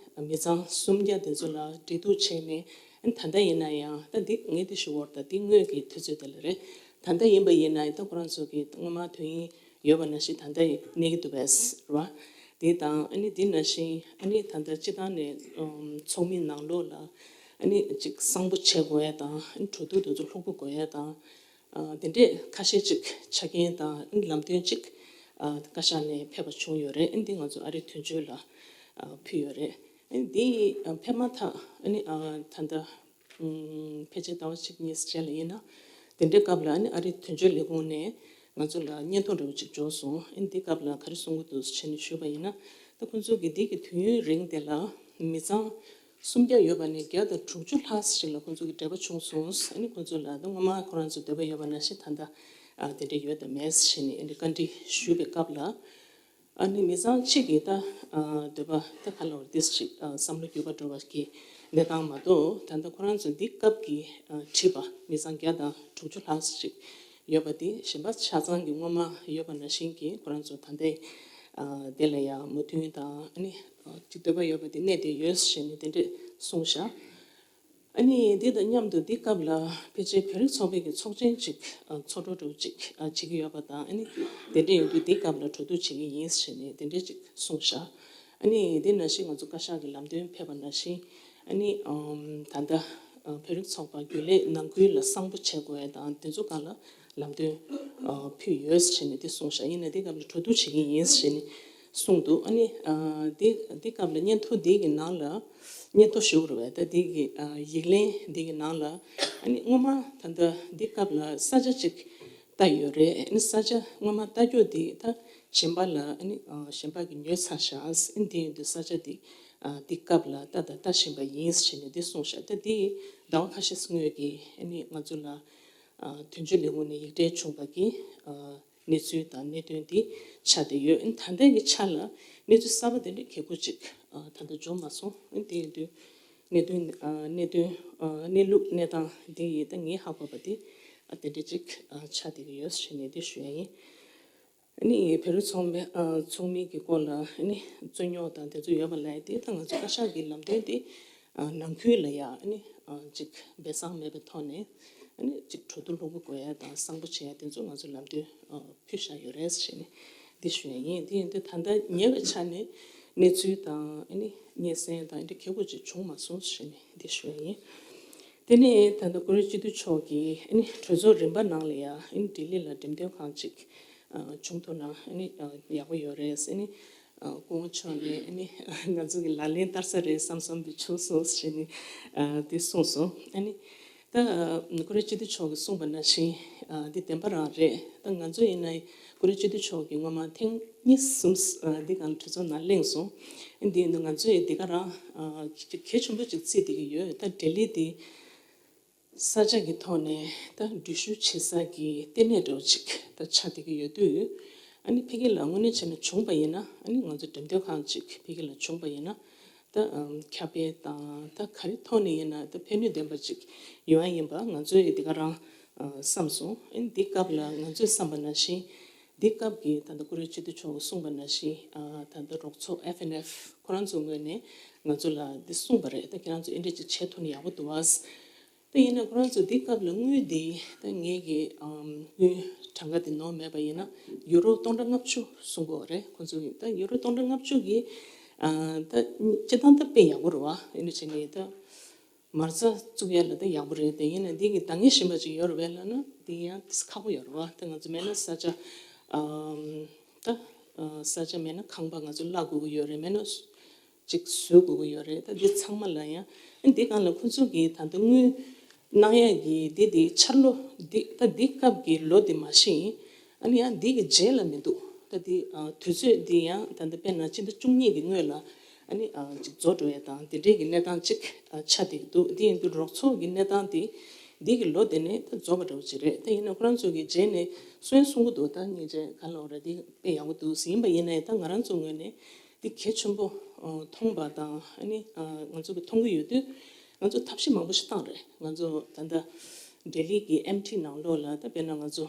མི་ཚང་སུམ་བརྒྱ་དེ་ཚོ་ལ་འབྲེལ་གཏུག་བྱས་ནས། ཨ་ནི་ད་ལྟ་ཡིན་ན་ཡང་ད་འདི་ངས་དེ་ཞུ་བར་ད་འདི་སྔོན་གྱི་དུས་ཚོད་དེ་ལ་རེད། ད་ལྟ་ཡིན་པ་ཡིན་ན་ཡང་ད་ཁོ་རང་ཚོ་གི་སྔོན་མ་དོན་ཡིན་ཡོད་པ་ནང་བཞིན་ད་ལྟ་ཡིན་གནས་ཀྱི་འདུག་པས་རེད་བ། དེ་དང་ཨ་ནི་དེ་ནང་བཞིན་ཨ་ནི་ད་ལྟ་སྤྱི་བཏང་ནས་ཨམ་ཚོགས་མི་ནང་ལོགས་ལ་ཨ་ནི་ཅིག་གསང་པོ་བྱེད་དགོས་ཡ་དང་ཨ་ནི་གྲོས་བསྡུར་དེ་ཚོ་ལྷུག་པོ་དགོས་ཡ་དང་། ཨ་དེ་འདྲས་ཁ་ཤས་ཅིག་ཆ་རྐྱེན་དང་ལམ་སྟོན་ཅིག་ཨ་བཀའ་ཤག་ནས་ཕེབས་པ་བྱུང་ཡོད་རེད། ཨ་འདི་ང་ཚོ་ཨ་རི་དོན་གཅོད་ལ་ཨ་ཕུལ་ཡོད་རེད། ཨ་འདི་ཨ་ཕེབས་མ་ཐག་ཨ་ནི་ཨ་ད་ལྟ་ཨམ་ཕལ་ཆེར་ཟླ་བ་གཅིག་གཉིས་རྗེས་ལ་ཡིན་ན་དེ་འདྲའི་སྐབས་ལ་ཨ་ནི་ཨ་རི་དོན་གཅོད་ལས་ཁུངས་ནས་ང་ཚོ་ལ་སྙན་ཐོ་འདྲ་བོ་ཅིག་འབྱོར་སོང་། ཨ་ནི་འདི་སྐབས་ལ་ག་རེ་གསུང་གི་འདུག་ཟེར་ནས་ཞུས་པ་ཡིན་ན། ད་ཁོང་ཚོ་གི་འདི་གི་དུས་ཡུན་རིང་དེ་ལ་མི་ཚང་སུམ་བརྒྱ་ཡོད་པ་ནས་བརྒྱ་དང་དྲུག་ཅུ་ལྷག་ཞིག་ལ་ཁོང་ཚོ་གི་འབྲེལ་བ་བྱུང་སོང་། ཨ་ནི་ཁོང་ཚོ་ལ་ད་སྔོན་མ་ཁོ་རང་ཚོ་འདོད་པ་ཡོད་པ་ནང་བཞིན་ད་ལྟ་ཨ་དེ་འདྲ་ཡོད་དམ་མེད་ཟེར་ནས་ཨ་ནི་བཀའ་འདྲི་ཞུས་པའི་སྐབས་ལ། ཨ་ནི་མི་ཚང་གཅིག་གིས་ད་ཨ་འདོད་པ་ད་ག་ལ་བར་ཏིས་ཅིག་ཨ་བསམ་བློ་འགྱུར་བ་འགྲོ་བ་གི་གནས་སྟངས་མ་གཏོགས། ད་ལྟ་ཁོ་རང་ཚོ་འདི་སྐབས་ཀྱི་ཨ་དྲིས་པ་མི་ཚང་བརྒྱ་དང་དྲུག་ཅུ་ལྷག་ཅིག་ཡོད་པ་དེ་གཞན་པ་ཆ་ཚང་གི་སྔོན་མ་ཡོད་པ་ནང་བཞིན་གྱི་ཁོ་རང་ཚོ་ད་ལྟའི་ཨ་དེ་ལ་ཡང་མོས་མཐུན་དང་ཨ་ནི་ཨ་ཅིག་འདོད་པ་ཡོད་པ་དེ་གནས་བསྡད་ཡོད་ཟེར་ནས་དེ་འདྲས་གསུངས་བཞག་ཨ་ནི་འདི་དང་མཉམ་དུ་འདི་སྐབས་ལ་ཕལ་ཆེར་བོད་རིགས་ཚོགས་པའི་གི་ཚོགས་ཆེན་ཅིག་ཨ་ཚོགས་འདུ་འདྲ་བོ་ཅིག་ཨ་བྱེད་ཀྱི་ཡོད་པ་དང་། ཨ་ནི་དེ་འདྲ་ཡིན་དུས་འདི་སྐབས་ལ་གྲོས་བསྡུར་བྱེད་ཀྱི་ཡིན་ཟེར་ནས་དེ་འདྲ་ཅིག་གསུངས་བཞག་ཨ་ནི་འདི་ནང་བཞིན་ང་ཚོ་བཀའ་ཤག་གི་ལམ་སྟོན་ཕེབས་པ་ནང་བཞིན། ཨ་ནི་ཨམ་ད་ལྟ་ཨ་བོད་རིགས་ཚོགས་པ་རྒྱུན་ལས་ནང་ཁུལ་ལ་གསང་པོ་བྱེད་དགོས་ཡ་དང་དེ་ཚོ་སྒང་ལ་ལམ་སྟོན་ཨ་ཕུལ་ཡོད་ཟེར་ནས་འདི་གསུངས་བཞག་ཡིན་ན་འདི་སྐབས་ལ་གྲོས་བསྡུར་བྱེད་ཀྱི་ཡིན་ཟེར་ནས་གསུངས་འདུག་ཨ་ནི་ཨ་འདི་འདི་སྐབས་ལ་སྙན་ཐོ་འདི་གི་ནང་ལ། སྙན་ཐོ་ཞུ་དགོས་རེད་པས། ད་འདི་གི་ཨ་ཡིག་ལན་འདི་གི་ནང་ལ་ཨ་ནི་སྔོན་མ་ད་ལྟ་འདི་སྐབས་ལ་ས་ཆ་ཅིག་ལྟ་ཡོད་རེད། ཨ་ནི་ས་ཆ་སྔོན་མ་ལྟ་རྒྱུ་འདི་ད་གཞན་པ་ལ་ཨ་ནི་ཨ་གཞན་པ་གི་ཉོས་ཚར་བཞག་ཨ་ནི་འདི་ཡིན་དུས་ས་ཆ་འདི་ཨ་འདི་སྐབས་ལ་ལྟ་ད་ལྟ་བཞིན་པ་ཡིན་ཟེར་ནས་འདི་གསུངས་བཞག་ད་འདི་ཟླ་བ་ཁ་ཤས་སྔོན་གྱི་ཨ་ནི་ང་ཚོ་ལ་ཨ་དོན་གཅོད་ལས་ཁུངས་ནས་ཡིག་འབྲེལ་བྱུང་བ་གི་ཨ་གནས་ཚུལ་དང་གནད་དོན་འདི་ཆགས་བསྡད་ཡོད། ཨ་ནི་ད་ལྟའི་གི་ཆ་ལ་གནས་ཚུལ་གསར་པ་དེ་འདྲའི་གལ་པོ་ཅིག་ཨ་ད་ལྟ་འབྱུང་མ་སོང་། ཨ་ནི་དེ་ཡིན་དུས་གནད་དོན་ཨ་གནད་དོན་ཨ་གནས་ལུགས་གནས་སྟངས་འདི་ཡི་ད་ངས་ཧ་གོ་བ་དེ་ཨ་དེ་འདྲ་ཅིག་ཨ་ཆགས་བསྡད་ཀྱི་ཡོད་ཟེར་ནས་འདི་ཞུ་ཡ་ཡིན། ཨ་ནི་བོད་རིགས་ཚོགས་མི་ཨ་ཚོགས་མི་གི་སྐོར་ལ་ཨ་ནི་རྩོད་རྙོག་དང་དེ་ཚོ་ཡོད་པ་ལབ་ཡ་དེ་ད་ང་ཚོ་བཀའ་ཤག་གི་ལམ་སྟོན་དེ་ཨ་ནང་ཁུལ་ལ་ཡ་ཨ་ནི་ཨ་ཅིག་སྦས་གསང་མེད་པའི་ཐོག་ནས་ཨ་ནི་ཅིག་གྲོས་བསྡུར་ལྷུག་པོ་དགོས་ཡ་དང་གསང་པོ་བྱེད་ཡ་དེ་ཚོ་ང་ཚོ་ལམ་སྟོན་ཨ་ཕུལ་བཞག་ཡོད་རེད་ཟེར་ནས་འདི་ཞུ་ཡ་ཡིན། དེ་ཡིན་དུས་ད་ལྟ་ཉེ་བའི་ཆ་ནས་གནས་ཚུལ་དང་ཨ་ནི་སྙན་སེང་དང་འདི་གལ་པོ་ཅིག་བྱུང་མ་སོང་ཟེར་ནས་འདི་ཞུ་ཡ་ཡིན། དེ་ནས་ད་ལྟ་ཀུ་རེ་སྤྱི་འཐུས་མཆོག་གིས་ཨ་ནི་གྲོས་ཚོགས་རིམ་པ་ནང་ལ་ཡང་ཨ་ནི་ལྡི་ལི་ལ་འགྲེམས་སྟོན་ཁང་ཅིག་ཨ་བྱུང་ཐུབ་ན་ཨ་ནི་ཨ་ཡག་པོ་ཡོད་རེད། ཨ་ནི་ཨ་སྐུ་ངོ་མཆོག་ནས་ཨ་ནི་ང་ཚོ་གི་ལག་ལེན་བསྟར་ས་རེད་བསམ་བསམ་དེ་བྱུང་སོང་ཞེས་ནས་ཨ་དེ་གསུངས་སོང་། ཨ་ནི་ད་ཨ་ཀུ་རེ་སྤྱི་འཐུས་མཆོག་གིས་གསུངས་པ་ནང་བཞིན་ཨ་འདི་བདེན་པ་རང་རེད། ད་ང་ཚོ་ཡིན་ན་ཀུ་རེ་སྤྱི་འཐུས་མཆོག་གིས་སྔོན་མ་ཐེངས་གཉིས་གསུམ་ཨ་འདི་གང་གྲོས་ཚོགས་ནང་གླེང་སོང་། ཨ་འདི་ཡིན་དུས་ང་ཚོས་འདི་ག་རང་ཨ་གལ་ཆེན་པོ་ཅིག་བརྩིས་བསྡད་ཀྱི་ཡོད། ད་ལྡི་ལི་འདི་ས་ཆ་གི་ཐོག་ནས་ད་འགྲུལ་བཞུད་བྱེད་ས་གི་ལྟེ་གནས་འདྲ་བོ་ཅིག་ད་ཆགས་བསྡད་ཀྱི་ཡོད་དུས། ཨ་ནི་ཕ་གི་ལ་དངོས་གནས་བྱས་ན་བྱུང་པ་ཡིན་ན་ཨ་ནི་ང་ཚོ་འགྲེམས་སྟོན་ཁང་ཅིག་ཕ་གི་ལ་བྱུང་པ་ཡིན་ན་ད་ཨམ་ཁྱབ་སྤེལ་དང་ད་ག་རེ་ཐོག་ནས་ཡིན་ན་ད་ཕན་ནུས་ལྡན་པ་ཅིག་ཡོང་ཡ་ཡིན་པ་ང་ཚོས་འདི་ག་རང་ཨ་བསམ་སོང་། ཨ་ནི་འདི་སྐབས་ལ་ང་ཚོས་བསམ་པ་ནང་བཞིན་འདི་སྐབས་ཀྱི་ད་ལྟ་ཀུ་རེ་སྤྱི་འཐུས་མཆོག་གིས་གསུངས་པ་ནང་བཞིན་ཨ་ད་ལྟ་རོགས་ཚོགས་ཨེཕ་ཨེན་ཨེཕ་ཁོ་རང་ཚོའི་ངོས་ནས་ང་ཚོ་ལ་འདི་གསུངས་པ་རེད། ད་ཁྱེད་རང་ཚོ་འདི་འདྲ་ཅིག་བྱེད་ཐུབ་ན་ཡག་པོ་འདུག་ཨ། ད་ཡིན་ན་ཁོ་རང་ཚོ་འདི་སྐབས་ལ་དངུལ་འདི་ད་ངེད་ཀྱི་ཨམ་དངུལ་གྲངས་ཀ་འདི་ནོར་མེད་པ་ཡིན་ན་ཡུ་རོ་སྟོང་ཕྲག་ལྔ་བཅུ་གསུང་གི་ཡོད་རེད། ཁོ་ཚོ་ཡིན་ད་ཡུ་རོ་སྟོང་ཕྲག་ལྔ་བཅུ་གི་ཨ་ད་སྤྱིར་བཏང་ད་དཔེ་ཡག་པོ་རེད་བ། ཡིན་ནའི་བྱས་ནས་ད་མ་རྩ་བཙུགས་ཡ་ལ་ད་ཡག་པོ་རེད། དེ་ཡིན་ན་འདི་གི་འདང་ངེས་གཞན་པ་ཅིག་ཡོད་རེད་བས་ལབ་ན་འདི་ཡང་ཁག་པོ་ཡོད་རེད་བ། ད་ང་ཚོ་མེད་ན་ས་ཆ་ཨམ་ད་ཨ་ས་ཆ་མེད་ན་ཁང་པ་ང་ཚོ་གླ་དགོས་ཀྱི་ཡོད་རེད། མེད་ན་ཅིག་བཟོ་དགོས་ཀྱི་ཡོད་རེད། ད་འདི་ཚང་མ་ལ་ཡང་ཨ་འདི་སྒང་ལ་ཁོ་ཚོ་གིས་ད་ལྟ་དངུལ་གནང་ཡས་ཀྱི་འདི་འདི་འཆར་ལོ་འདི་ད་འདི་སྐབས་ཀྱི་ལོ་འདི་མ་ཤེས་ཡིན། ཨ་ནི་ཡང་འདི་གི་རྗེས་ལ་མི་འདུག་ད་འདི་ཨ་དུས་ཚོད་འདི་ཡང་ད་ལྟ་དཔེར་ན་སྤྱི་ཟླ་བཅུ་གཉིས་ཀྱི་སྔོན་ལ་ཨ་ནི་ཨ་ཅིག་རྫོགས་འགྲོ་ཡས་དང་དེ་འདྲས་ཀྱི་གནས་སྟངས་ཅིག་ཨ་ཆགས་བསྡད་ཀྱི་འདུག་དེ་ཡིན་དུས་རོགས་ཚོགས་ཀྱི་གནས་སྟངས་འདི་འདི་གི་ལོ་འདི་ནས་ད་རྫོགས་པ་འདྲ་བོ་ཅིག་རེད། ད་ཡིན་ན་ཁོ་རང་ཚོ་གི་རྗེས་ནས་གསུང་གསུང་གི་འདུག་ད་སྙིང་རྗེ་ག་ལ་འོ་ར་འདི་དཔེ་ཡག་པོ་འདུག་ཡིན་པ་ཡིན་ན་ཡང་ད་ང་རང་ཚོ་ངོས་ནས་འདི་གལ་ཆེན་པོ་ཨ་མཐོང་པ་དང་ཨ་ནི་ཨ་ང་ཚོ་གི་མཐོང་གི་ཡོད་དུས་ང་ཚོ་ཐབས་ཤེས་མང་པོ་ཞིག་བཏང་རེད། ང་ཚོ་ད་ལྟ་ལྡི་ལི་གི་ཨེམ་ཊི་ནང་ལོགས་ལ་ད་དཔེར་ན་ང་ཚོ་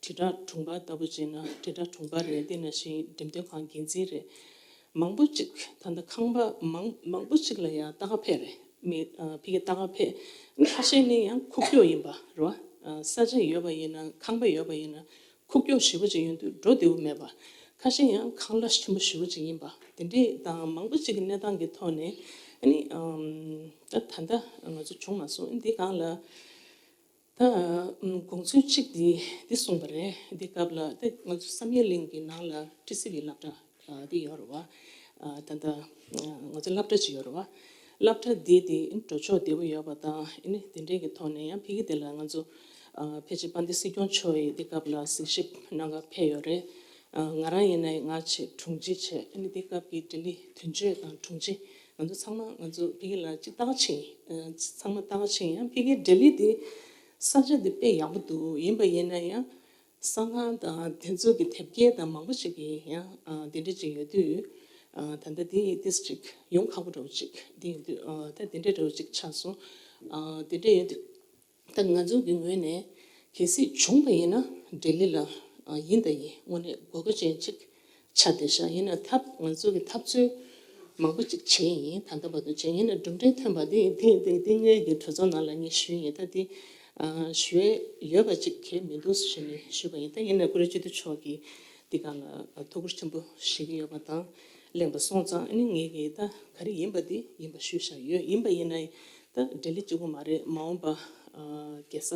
དྲིལ་བསྒྲགས་དྲུང་འཕར་ལྟ་བུ་བྱས་ན་དྲིལ་བསྒྲགས་དྲུང་འཕར་རེད། དེ་ནང་བཞིན་འགྲེམས་སྟོན་ཁང་འགན་འཛིན་རེད། མང་པོ་ཅིག་ད་ལྟ་ཁང་པ་མང་མང་པོ་ཅིག་ལ་ཡང་ལྟ་ག་ཕེབས་རེད། མི་ཨ་ཕ་གི་ལྟ་ག་ཕེབས། ཁ་ཤས་ནི་ཡང་ཁུག་ཀྱོག་ཡིན་པ་རེད་བ། ཨ་ས་ཆ་ཡོད་པ་ཡིན་ན་ཁང་པ་ཡོད་པ་ཡིན་ན་ཁུག་ཀྱོག་ཞེ་པོ་ཅིག་ཡོང་དུས་འགྲོ་བདེ་པོ་མེད་པ། ཁ་ཤས་ཡང་ཁང་གླ་ཆེན་པོ་ཞེ་པོ་ཅིག་ཡིན་པ། དེ་འདྲས་དང་མང་པོ་ཅིག་གི་གནས་སྟངས་ཀྱི་ཐོག་ནས་ཨ་ནི་ཨམ་ད་ད་ལྟ་ང་ཚོ་བྱུང་མ་སོང་། འདི་སྒང་ལ་ད་ཨམ་དགོངས་ཚུལ་གཅིག་འདི་འདི་གསུངས་པ་རེད། འདི་སྐབས་ལ་ད་ང་ཚོ་བསམ་ཡས་གླིང་གི་ནང་ལ་ཊི་སི་ཝི་སློབ་གྲྭ་ཨ་འདི་ཡོད་རེད་བ། ཨ་ད་ལྟ་ཨ་ང་ཚོ་སློབ་གྲྭ་ཅིག་ཡོད་རེད་བ། སློབ་གྲྭ་འདི་འདི་འགྲོ་ཕྱོགས་བདེ་པོ་ཡོད་པ་དང་ཨ་ནི་དེ་འདྲས་ཀྱི་ཐོག་ནས་ཡང་ཕ་གི་དེ་ལ་ང་ཚོ་ཨ་ཕལ་ཆེར་དཔལ་ལྡན་སྲིད་སྐྱོང་མཆོག་གིས་འདི་སྐབས་ལ་གཟིགས་ཞིབ་གནང་ག་ཕེབས་ཡོད་རེད། ཨ་ང་རང་ཡིན་ན་ང་ཆེད་དྲུང་ཆེ་བྱས་ཨ་ནི་འདི་སྐབས་ཀྱི་ལྡི་ལི་དོན་གཅོད་དང་དྲུང་ཆེ་ང་ཚོ་ཚང་མ་ང་ཚོ་ཕ་གི་ལ་ཅིག་ལྟ་ག་ཕྱིན་ཡིན། ཨ་ཚང་མ་ལྟ་ག་ཕྱིན་ཡང་ཕ་གི་ལྡི་ལི་འདི་ས་ཆ་འདི་དཔེ་ཡག་པོ་འདུག་ཡིན་པ་ཡིན་ན་ཡང་། གསང་ཁང་དང་དེ་ཚོ་གི་དེབ་སྐྱེལ་དང་མང་པོ་ཞིག་གིས་ཡང་ཨ་དེ་འདྲ་ཅིག་ཡོད་དུས། ཨ་ད་ལྟ་དེ་ཏིས་ཅིག་ཡོང་ཁག་པོ་འདྲ་བོ་ཅིག་དེ་ཡིན་དུས་ཨ་ད་དེ་འདྲ་འདྲ་བོ་ཅིག་ཆགས་སོང་། ཨ་དེ་འདྲ་ཡོད་དུས་ད་ང་ཚོ་གི་ངོས་ནས་གལ་སྲིད་བྱུང་པ་ཡིན་ན་ལྡི་ལི་ལ་ཨ་ཡིན་དང་ཡིན་དངོས་གནས་དགོས་མཁོ་ཅན་ཅིག་ཆགས་བསྡད་ཤག་ཡིན་ན་ཐབས་ང་ཚོ་གི་ཐབས་ཚུལ་མང་པོ་ཅིག་བྱས་ཡིན། ད་ལྟ་བར་དུ་བྱས་ཡིན་ན་གྲུབ་འབྲས་ཐོན་པ་དེ་དེ་དེ་དེ་ངའི་གི་གྲོས་ཚོགས་ནང་ལ་ངས་ཞུས་ཡིན། ད་དེ་ཨ་ཞུ་ཡས་ཡོད་པ་ཅིག་གལ་མི་འདུག་ཞུས་ནས་ཞུས་པ་ཡིན། ད་ཡིན་ན་ཀུ་རེ་སྤྱི་འཐུས་མཆོག་གིས་འདི་སྒང་ལ་ཐུགས་ཁུར་ཆེན་པོ་བཞེས་ཀྱི་ཡོད་པ་དང་གླེང་པ་སོང་ཙང་ཨ་ནི་ངས་གི་ད་ག་རེ་ཡིན་པ་དེ་ཡིན་པ་ཞུས་བཞག་ཡོད། ཡིན་པ་ཡིན་ན་ད་ལྡི་ལི་གཅིག་པོ་མ་རེད། མ་འོངས་པ་ཨ་རྒྱལ་ས་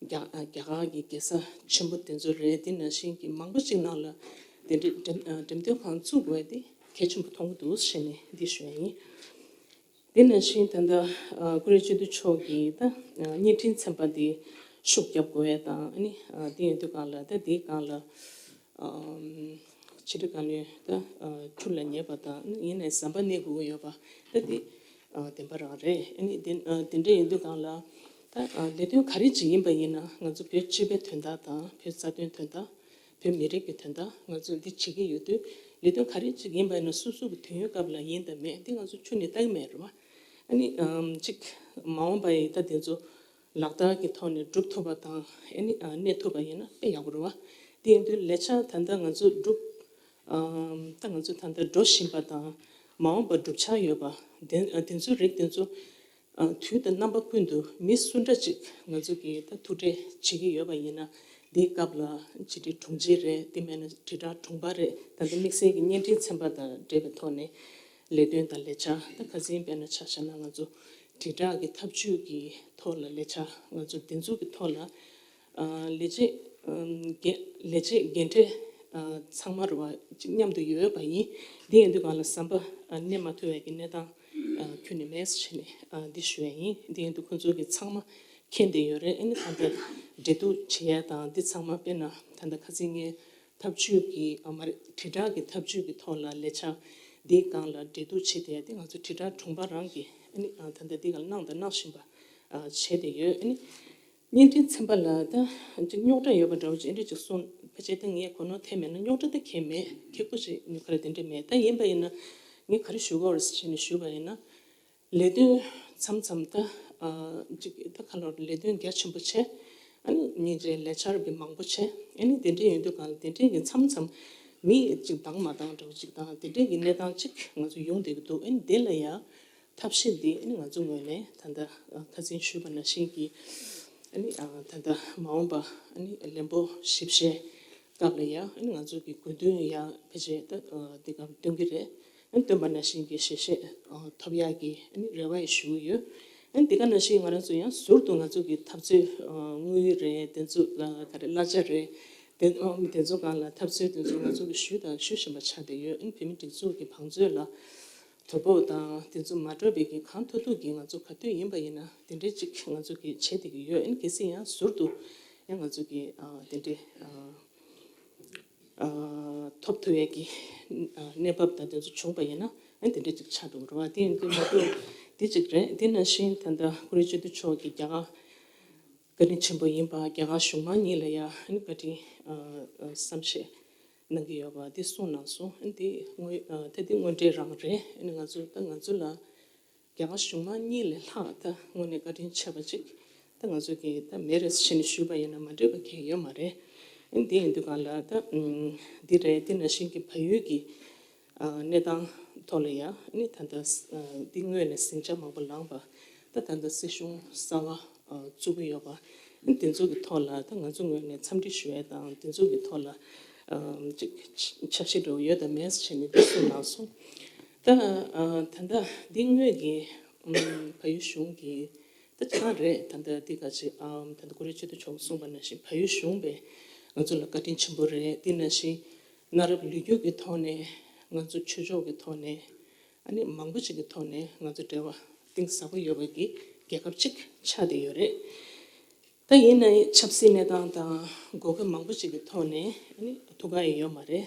རྒྱ་ཨ་རྒྱ་གར་གྱི་རྒྱལ་ས་ཆེན་པོ་དེ་ཚོ་རེད། དེ་ནང་བཞིན་གྱི་མང་པོ་ཅིག་ནང་ལ་དེ་འདྲའི་འགྲེམས་ཨ་འགྲེམས་སྟོན་ཁང་བཙུགས་དགོས་དེ་གལ་ཆེན་པོ་མཐོང་གི་འདུག་ཞེས་ནས་འདི་ཞུ་ཡ་ཡིན། དེ་ནང་བཞིན་ད་ལྟ་ཨ་ཀུ་རེ་སྤྱི་འཐུས་མཆོག་གིས་ད་ཨ་བརྙན་འཕྲིན་ཚན་པ་འདི་ཤུགས་རྒྱབ་དགོས་ཡ་དང་ཨ་ནི་ཨ་དེ་ཡིན་དུས་སྒང་ལ་ད་དེའི་སྒང་ལ་ཨམ་ཕྱི་དྲིལ་བཀའ་བློན་ད་ཨ་འཕྲུལ་ལ་ཉེ་བ་དང་ཡིན་ནའི་ཟམ་པ་གནས་དགོས་ཀྱི་ཡོད་པ་ད་དེ་ཨ་བདེན་པ་རང་རེད། ཨ་ནི་དེ་ཨ་དེ་འདྲ་ཡིན་དུས་སྒང་ལ་ད་ཨ་ལས་དོན་ག་རེ་ཅིག་ཡིན་པ་ཡིན་ན་ང་ཚོ་བོད་སྤྱི་པའི་དོན་དག་དང་བོད་རྩ་དོན་དོན་དག་བོད་མི་རིགས་ཀྱི་དོན་དག་ང་ཚོ་འདི་བྱེད་ཀྱི་ཡོད་དུས་ལས་དོན་ག་རེ་ཅིག་ཡིན་པ་ཡིན་ན་སོ་སོ་གི་དུས་ཡུན་སྐབས་ལ་ཡིན་དང་མེད་འདི་ང་ཚོ་ཁྱོན་ནས་ལྟ་གི་མེད་རེད་བ། ཨ་ནི་ཨམ་ཅིག་མ་འོངས་པ་ཡི་ད་དེ་ཚོ་ལག་བསྟར་གྱི་ཐོག་ནས་སྒྲུབ་ཐུབ་པ་དང་ཨ་ནི་ཨ་གནས་ཐུབ་པ་ཡིན་ན་དཔེ་ཡག་པོ་རེད་བ། དེ་ཡིན་དུས་ལས་འཆར་ད་ལྟ་ང་ཚོ་སྒྲུབ་ཨམ་ད་ང་ཚོ་ད་ལྟ་འགྲོ་བཞིན་པ་དང་མ་འོངས་པ་སྒྲུབ་འཆར་ཡོད་པ་དེ་ཨ་དེ་ཚོའི་རིགས་དེ་ཚོ་ཨ་དུས་དང་རྣམ་པ་ཀུན་ཏུ་མི་སུ་འདྲ་ཅིག་ང་ཚོ་གིས་ད་ཐུགས་ཁྲལ་བྱེད་ཀྱི་ཡོད་པ་ཡིན་ན་འདིའི་སྐབས་ལ་ཕྱི་དྲིལ་དྲུང་ཆེ་རེད། དེ་མིན་ན་དྲིལ་བསྒྲགས་དྲུང་འཕར་རེད། ད་ལྟ་དམིགས་བསལ་གྱི་བརྙན་འཕྲིན་ཚན་པ་དང་འབྲེལ་བའི་ཐོག་ནས་ལས་དོན་དང་ལས་འཆར་ད་ཁ་སང་དཔེར་ན་ཆ་བཞག་ན་ང་ཚོ་ དྲིལ་བསྒྲགས་ཀྱི་ཐབས་ཇུས་ཀྱི་ཐོག་ལ་ལས་འཆར་ང་ཚོ་འདི་ཚོ་གི་ཐོག་ལ་ལས་བྱེད་ལས་བྱེད་འགན་འཁྲི་ཚང་མ་རུ་བ་གཅིག་མཉམ་དུ་ཡོད་པ་ཡིན། འདི་ཡིན་དུས་གང་ལ་ཟམ་པ་གནས་མ་ཐུབ་པའི་གི་གནས་སྟངས་ཁྱོན་ནས་མེད་ཟེར་ནས་འདི་ཞུ་ཡ་ཡིན། འདི་ཡིན་དུས་ཁོང་ཚོ་གི་ཚང་མ་མཁྱེན་བསྡད་ཡོད་རེད། ཨ་ནི་ད་ལྟ་འབྲེལ་གཏུག་བྱེད་ཡ་དང་འདི་ཚང་མ་དཔེར་ན་ད་ལྟ་ཁ་སང་ངས་ཐབས་ཇུས་ཀྱི་ཨ་མ་རེད་དྲིལ་བསྒྲགས་ཀྱི་ཐབས་ཇུས་ཀྱི་ཐོག་ལ་ལས་འཆར་འདིའི་སྒང་ལ་འབྲེལ་གཏུག་བྱེད་བསྡད་ཡ་འདི་ང་ཚོ་དྲིལ་བསྒྲགས་དྲུང་འཕར་རང་གིས་ཨ་ནི་ད་ལྟ་འདི་སྒང་གནང་དང་གནང་བཞིན་པ་བྱས་བསྡད་ཡོད། ཨ་ནི་བརྙན་འཕྲིན་ཚན་པ་ལ་ད་ཅིག་རྙོག་དྲ་ཡོད་པ་འདྲ་བོ་ཅིག་འདྲ་ཅིག་གསུངས་ཕལ་ཆེར་ད་ངས་གོ་ནོར་ཐེབས་མེད་ན་རྙོག་དྲ་ད་གང་ཡང་མེད། ཁེག་པོ་ཅིག་ཉོ་ག་རེ་དེ་འདྲ་མེད། ད་ཡིན་པ་ཡིན་ན་ངས་ག་རེ་ཞུ་དགོས་རེད་ཟེར་ནས་ཞུས་པ་ཡིན་ན། ལས་དོན་མཚམས་མཚམས་ད་ཨ་ཅིག་ད་ཁ་ལོར་ལས་དོན་རྒྱ་ཆེན་པོ་བྱས། ཨ་ནི་སྙིང་རྗེ་ལས་འཆར་གྱི་མང་པོ་བྱས། ཨ་ནི་དེ་འདྲ་ཡིན་དུས་གང་ལ་དེ་འདྲའི་གི་མཚམས་མཚམས་མི་ཅིག་འདང་མ་འདང་འདྲ་བོ་ཅིག་དང་དེ་འདྲའི་གི་གནས་སྟངས་ཅིག་ང་ཚོ་ཡོང་བསྡད་ཀྱི་འདུག་ཨ་ནི་དེ་ལ་ཡ་ཐབས་ཤེས་འདི་ཨ་ནི་ང་ཚོ་ངོས་ནས་ད་ལྟ་ཁ་སང་ཞུས་པ་ནང་བཞིན་གྱི་ཨ་ནི་ད་ལྟ་མ་འོངས་པ་ཨ་ནི་ལས་འགུལ་ཞིབ་བཤེར་སྐབས་ལ་ཡ་ཨ་ནི་ང་ཚོ་གི་དགོས་འདུན་ཡ་ཕལ་ཆེར་ད་འདི་ག་སྟོན་གྱི་རེད། ཨ་ནི་སྟོན་པ་ནང་བཞིན་གྱི་ཞལ་བཞེས་ཐོབ་ཡག་གི་ཨ་ནི་རེ་བ་ཡང་ཞུ་གི་ཡོད། ཨ་ནི་འདི་ག་ནང་བཞིན་ང་རང་ཚོ་ཡང་ཟུར་དུ་ང་ཚོ་གི་འཐབ་རྩོད་དངུལ་རེད། དེ་ཚོ་ག་རེ་གླ་ཆ་རེད། དེ་དེ་ཚོ་སྒང་ལ་འཐབ་རྩོད་དེ་ཚོ་ང་ཚོ་གི་ཞུས་དང་ཞུ་བཞིན་པ་ཆགས་བསྡད་ཡོད། ཨ་ནི་བོད་མི་སྒྲིག་འཛུགས་ཀྱི་བང་མཛོད་ལ་དོ་ཕོག་དང་དེ་ཚོ་མ་འགྲོ་བའི་གི་གང་ཐུབ་ཐུབ་ཀྱིས་ང་ཚོ་ག་དུས་ཡིན་པ་ཡིན་ན་དེ་འདྲའི་ཅིག་ང་ཚོ་གི་བྱེད་བསྡད་ཀྱི་ཡོད། ཨ་ནི་གལ་སྲིད་ཡང་ཟུར་དུ་ཡང་ང་ཚོ་གི་དེ་འདྲའི། ཐོབ་ཐུབ་ཡས་ཀྱི་གནས་བབ་དང་དེ་ཚོ་བྱུང་པ་ཡིན་ན་ཨ་དེ་འདྲ་ཅིག་ཆགས་འགྲོ་གི་རེད་བ། དེ་ཡིན་དུས་མ་གཏོགས་དེ་གཅིག་རེད། དེ་ནང་བཞིན་ད་ལྟ་ཀུ་རེ་ཆོས་སྡུད་མཆོག་གིས་རྒྱ་གར་བཀའ་དྲིན་ཆེན་པོ་ཡིན་པ་རྒྱ་གར་གཞུང་མང་གཉིས་ལ་ཡ་ཨ་ནི་བཀའ་དྲིན་བསམ་ཤེས་གནང་གི་ཡོད་པ་དེ་གསུངས་གནང་སོང་། ཨ་དེ་དངོས་ད་དེ་དངོས་འབྲེལ་རང་རེད། ཨ་ནི་ང་ཚོ་ད་ང་ཚོ་ལ། རྒྱ་གར་གཞུང་མང་གཉིས་ལས་ལྷག་ད་དངོས་གནས་བཀའ་དྲིན་ཆེ་བ་ཅིག་ད་ང་ཚོ་གི་ད་མེད་རེད་ཟེར་ནས་ཞུས་པ་ཡིན་ན་མ་འགྲིག་པ་གང་ཡོད་མ་རེད། ཨ་འདི་ཡིན་དུས་གང་ལ་ད་འདི་རེད། དེ་ནང་བཞིན་གྱི་བལ་ཡུལ་གྱི་གནས་སྟངས་ཐོག་ལ་ཡང་ནི་ད་ལྟ་འདི་སྔོན་ནས་ཟིང་ཆ་མང་པོ་ལངས་པ་ད་ད་ལྟ་སྲིད་གཞུང་གསར་བ་བཙུགས་ཀྱི་ཡོད་པ་དེ་ཚོ་གི་ཐོག་ལ་ད་ང་ཚོ་ངོས་ནས་འཚམས་འདྲི་ཞུ་ཡས་དང་དེ་ཚོ་གི་ཐོག་ལ་ཅིག་འཆར་གཞི་འདྲ་བོ་ཡོད་དམ་མེད་ཟེར་ནས་འདི་གསུངས་གནང་སོང་། ད་ད་ལྟ་འདི་སྔོན་གྱི་བལ་ཡུལ་གཞུང་གི་ད་ཅི་ཐང་རེད། ད་ལྟ་འདི་ག་ཅི་ད་ཀུ་རེ་ཆོས་སྡུད་མཆོག་གསུངས་པ་ནང་བཞིན་བལ་ཡུལ་གཞུང་པས་ང་ཚོ་ལ་བཀའ་དྲིན་ཆེན་པོ་རེད། དེ་ནང་བཞིན་གནའ་རབས་ལོ་རྒྱུས་ཀྱི་ཐོག་ནས་ང་ཚོ་ཆོས་ཕྱོགས་ཀྱི་ཐོག་ནས་ཨ་ནི་མང་པོ་ཅིག་གི་ཐོག་ནས་ང་ཚོ་འབྲེལ་བ་གཏིང་ཟབ་པོ་ཡོད་པ་གི་རྒྱལ་ཁབ་ཅིག་ཆགས་བསྡད་ཡོད་རེད། ད་ཡིན་ནའི་ཆབ་སྲིད་གནས་སྟངས་དང་དགོས་མཁོ་མང་པོ་ཅིག་གི་ཐོག་ནས་ཨ་ནི་ཐུག་ག་ཡི་ཡོད་མ་རེད།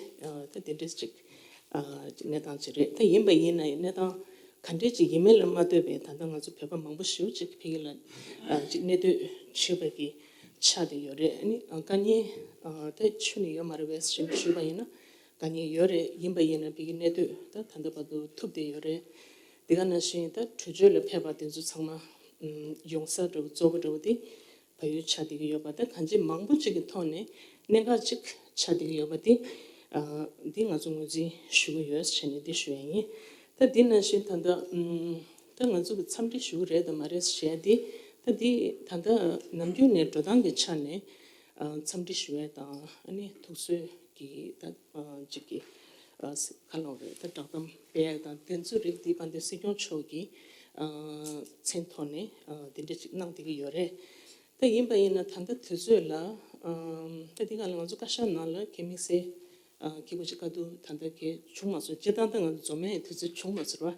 ད་དེ་འདྲས་ཅིག་གནས་སྟངས་ཅིག་རེད། ད་ཡིན་པ་ཡིན་ནའི་གནས་སྟངས་ག་འདྲས་ཅིག་ཡིན་མིན་ལ་མ་ལྟོས་པའི་ད་ལྟ་ང་ཚོ་བོད་པ་མང་པོ་ཞེ་པོ་ཅིག་ཕ་གི་ལ་ཅིག་གནས་སྡོད་བྱེད་པ་གི་ཆགས་བསྡད་ཡོད་རེད། ཨ་ནི་དཀའ་ངལ་ད་ཁྱོན་ནས་ཡོད་མ་རེད་པས་ཞེས་ཞུས་པ་ཡིན་ན་དཀའ་ངལ་ཡོད་རེད། ཡིན་པ་ཡིན་ན་ཕ་གི་གནས་སྡོད་ད་ད་ལྟ་བར་དུ་ཐུབ་བསྡད་ཡོད་རེད། དེ་ག་ནང་བཞིན་ད་བྲོས་བྱོལ་ལ་ཕེབས་པ་དེ་ཚོ་ཚང་མ་ཡོང་ས་འདྲ་བོ་གཙོ་བོ་འདྲ་བོ་དེ་བལ་ཡུལ་ཆགས་བསྡད་ཀྱི་ཡོད་པ། ད་གང་ཅི་མང་པོ་ཅིག་གི་ཐོག་ནས་གནད་འགག་ཅིག་ཆགས་བསྡད་ཀྱི་ཡོད་པ་དེ་འདི་ང་ཚོ་ངོས་འཛིན་ཞུ་གི་ཡོད་ཟེར་ནས་འདི་ཞུ་ཡ་ཡིན། ད་འདི་ནང་བཞིན་ད་ལྟ་ད་ང་ཚོ་གི་འཚམས་འདྲི་ཞུ་གི་རེད་དམ་མ་རེད་ཟེར་ཡ་དེ་ད་འདི་ད་ལྟ་ནམ་རྒྱུན་ནས་འགྲོ་སྟངས་ཀྱི་ཆ་ནས་འཚམས་འདྲི་ཞུ་ཡ་དང་ཨ་ནི་ཐུགས་གསོའི་གི་ད་ཅིག་གི་ཁ་ལོ་རེད། ད་བསྒྲགས་གཏམ་སྤེལ་ཡག་དང་དེ་ཚོ་རིགས་འདི་དཔལ་ལྡན་སྲིད་སྐྱོང་མཆོག་གི་མཚན་ཐོག་ནས་དེ་འདྲ་ཅིག་གནང་བསྡད་ཀྱི་ཡོད་རེད། ད་ཡིན་པ་ཡིན་ན་ད་ལྟ་དུས་ཚོད་ལ་ད་འདི་ག་ལ་ང་ཚོ་བཀའ་ཤག་ནང་ལ་གལ་དམིགས་བསལ་གི་གོ་ཅིག་བཀའ་བསྡུར་ད་ལྟ་གལ་བྱུང་མ་སོང་། སྤྱིར་བཏང་ད་ང་ཚོ་འཛོམས་ཡས་དུས་ཚོད་བྱུང་མ་སོང་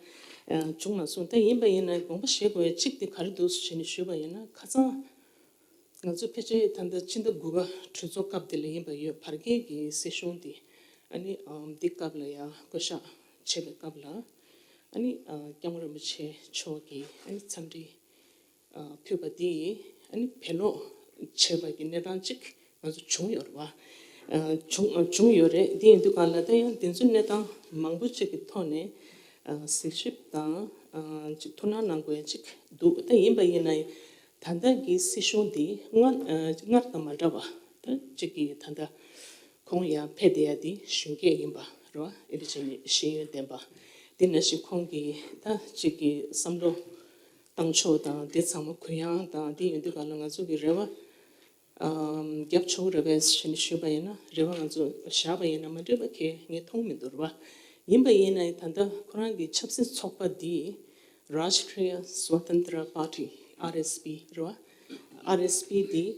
ར། བྱུང་མ་སོང་། ད་ཡིན་པ་ཡིན་ན་དགོངས་པ་བཞེས་དགོས་ཡ་གཅིག་དེ་ག་རེ་འདུག་ཟེར་ནས་ཞུས་པ་ཡིན་ན་ཁ་སང་། ང་ཚོ་ཕལ་ཆེར་ད་ལྟ་ཕྱི་ཟླ་དགུ་པ་གྲོས་ཚོགས་སྐབས་དེ་ལ་ཡིན་པ་ཡོད། བར་བརྒལ་གྱི་སྲིད་གཞུང་དེ་ཨ་ནི་འདི་སྐབས་ལ་ཡང་བསྐོ་གཞག་བྱེད་པའི་སྐབས་ལ་ཨ་ནི་སྐྱབས་མགོན་རིན་པོ་ཆེ་མཆོག་གིས་ཨ་ནི་འཚམས་འདྲི་ཕུལ་བ་དེ་ཨ་ནི་བེད་སློག་བྱས་པ་གི་གནས་སྟངས་ཅིག་ང་ཚོ་བྱུང་ཡོད་རེད་བ། བྱུང་བྱུང་ཡོད་རེད། དེ་ཡིན་དུས་གང་ལ་ད་ཡང་དེ་ཚོའི་གནས་སྟངས་མང་པོ་ཅིག་གི་ཐོག་ནས་གཟིགས་ཞིབ་དང་ཅིག་ཐུགས་སྣང་གནང་དགོས་ཡ་ཅིག་འདུག་ད་ཡིན་པ་ཡིན་ན་ད་ལྟ་གི་སྲིད་གཞུང་འདི་སྔར་ཨ་སྔར་དང་མ་འདྲ་བ་ད་གཅིག་གིས་ད་ལྟ་ཁོང་ཡར་ཕེབས་བསྡད་ཡ་འདི་གཞོན་སྐྱེས་ཡིན་པ་རེད་བ། ཨེ་འདྲ་བྱས་ནས་ཤེས་ཡོན་ལྡན་པ། དེ་ནང་བཞིན་ཁོང་གིས་ད་གཅིག་གི་བསམ་བློ་བཏང་ཕྱོགས་དང་དེ་ཚང་མ་གུ་ཡངས་དང་དེ་ཡིན་དུས་གང་ལ་ང་ཚོ་གི་རེ་བ་ཨམ་རྒྱབ་ཆོག་རེད་པས་ཞེས་ནས་ཞུས་པ་ཡིན་ན་རེ་བ་ང་ཚོ་བཞག་པ་ཡིན་ན་མ་འགྲིག་པ་གས་ངས་མཐོང་མི་འདུག་རེད་བ། ཡིན་པ་ཡིན་ན་ད་ལྟ་ཁོ་རང་གི་ཆབ་སྲིད་ཚོགས་པ་འདི་ Rashtriya Swatantra Party, R S P རེད་བ། R S P འདི་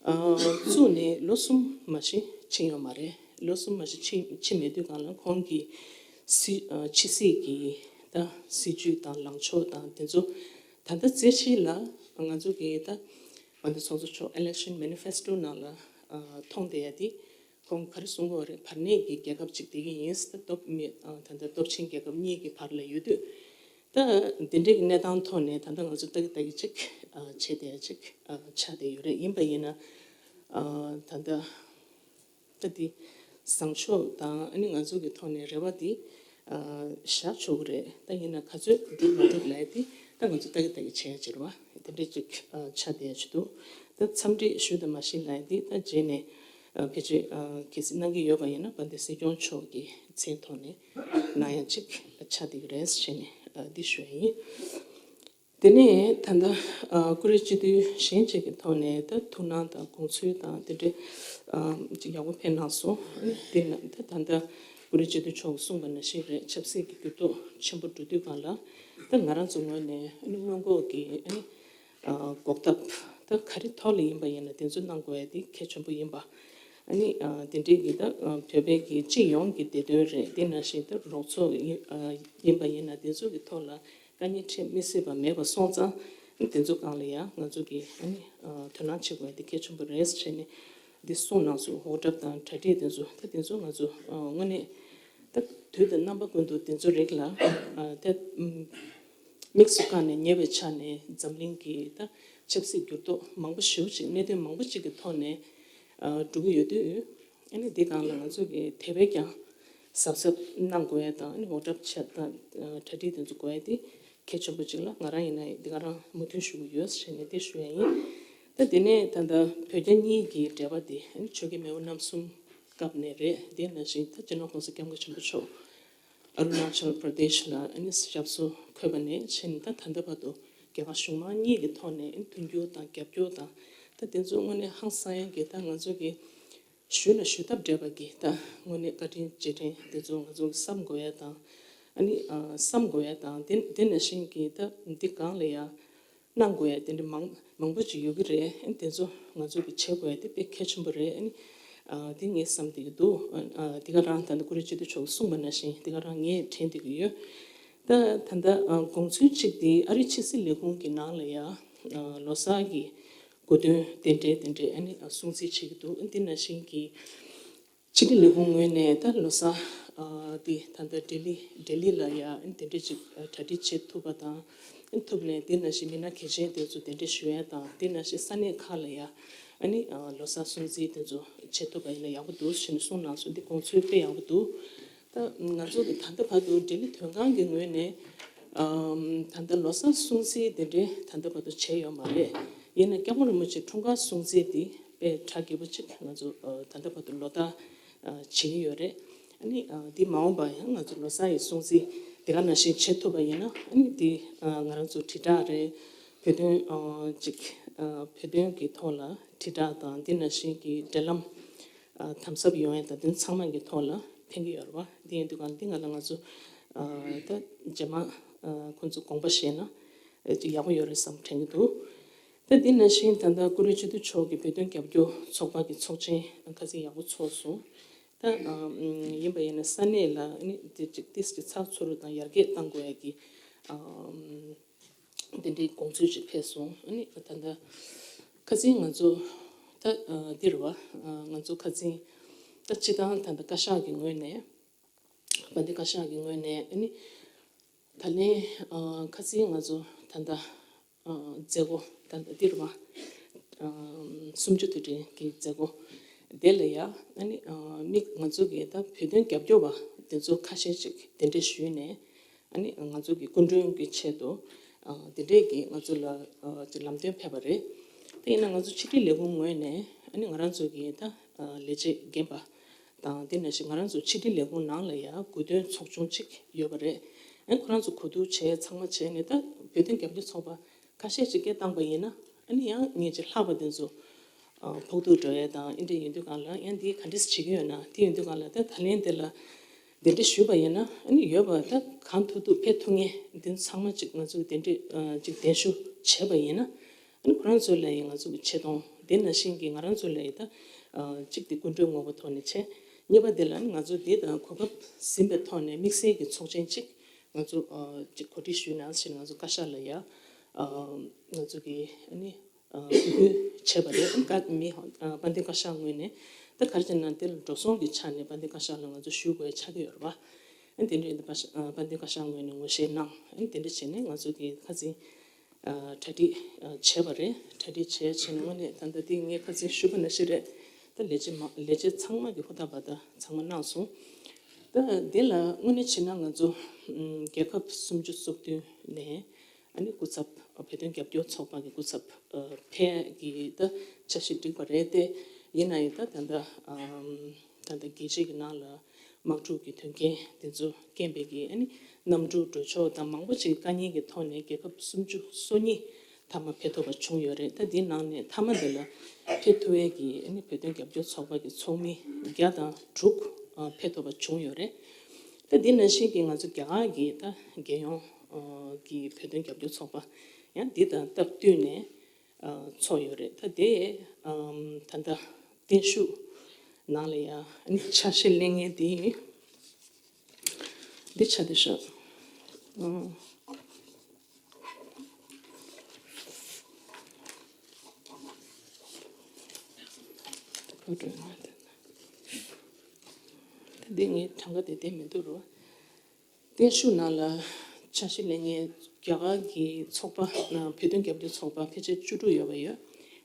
ཨ་བཙུགས་ནས་ལོ་གསུམ་མ་ཞིག་ཕྱིན་ཡོད་མ་རེད། ལོ་གསུམ་མ་ཞིག་ཕྱིན་ཕྱིན་མེད་དུས་སྒང་ལ་ཁོང་གི་སྲིད་ཨ་ཕྱི་སྲིད་ཀྱི་ད་སྲིད་ཇུས་དང་ལངས་ཕྱོགས་དང་དེ་ཚོ་ད་ལྟ་རྩེ་ཆེ་ལ་ང་ཚོ་གི་ད་བན་དེ་ཚོགས་གཙོ་མཆོག་Election Manifesto ནང་ལ་ཨ་མཐོང་བསྡད་ཡ་དེ། ཁོང་ག་རེ་གསུང་གི་ཡོད་རེད། བར་གནས་ཀྱི་རྒྱལ་ཁབ་ཅིག་བསྡད་ཀྱི་ཡིན། ད་སྟོབས་མི་ཨ་ད་ལྟ་སྟོབས་ཆེན་རྒྱལ་ཁབ་གཉིས་ཀྱི་བར་ལ་ཡོད་དུས། ད་འདི་འདྲའི་གི་གནས་སྟངས་ཐོག་ནས་ད་ལྟ་ང་ཚོ་ལྟ་གི་ལྟ་གི་ཅིག་ཨ་བྱས་བསྡད་ཡ་ཅིག་ཨ་ཆགས་བསྡད་ཡོད་རེད། ཡིན་པ་ཡིན་ན་ཨ་ད་ལྟ་ད་འདི་བཟང་ཕྱོགས་དང་ཨ་ནི་ང་ཚོ་གི་ཐོག་ནས་རེ་བ་འདི་ཨ་བཞག་ཆོག་གི་རེད། ད་ཡིན་ན་ག་ཚོད་འགྲུབ་མ་འགྲུབ་ལབ་ཡ་འདི་ད་ང་ཚོ་ལྟ་གི་ལྟ་གི་བྱས་ཡ་ཅིག་རེད་བ། དེ་འདྲའི་ཅིག་ཨ་ཆགས་བསྡད་ཡ་ཅིག་འདུག་ད་འཚམས་འདྲི་ཞུ་དང་མ་ཞུ་ལབ་ཡ་འདི་ད་རྗེས་ནས་ཨ་ཕལ་ཆེར་ཨ་གལ་སྲིད་གནང་གི་ཡོད་པ་ཡིན་ན་བན་དེ་སྲིད་སྐྱོང་མཆོག་གི་མཚན་ཐོག་ནས་གནང་ཡ་ཅིག་ཆགས་བསྡད་ཀྱི་རེད་ཟེར་ནས་ཨ་འདི་ཞུ་ཡ་ཡིན། དེ་ནས་ད་ལྟ་ཨ་ཀུ་རེ་སྤྱི་འཐུས་གཞན་གཅིག་གི་ཐོག་ནས་ད་ཐུགས་སྣང་དང་དགོངས་ཚུལ་དང་དེ་འདྲའི་ཨ་ཅིག་ཡག་པོ་ཕེབས་གནང་སོང་། ཨ་ནི་དེ་ན་ད་ད་ལྟ་ཀུ་རེ་སྤྱི་འཐུས་མཆོག་གིས་གསུངས་པ་ནང་བཞིན་རེད། ཆབ་སྲིད་ཀྱི་འགྱུར་ལྡོག་ཆེན་པོ་འགྲོ་དུས་སྒང་ལ་ད་ང་རང་ཚོ་ངོས་ནས་ཨ་ནི་སྔོན་འགོག་གི་ཨ་ནི་ཨ་འགོག་ཐབས་ད་ག་རེ་ཐོག་ལ་ཡིན་པ་ཡིན་ན་དེ་ཚོ་གནང་དགོས་ཡ་དེ་གལ་ཆེན་པོ་ཡིན་པ། ཨ་ནི་ཨ་དེ་འདྲའི་གི་ད་ཨ་བོད་པའི་གི་སྤྱི་ཡོངས་ཀྱི་བདེ་དོན་རེད། དེ་ནང་བཞིན་ད་རོགས་ཚོགས་ཡིན་ཨ་ཡིན་པ་ཡིན་ན་དེ་ཚོ་གི་ཐོག་ལ་དཀའ་ངལ་འཕྲད་མི་སྲིད་པ་མེད་པ་སོང་ཙང་དེ་ཚོ་སྒང་ལ་ཡང་ང་ཚོ་གི་ཨ་ནི་ཨ་དོ་སྣང་བྱེད་དགོས་ཡ་དེ་གལ་ཆེན་པོ་རེད་ཟེར་ནས་འདི་གསུངས་གནང་སོང་། འོག་གྲབས་དང་གྲ་སྒྲིག་དེ་ཚོ་ད་དེ་ཚོ་ང་ཚོ་ཨ་དངོས་གནས་ད་དུས་དང་རྣམ་པ་ཀུན་ཏུ་དེ་ཚོ་རིགས་ལ་ཨ་ད་ཨམ། དམིགས་སུ་བཀར་ནས་ཉེ་བའི་ཆ་ནས་འཛམ་གླིང་གི་ད་ཆབ་སྲིད་འགྱུར་ལྡོག་མང་པོ་ཞེ་པོ་ཅིག་གནད་དོན་མང་པོ་ཅིག་གི་ཐོག་ནས་ཨ་འགྲོ་གི་ཡོད་དུས། ཨ་ནི་འདི་སྒང་ལ་ང་ཚོ་གི་དེ་བས་ཀྱང་གཟབ་གཟབ་གནང་དགོས་ཡ་དང་། ཨ་ནི་འོག་གྲབས་བྱ་དང་གྲ་སྒྲིག་དེ་ཚོ་དགོས་ཡ་དེ་གལ་ཆེན་པོ་ཅིག་ལ་ང་རང་ཡིན་ན་འདི་ག་རང་མོས་མཐུན་ཞུ་གི་ཡོད་ཟེར་ནས་དེ་ཞུ་ཡ་ཡིན། ད་དེ་ནས་ད་ལྟ་བོད་རྒྱ་གཉིས་ཀྱི་འབྲེལ་བ་དེ་ཨ་ནི་ཆོས་རྒྱལ་མེས་དབོན་རྣམ་གསུམ་སྐབས་ནས་རེད། དེ་ནང་བཞིན་ད་སྤྱི་ནོར་༸གོང་ས་༸སྐྱབས་མགོན་ཆེན་པོ་མཆོག་ཨ་རུ་ན་ཅལ་པྲ་དེཤ་ལ་ཨ་ནི་ཞབས་སོར་འཁོད་པ་ནས་བྱས་ནས་ད་ད་ལྟ་བར་དུ་རྒྱ་གར་གཞུང་མང་གཉིས་ཀྱི་ཐོག་ནས་ཨ་ནི་མཐུན་འགྱུར་དང་རྒྱབ་སྐྱོར་དང་། ད་དེ་ཚོ་དངོས་གནས་ཧང་སང་ཡ་གི་ད་ང་ཚོ་གི་ཞུས་ན་ཞུ་ཐབས་བྲལ་བ་གི་ད་དངོས་གནས་བཀའ་དྲིན་རྗེས་དྲན་དེ་ཚོ་ང་ཚོ་གི་བསམ་དགོས་ཡ་དང་། ཨ་ནི་ཨ་བསམ་དགོས་ཡ་དང་། དེ་དེ་ནང་བཞིན་གི་ད་འདི་སྒང་ལ་ཡ། གནང་དགོས་ཡ་དེ་འདྲ་མང་མང་པོ་ཅིག་ཡོད་ཀྱི་རེད། ཨ་ནི་དེ་ཚོ་ང་ཚོ་གི་བྱེད་དགོས་ཡ་དེ་དཔེ་གལ་ཆེན་པོ་རེད། ཨ་ནི་ཨ་དེ་ངས་བསམ་བསྡད་ཀྱི་འདུག་ཨ་ཨ་དེ་ག་རང་ད་ལྟ་ཀུ་རེ་སྤྱི་འཐུས་མཆོག་གིས་གསུངས་པ་ནང་བཞིན་དེ་ག་རང་ངས་དྲན་བསྡད་ཀྱི་ཡོད། ད་ད་ལྟ་ཨ་དགོངས་ཚུལ་གཅིག་དེ་ཨ་རིའི་ཕྱི་སྲིད་ལས་ཁུངས་ཀྱི་ནང་ལ་ཡ་ཨ་ལོ་གསར་གྱི་གོ་སྟོན་དེ་འདྲའི་དེ་འདྲའི་ཨ་ནི་ཨ་སྲུང་བརྩི་བྱེད་ཀྱི་འདུག་ཨ་ནི་དེ་ནང་བཞིན་གྱི་ཕྱི་དྲིལ་ལས་ཁུངས་ངོས་ནས་ད་ལོ་གསར་ཨ་འདི་ད་ལྟ་ལྡི་ལི་ལྡི་ལི་ལ་ཡ་ཨ་ནི་དེ་འདྲ་ཅིག་ཨ་གྲ་སྒྲིག་བྱེད་ཐུབ་པ་དང་། ཨ་ནི་ཐུབ་ནས་དེ་ནང་བཞིན་མི་སྣ་གལ་ཆེན་དེ་ཚོ་གདན་འདྲེན་ཞུ་ཡ་དང་། དེ་ནང་བཞིན་ས་གནས་ཁག་ལ་ཡ་ཨ་ནི་ཨ་ལོ་གསར་སྲུང་བརྩི་དེ་ཚོ་བྱེད་ཐུབ་པ་ཡིན་ན་ཡག་པོ་འདུག་ཞེས་ནས་གསུངས་གནང་སོང་། འདི་དགོངས་ཚུལ་དཔེ་ཡག་པོ་འདུག་ད་ང་ཚོ་གི་ད་ལྟ་བར་དུ་ལྡི་ལི་དོན་ཁང་གི་ངོས་ནས་ཨམ་ད་ལྟ་ལོ་གསར་སྲུང་བརྩི་དེ་འདྲའི་ད་ལྟ་བར་དུ་བྱས་ཡོད་མ་རེད། ཡིན་ན་སྐྱབས་མགོན་རིན་པོ་ཆེ་འཁྲུངས་སྐར་སྲུང་བརྩི་དེ་དཔེ་གྲ་རྒྱས་པོ་ཅིག་ང་ཚོ་ཨ་ད་ལྟ་བར་དུ་ལོ་ལྟར་ཨ་བྱེད་ཀྱི་ཡོད་རེད། ཨ་ནི་ཨ་འདི་མ་འོངས་པ་ཡང་ང་ཚོ་ལོ་གསར་ཡི་སྲུང་བརྩི་དེ་ག་ནང་བཞིན་བྱེད་ཐུབ་པ་ཡིན་ན། ཨ་ནི་འདི་ཨ་ང་རང་ཚོ་དྲིལ་བསྒྲགས་རེད། བོད་དོན་ཨ་ཅིག་ཨ་བོད་དོན་གྱི་ཐོག་ལ་དྲིལ་བསྒྲགས་དང་། འདི་ནང་བཞིན་གྱི་འབྲེལ་ལམ་ཨ་དམ་ཟབ་ཡོང་ཡ་དང་། འདི་ཚང་མ་གི་ཐོག་ལ་ཕན་གྱི་ཡོད་རེད་བ། འདི་ཡིན་དུས་གང་འདི་ང་ལ་ང་ཚོ་ཨ་ད་རྗེས་མ་ཨ་ཁོང་ཚོ་དགོངས་པ་བཞེས་ན་ཨ་ཅིག་ཡག་པོ་ཡོད་རེད་བསམ་དྲན་གྱི་འདུག་ད་འདི་ནང་བཞིན་ད་ལྟ་ཀུ་རེ་སྤྱི་འཐུས་མཆོག་གིས་བོད་དོན་རྒྱབ་སྐྱོར་ཚོགས་པ་གི་ཚོགས་ཆེན་ཁ་སང་ཡག་པོ་ཚོགས་སོང་། ད་ཨ་ཡིན་པ་ཡིན་ན་ས་གནས་ལ་ཨ་ནི་དེ་ཅིག་ཏིས་ཀྱི་ཚགས་ཚུད་རུ་དང་ཡར་རྒྱས་གཏང་དགོས་ཡ་གི་ཨ་དེ་འདྲའི་དགོངས་ཚུལ་ཅིག་ཕེབས་སོང་། ཨ་ནི་ད་ལྟ་ཁ་སང་ང་ཚོ་ད་ཨ་འདི་རེད་བ། ཨ་ང་ཚོ་ཁ་སང་ད་སྤྱི་བཏང་ད་ལྟ་བཀའ་ཤག་གི་ངོས་ནས། བན་དེ་བཀའ་ཤག་གི་ངོས་ནས་ཨ་ནི་ད་ལན་ཨ་ཁ་སང་ང་ཚོ་ད་ལྟ་ཨ་མཛད་སྒོ་ད་ལྟ་འདི་རེད་བ། ཨ་གསུམ་བཅུ་དུས་དྲན་གྱི་མཛད་སྒོ་དེ་ལ་ཡ་ཨ་ནི་ཨ་མི་ང་ཚོ་གི་ད་བོད་དོན་རྒྱབ་སྐྱོར་བ་དེ་ཚོ་ཁ་ཤས་ཅིག་གདན་འདྲེན་ཞུས་ནས། ཨ་ནི་ང་ཚོ་གི་སྐུ་མགྲོན་གྱི་ཆེད་དུ་ཨ་དེ་འདྲས་ཀྱི་ང་ཚོ་ལ་ཨ་ཅིག་ལམ་སྟོན་ཕེབས་པ་རེད། དེ་ཡིན་ན་ང་ཚོ་ཕྱི་དྲིལ་ལས་ཁུངས་ངོས་ནས་ཨ་ནི་ང་རང་ཚོ་གི་ད་ཨ་ལས་བྱེད་རྒན་པ་དང་། དེ་ནང་བཞིན་ང་རང་ཚོ་ཕྱི་དྲིལ་ལས་ཁུངས་ནང་ལ་ཡང་གོ་སྟོན་ཚོགས་ཆུང་གཅིག་ཡོད་པ་རེད། ཨ་ནི་ཁོ་རང་ཚོ་གོ་བསྡུར་བྱས་ཚང་མ་བྱས་ནས། ད་བོད་དོན་རྒྱབ་སྐྱོར་ཚོགས་པ་ཁ་ཤས་ཅིག་སྐད་བཏང་པ་ཡིན་ན། ཨ་ནི་ཡང་ངས་ཅིག་ལྷག་པ་དེ་ཚོ་ཨ་ཕོག་ཐུག་འགྲོ་ཡས་དང་། ཨེ་འདྲ་ཡིན་དུས་སྒང་ལ་ཡང་འདི་ག་འདྲས་བྱེད་ཀྱི་ཡོད་ན། དེ་ཡིན་དུས་སྒང་ལ་ད་ད་ལན་དེ་ལ་ གདན་འདྲེན་ཞུས་པ་ཡིན་ན་ཨ་ནི་ཡོད་པ་ད་གང་ཐུབ་ཐུབ་ཕེབས་ཐུབ་མཁན་འདི་ཚང་མ་ཅིག་ང་ཚོས་གདན་འདྲེན་ཅིག་གདན་ཞུ་བྱས་པ་ཡིན་ན་ཨ་ནི་ཁོ་རང་ཚོ་ལ་ཡང་ང་ཚོ་གི་ཆེ་མཐོང་དེ་ནང་བཞིན་གྱི་ང་རང་ཚོ་ལ་ཡང་ད་གཅིག་དེ་སྐུ་མགྲོན་ངོ་བོ་ཐོག་ནས་བྱས། གཉིས་པ་དེ་ལ་ཨ་ནི་ང་ཚོ་དེ་དང་གོ་སྐབས་ཟིན་པའི་ཐོག་ནས་དམིགས་བསལ་གྱི་ཚོགས་ཆེན་ཅིག་ང་ཚོ་ཅིག་གོ་སྒྲིག་ཞུས་ན་ཞེས་ང་ཚོ་བཀའ་ཤག་ལ་ཡང་ང་ཚོ་གི་ཨ་ནི། འབོད་སྐུལ་བྱས་པ་རེད། བཀའ་མི་དཔལ་ལྡན་བཀའ་ཤག་ངོས་ནས་ད་ག་རེ་བྱས་ན་དེ་ལ་འགྲོ་སོང་གི་ཆ་ནས་དཔལ་ལྡན་བཀའ་ཤག་ལ་ང་ཚོ་ཞུ་དགོས་ཆགས་ཀྱི་ཡོད་རེད་པ། ཨ་དེ་འདྲའི་བཀའ་ཤག་དཔལ་ལྡན་བཀའ་ཤག་ངོས་ནས་ངོ་ཤེས་གནང་། ཨ་དེ་འདྲ་བྱས་ནས་ང་ཚོ་གི་ཁ་སང་གྲ་སྒྲིག་བྱས་པ་རེད། གྲ་སྒྲིག་བྱས་བྱས་ནས་དངོས་གནས་ད་ལྟ་དེ་ངས་ཁ་སང་ཞུས་པ་ནང་བཞིན་རེད། ད་ལས་བྱེད་མ་ལས་བྱེད་ཚང་མ་གི་ཧུར་ཐག་པ་ད་ཚང་མ་གནང་སོང་། ད་དེ་ལ་དངོས་གནས་བྱས་ན་ང་ཚོ་རྒྱལ་ཁབ་སུམ་ཅུ་སོ་བདུན་ནས། ཨ་ནི་སྐུ་ཚབ་བོད་དོན་རྒྱབ་སྐྱོར་ཚོགས་པ་གི་སྐུ་ཚབ་ཕེབས་ཀྱི་ད་འཆར་གཞི་བསྒྲིགས་པ་རེད་དེ། ཡིན་ན་ཡང་ད་ད་ལྟ་ད་ལྟ་རྒྱལ་སྤྱི་གི་ནང་ལ་དམག་འཁྲུག་གི་དོན་རྐྱེན་དེ་ཚོ་རྐྱེན་པས་ཀྱི་ཨ་ནི་གནམ་གྲུ་འགྲོ་ཕྱོགས་དང་མང་པོ་ཅིག་དཀའ་ཉེན་གྱི་ཐོག་ནས་རྒྱལ་ཁབ་སུམ་ཅུ་སོ་གཉིས་མཐའ་མ་ཕེབས་ཐུབ་པ་བྱུང་ཡོད་རེད། ད་དེའི་ནང་ནས་མཐའ་མ་དེ་ལ་ཕེབས་ཐུབ་ཡས་ཀྱི་ཨ་ནི་བོད་དོན་རྒྱབ་སྐྱོར་ཚོགས་པ་གི་ཚོགས་མི་བརྒྱ་དང་དྲུག་ཕེབས་ཐུབ་པ་བྱུང་ཡོད་རེད། ད་དེ་ནང་བཞིན་གྱི་ང་ཚོ་རྒྱ་གར་གྱི་ད་རྒྱལ་ཡོངས་ཀྱི་བོད་དོན་རྒྱབ་སྐྱོར་ཚོགས་པ་ཡང་འདི་དང་སྟབས་བསྟུན་ནས་ཚོགས་ཡོད་རེད། ད་དེ་ད་ལྟ་བརྟན་བཞུགས་ནང་ལ་ཡང་འཆར་གཞི་ལེན་མཁན་དེ་འདི་ཆ་དེ་ཤག་འདི་ངའི་གྲངས་ཀ་དེ་བསྡད་མི་འདུག་རོ། བརྟན་བཞུགས་ནང་ལ་འཆར་གཞི་ལེན་མཁན་རྒྱ་གར་གྱི་ཚོགས་པ་ནང་བོད་དོན་རྒྱབ་སྐྱོར་ཚོགས་པ་ཕལ་ཆེར་བཅུ་དྲུག་ཡོད་པ་ཡོད།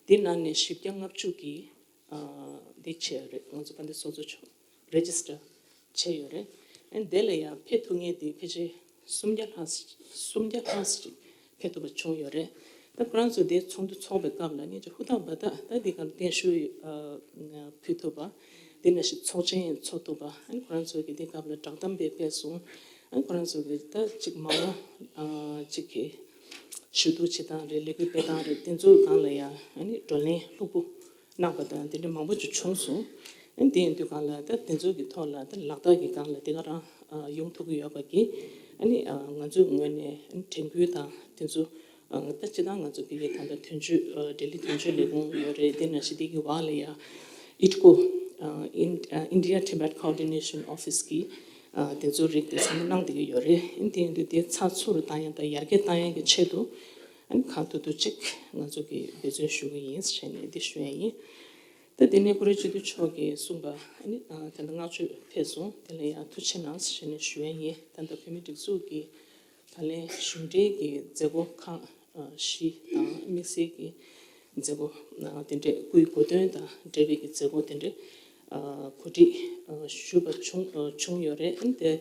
འདི་ནང་ནས་བཞི་བརྒྱ་ལྔ་བཅུ་གིས་འདི་བྱས་ཡོད་རེད། ང་ཚོ་དཔལ་ལྡན་ཚོགས་གཙོ་མཆོག་རེ་ཇི་སི་ཊར་བྱས་ཡོད་རེད། ཨ་འདི་ལ་ཡང་ཕེབས་ཐུབ་མཁན་དེ་ཕལ་ཆེར་སུམ་བརྒྱ་ལྷག་སུམ་བརྒྱ་ལྷག་ཅིག་ཕེབས་ཐུབ་པ་བྱུང་ཡོད་རེད། ད་ཁོ་རང་ཚོ་དེ་ཚོགས་འདུ་ཚོགས་པའི་སྐབས་ལ་ངས་ཀྱི་ཧུར་ཐག་འབད་ཐག་ད་འདི་གར་བརྟན་བཞུགས་ཕུལ་ཐུབ་པ། དེ་ནང་བཞིན་ཚོགས་ཆེན་ཚོགས་ཐུབ་པ། ཨ་ནི་ཁོ་རང་ཚོ་གི་དེ་སྐབས་ལ་བསྒྲགས་གཏམ་དཔེ་སྤེལ་སོང་། ཨ་ནི་ཁོ་རང་ཚོ་གི་ད་ཅིག་མ་འོངས་ཅིག་གི་ཞུ་གཏུག་བྱེད་སྟངས་རེད། ལས་འགུལ་སྤེལ་སྟངས་རེད། དེ་ཚོའི་སྒང་ལ་ཡང་ཨ་ནི་བགྲོ་གླེང་ལྷུག་པོ་གནང་པ་དང་དེ་འདྲ་མང་པོ་ཅིག་བྱུང་སོང་། ཨ་ནི་དེ་ཡིན་དུས་སྒང་ལ་ད་དེ་ཚོ་གི་ཐོག་ལ་ད་ལག་བསྟར་གྱི་སྒང་ལ་དེ་ག་རང་ཡོང་ཐུབ་ཀྱི་ཡོད་པ་གི་ཨ་ནི་ང་ཚོའི་ངོས་ནས་ཨ་ནི་དྲན་སྐུལ་དང་དེ་ཚོ་ད་སྤྱིར་བཏང་ང་ཚོ་ཕ་གིའི་ད་ལྟ་དོན་གཅོད་ལྡི་ལི་དོན་གཅོད་ལས་ཁུངས་ཡོད་རེད། དེ་ནང་བཞིན་དེ་གི་འོག་ལ་ཡང་ཨིཊ་ཀོ་India Tibet Coordination Office གི་དེ་ཚོ་རིགས་དེ་ཚང་མ་གནང་བསྡད་ཀྱི་ཡོད་རེད། དེ་ཡིན་དུས་དེ་ཚགས་ཚུད་དུ་བཏང་ཡ་དང་ཡར་རྒྱས་བཏང་ཡ་གི་ཆེད་དུ་ཨ་ནི་གང་ཐུབ་ཐུབ་ཅིག་ང་ཚོ་གི་འབད་བརྩོན་ཞུ་གི་ཡིན་ཟེར་ནས་འདི་ཞུ་ཡ་ཡིན། ད་དེ་ནས་ཀུ་རེ་སྤྱི་འཐུས་མཆོག་གིས་གསུངས་པ་ཨ་ནི་ད་ལྟ་བསྔགས་བརྗོད་ཕེབས་སོང་། དེ་ལ་ཡང་ཐུགས་རྗེ་གནང་ཟེར་ནས་ཞུ་ཡ་ཡིན། ད་ལྟ་བོད་མིའི་སྒྲིག་འཛུགས་ཀྱི་ད་ལན་གཞུང་འབྲེལ་གྱི་མཛད་སྒོ་ཁག་བཞི་དང་དམིགས་བསལ་གྱི་མཛད་སྒོ་དེ་འདྲས་སྐུའི་གོ་སྟོན་དང་འབྲེལ་བའི་གི་མཛད་སྒོ་དེ་འདྲས་གོ་སྒྲིག་ཞུས་པ་བྱུང་བྱུང་ཡོད་རེད། ཨ་ནི་དེ་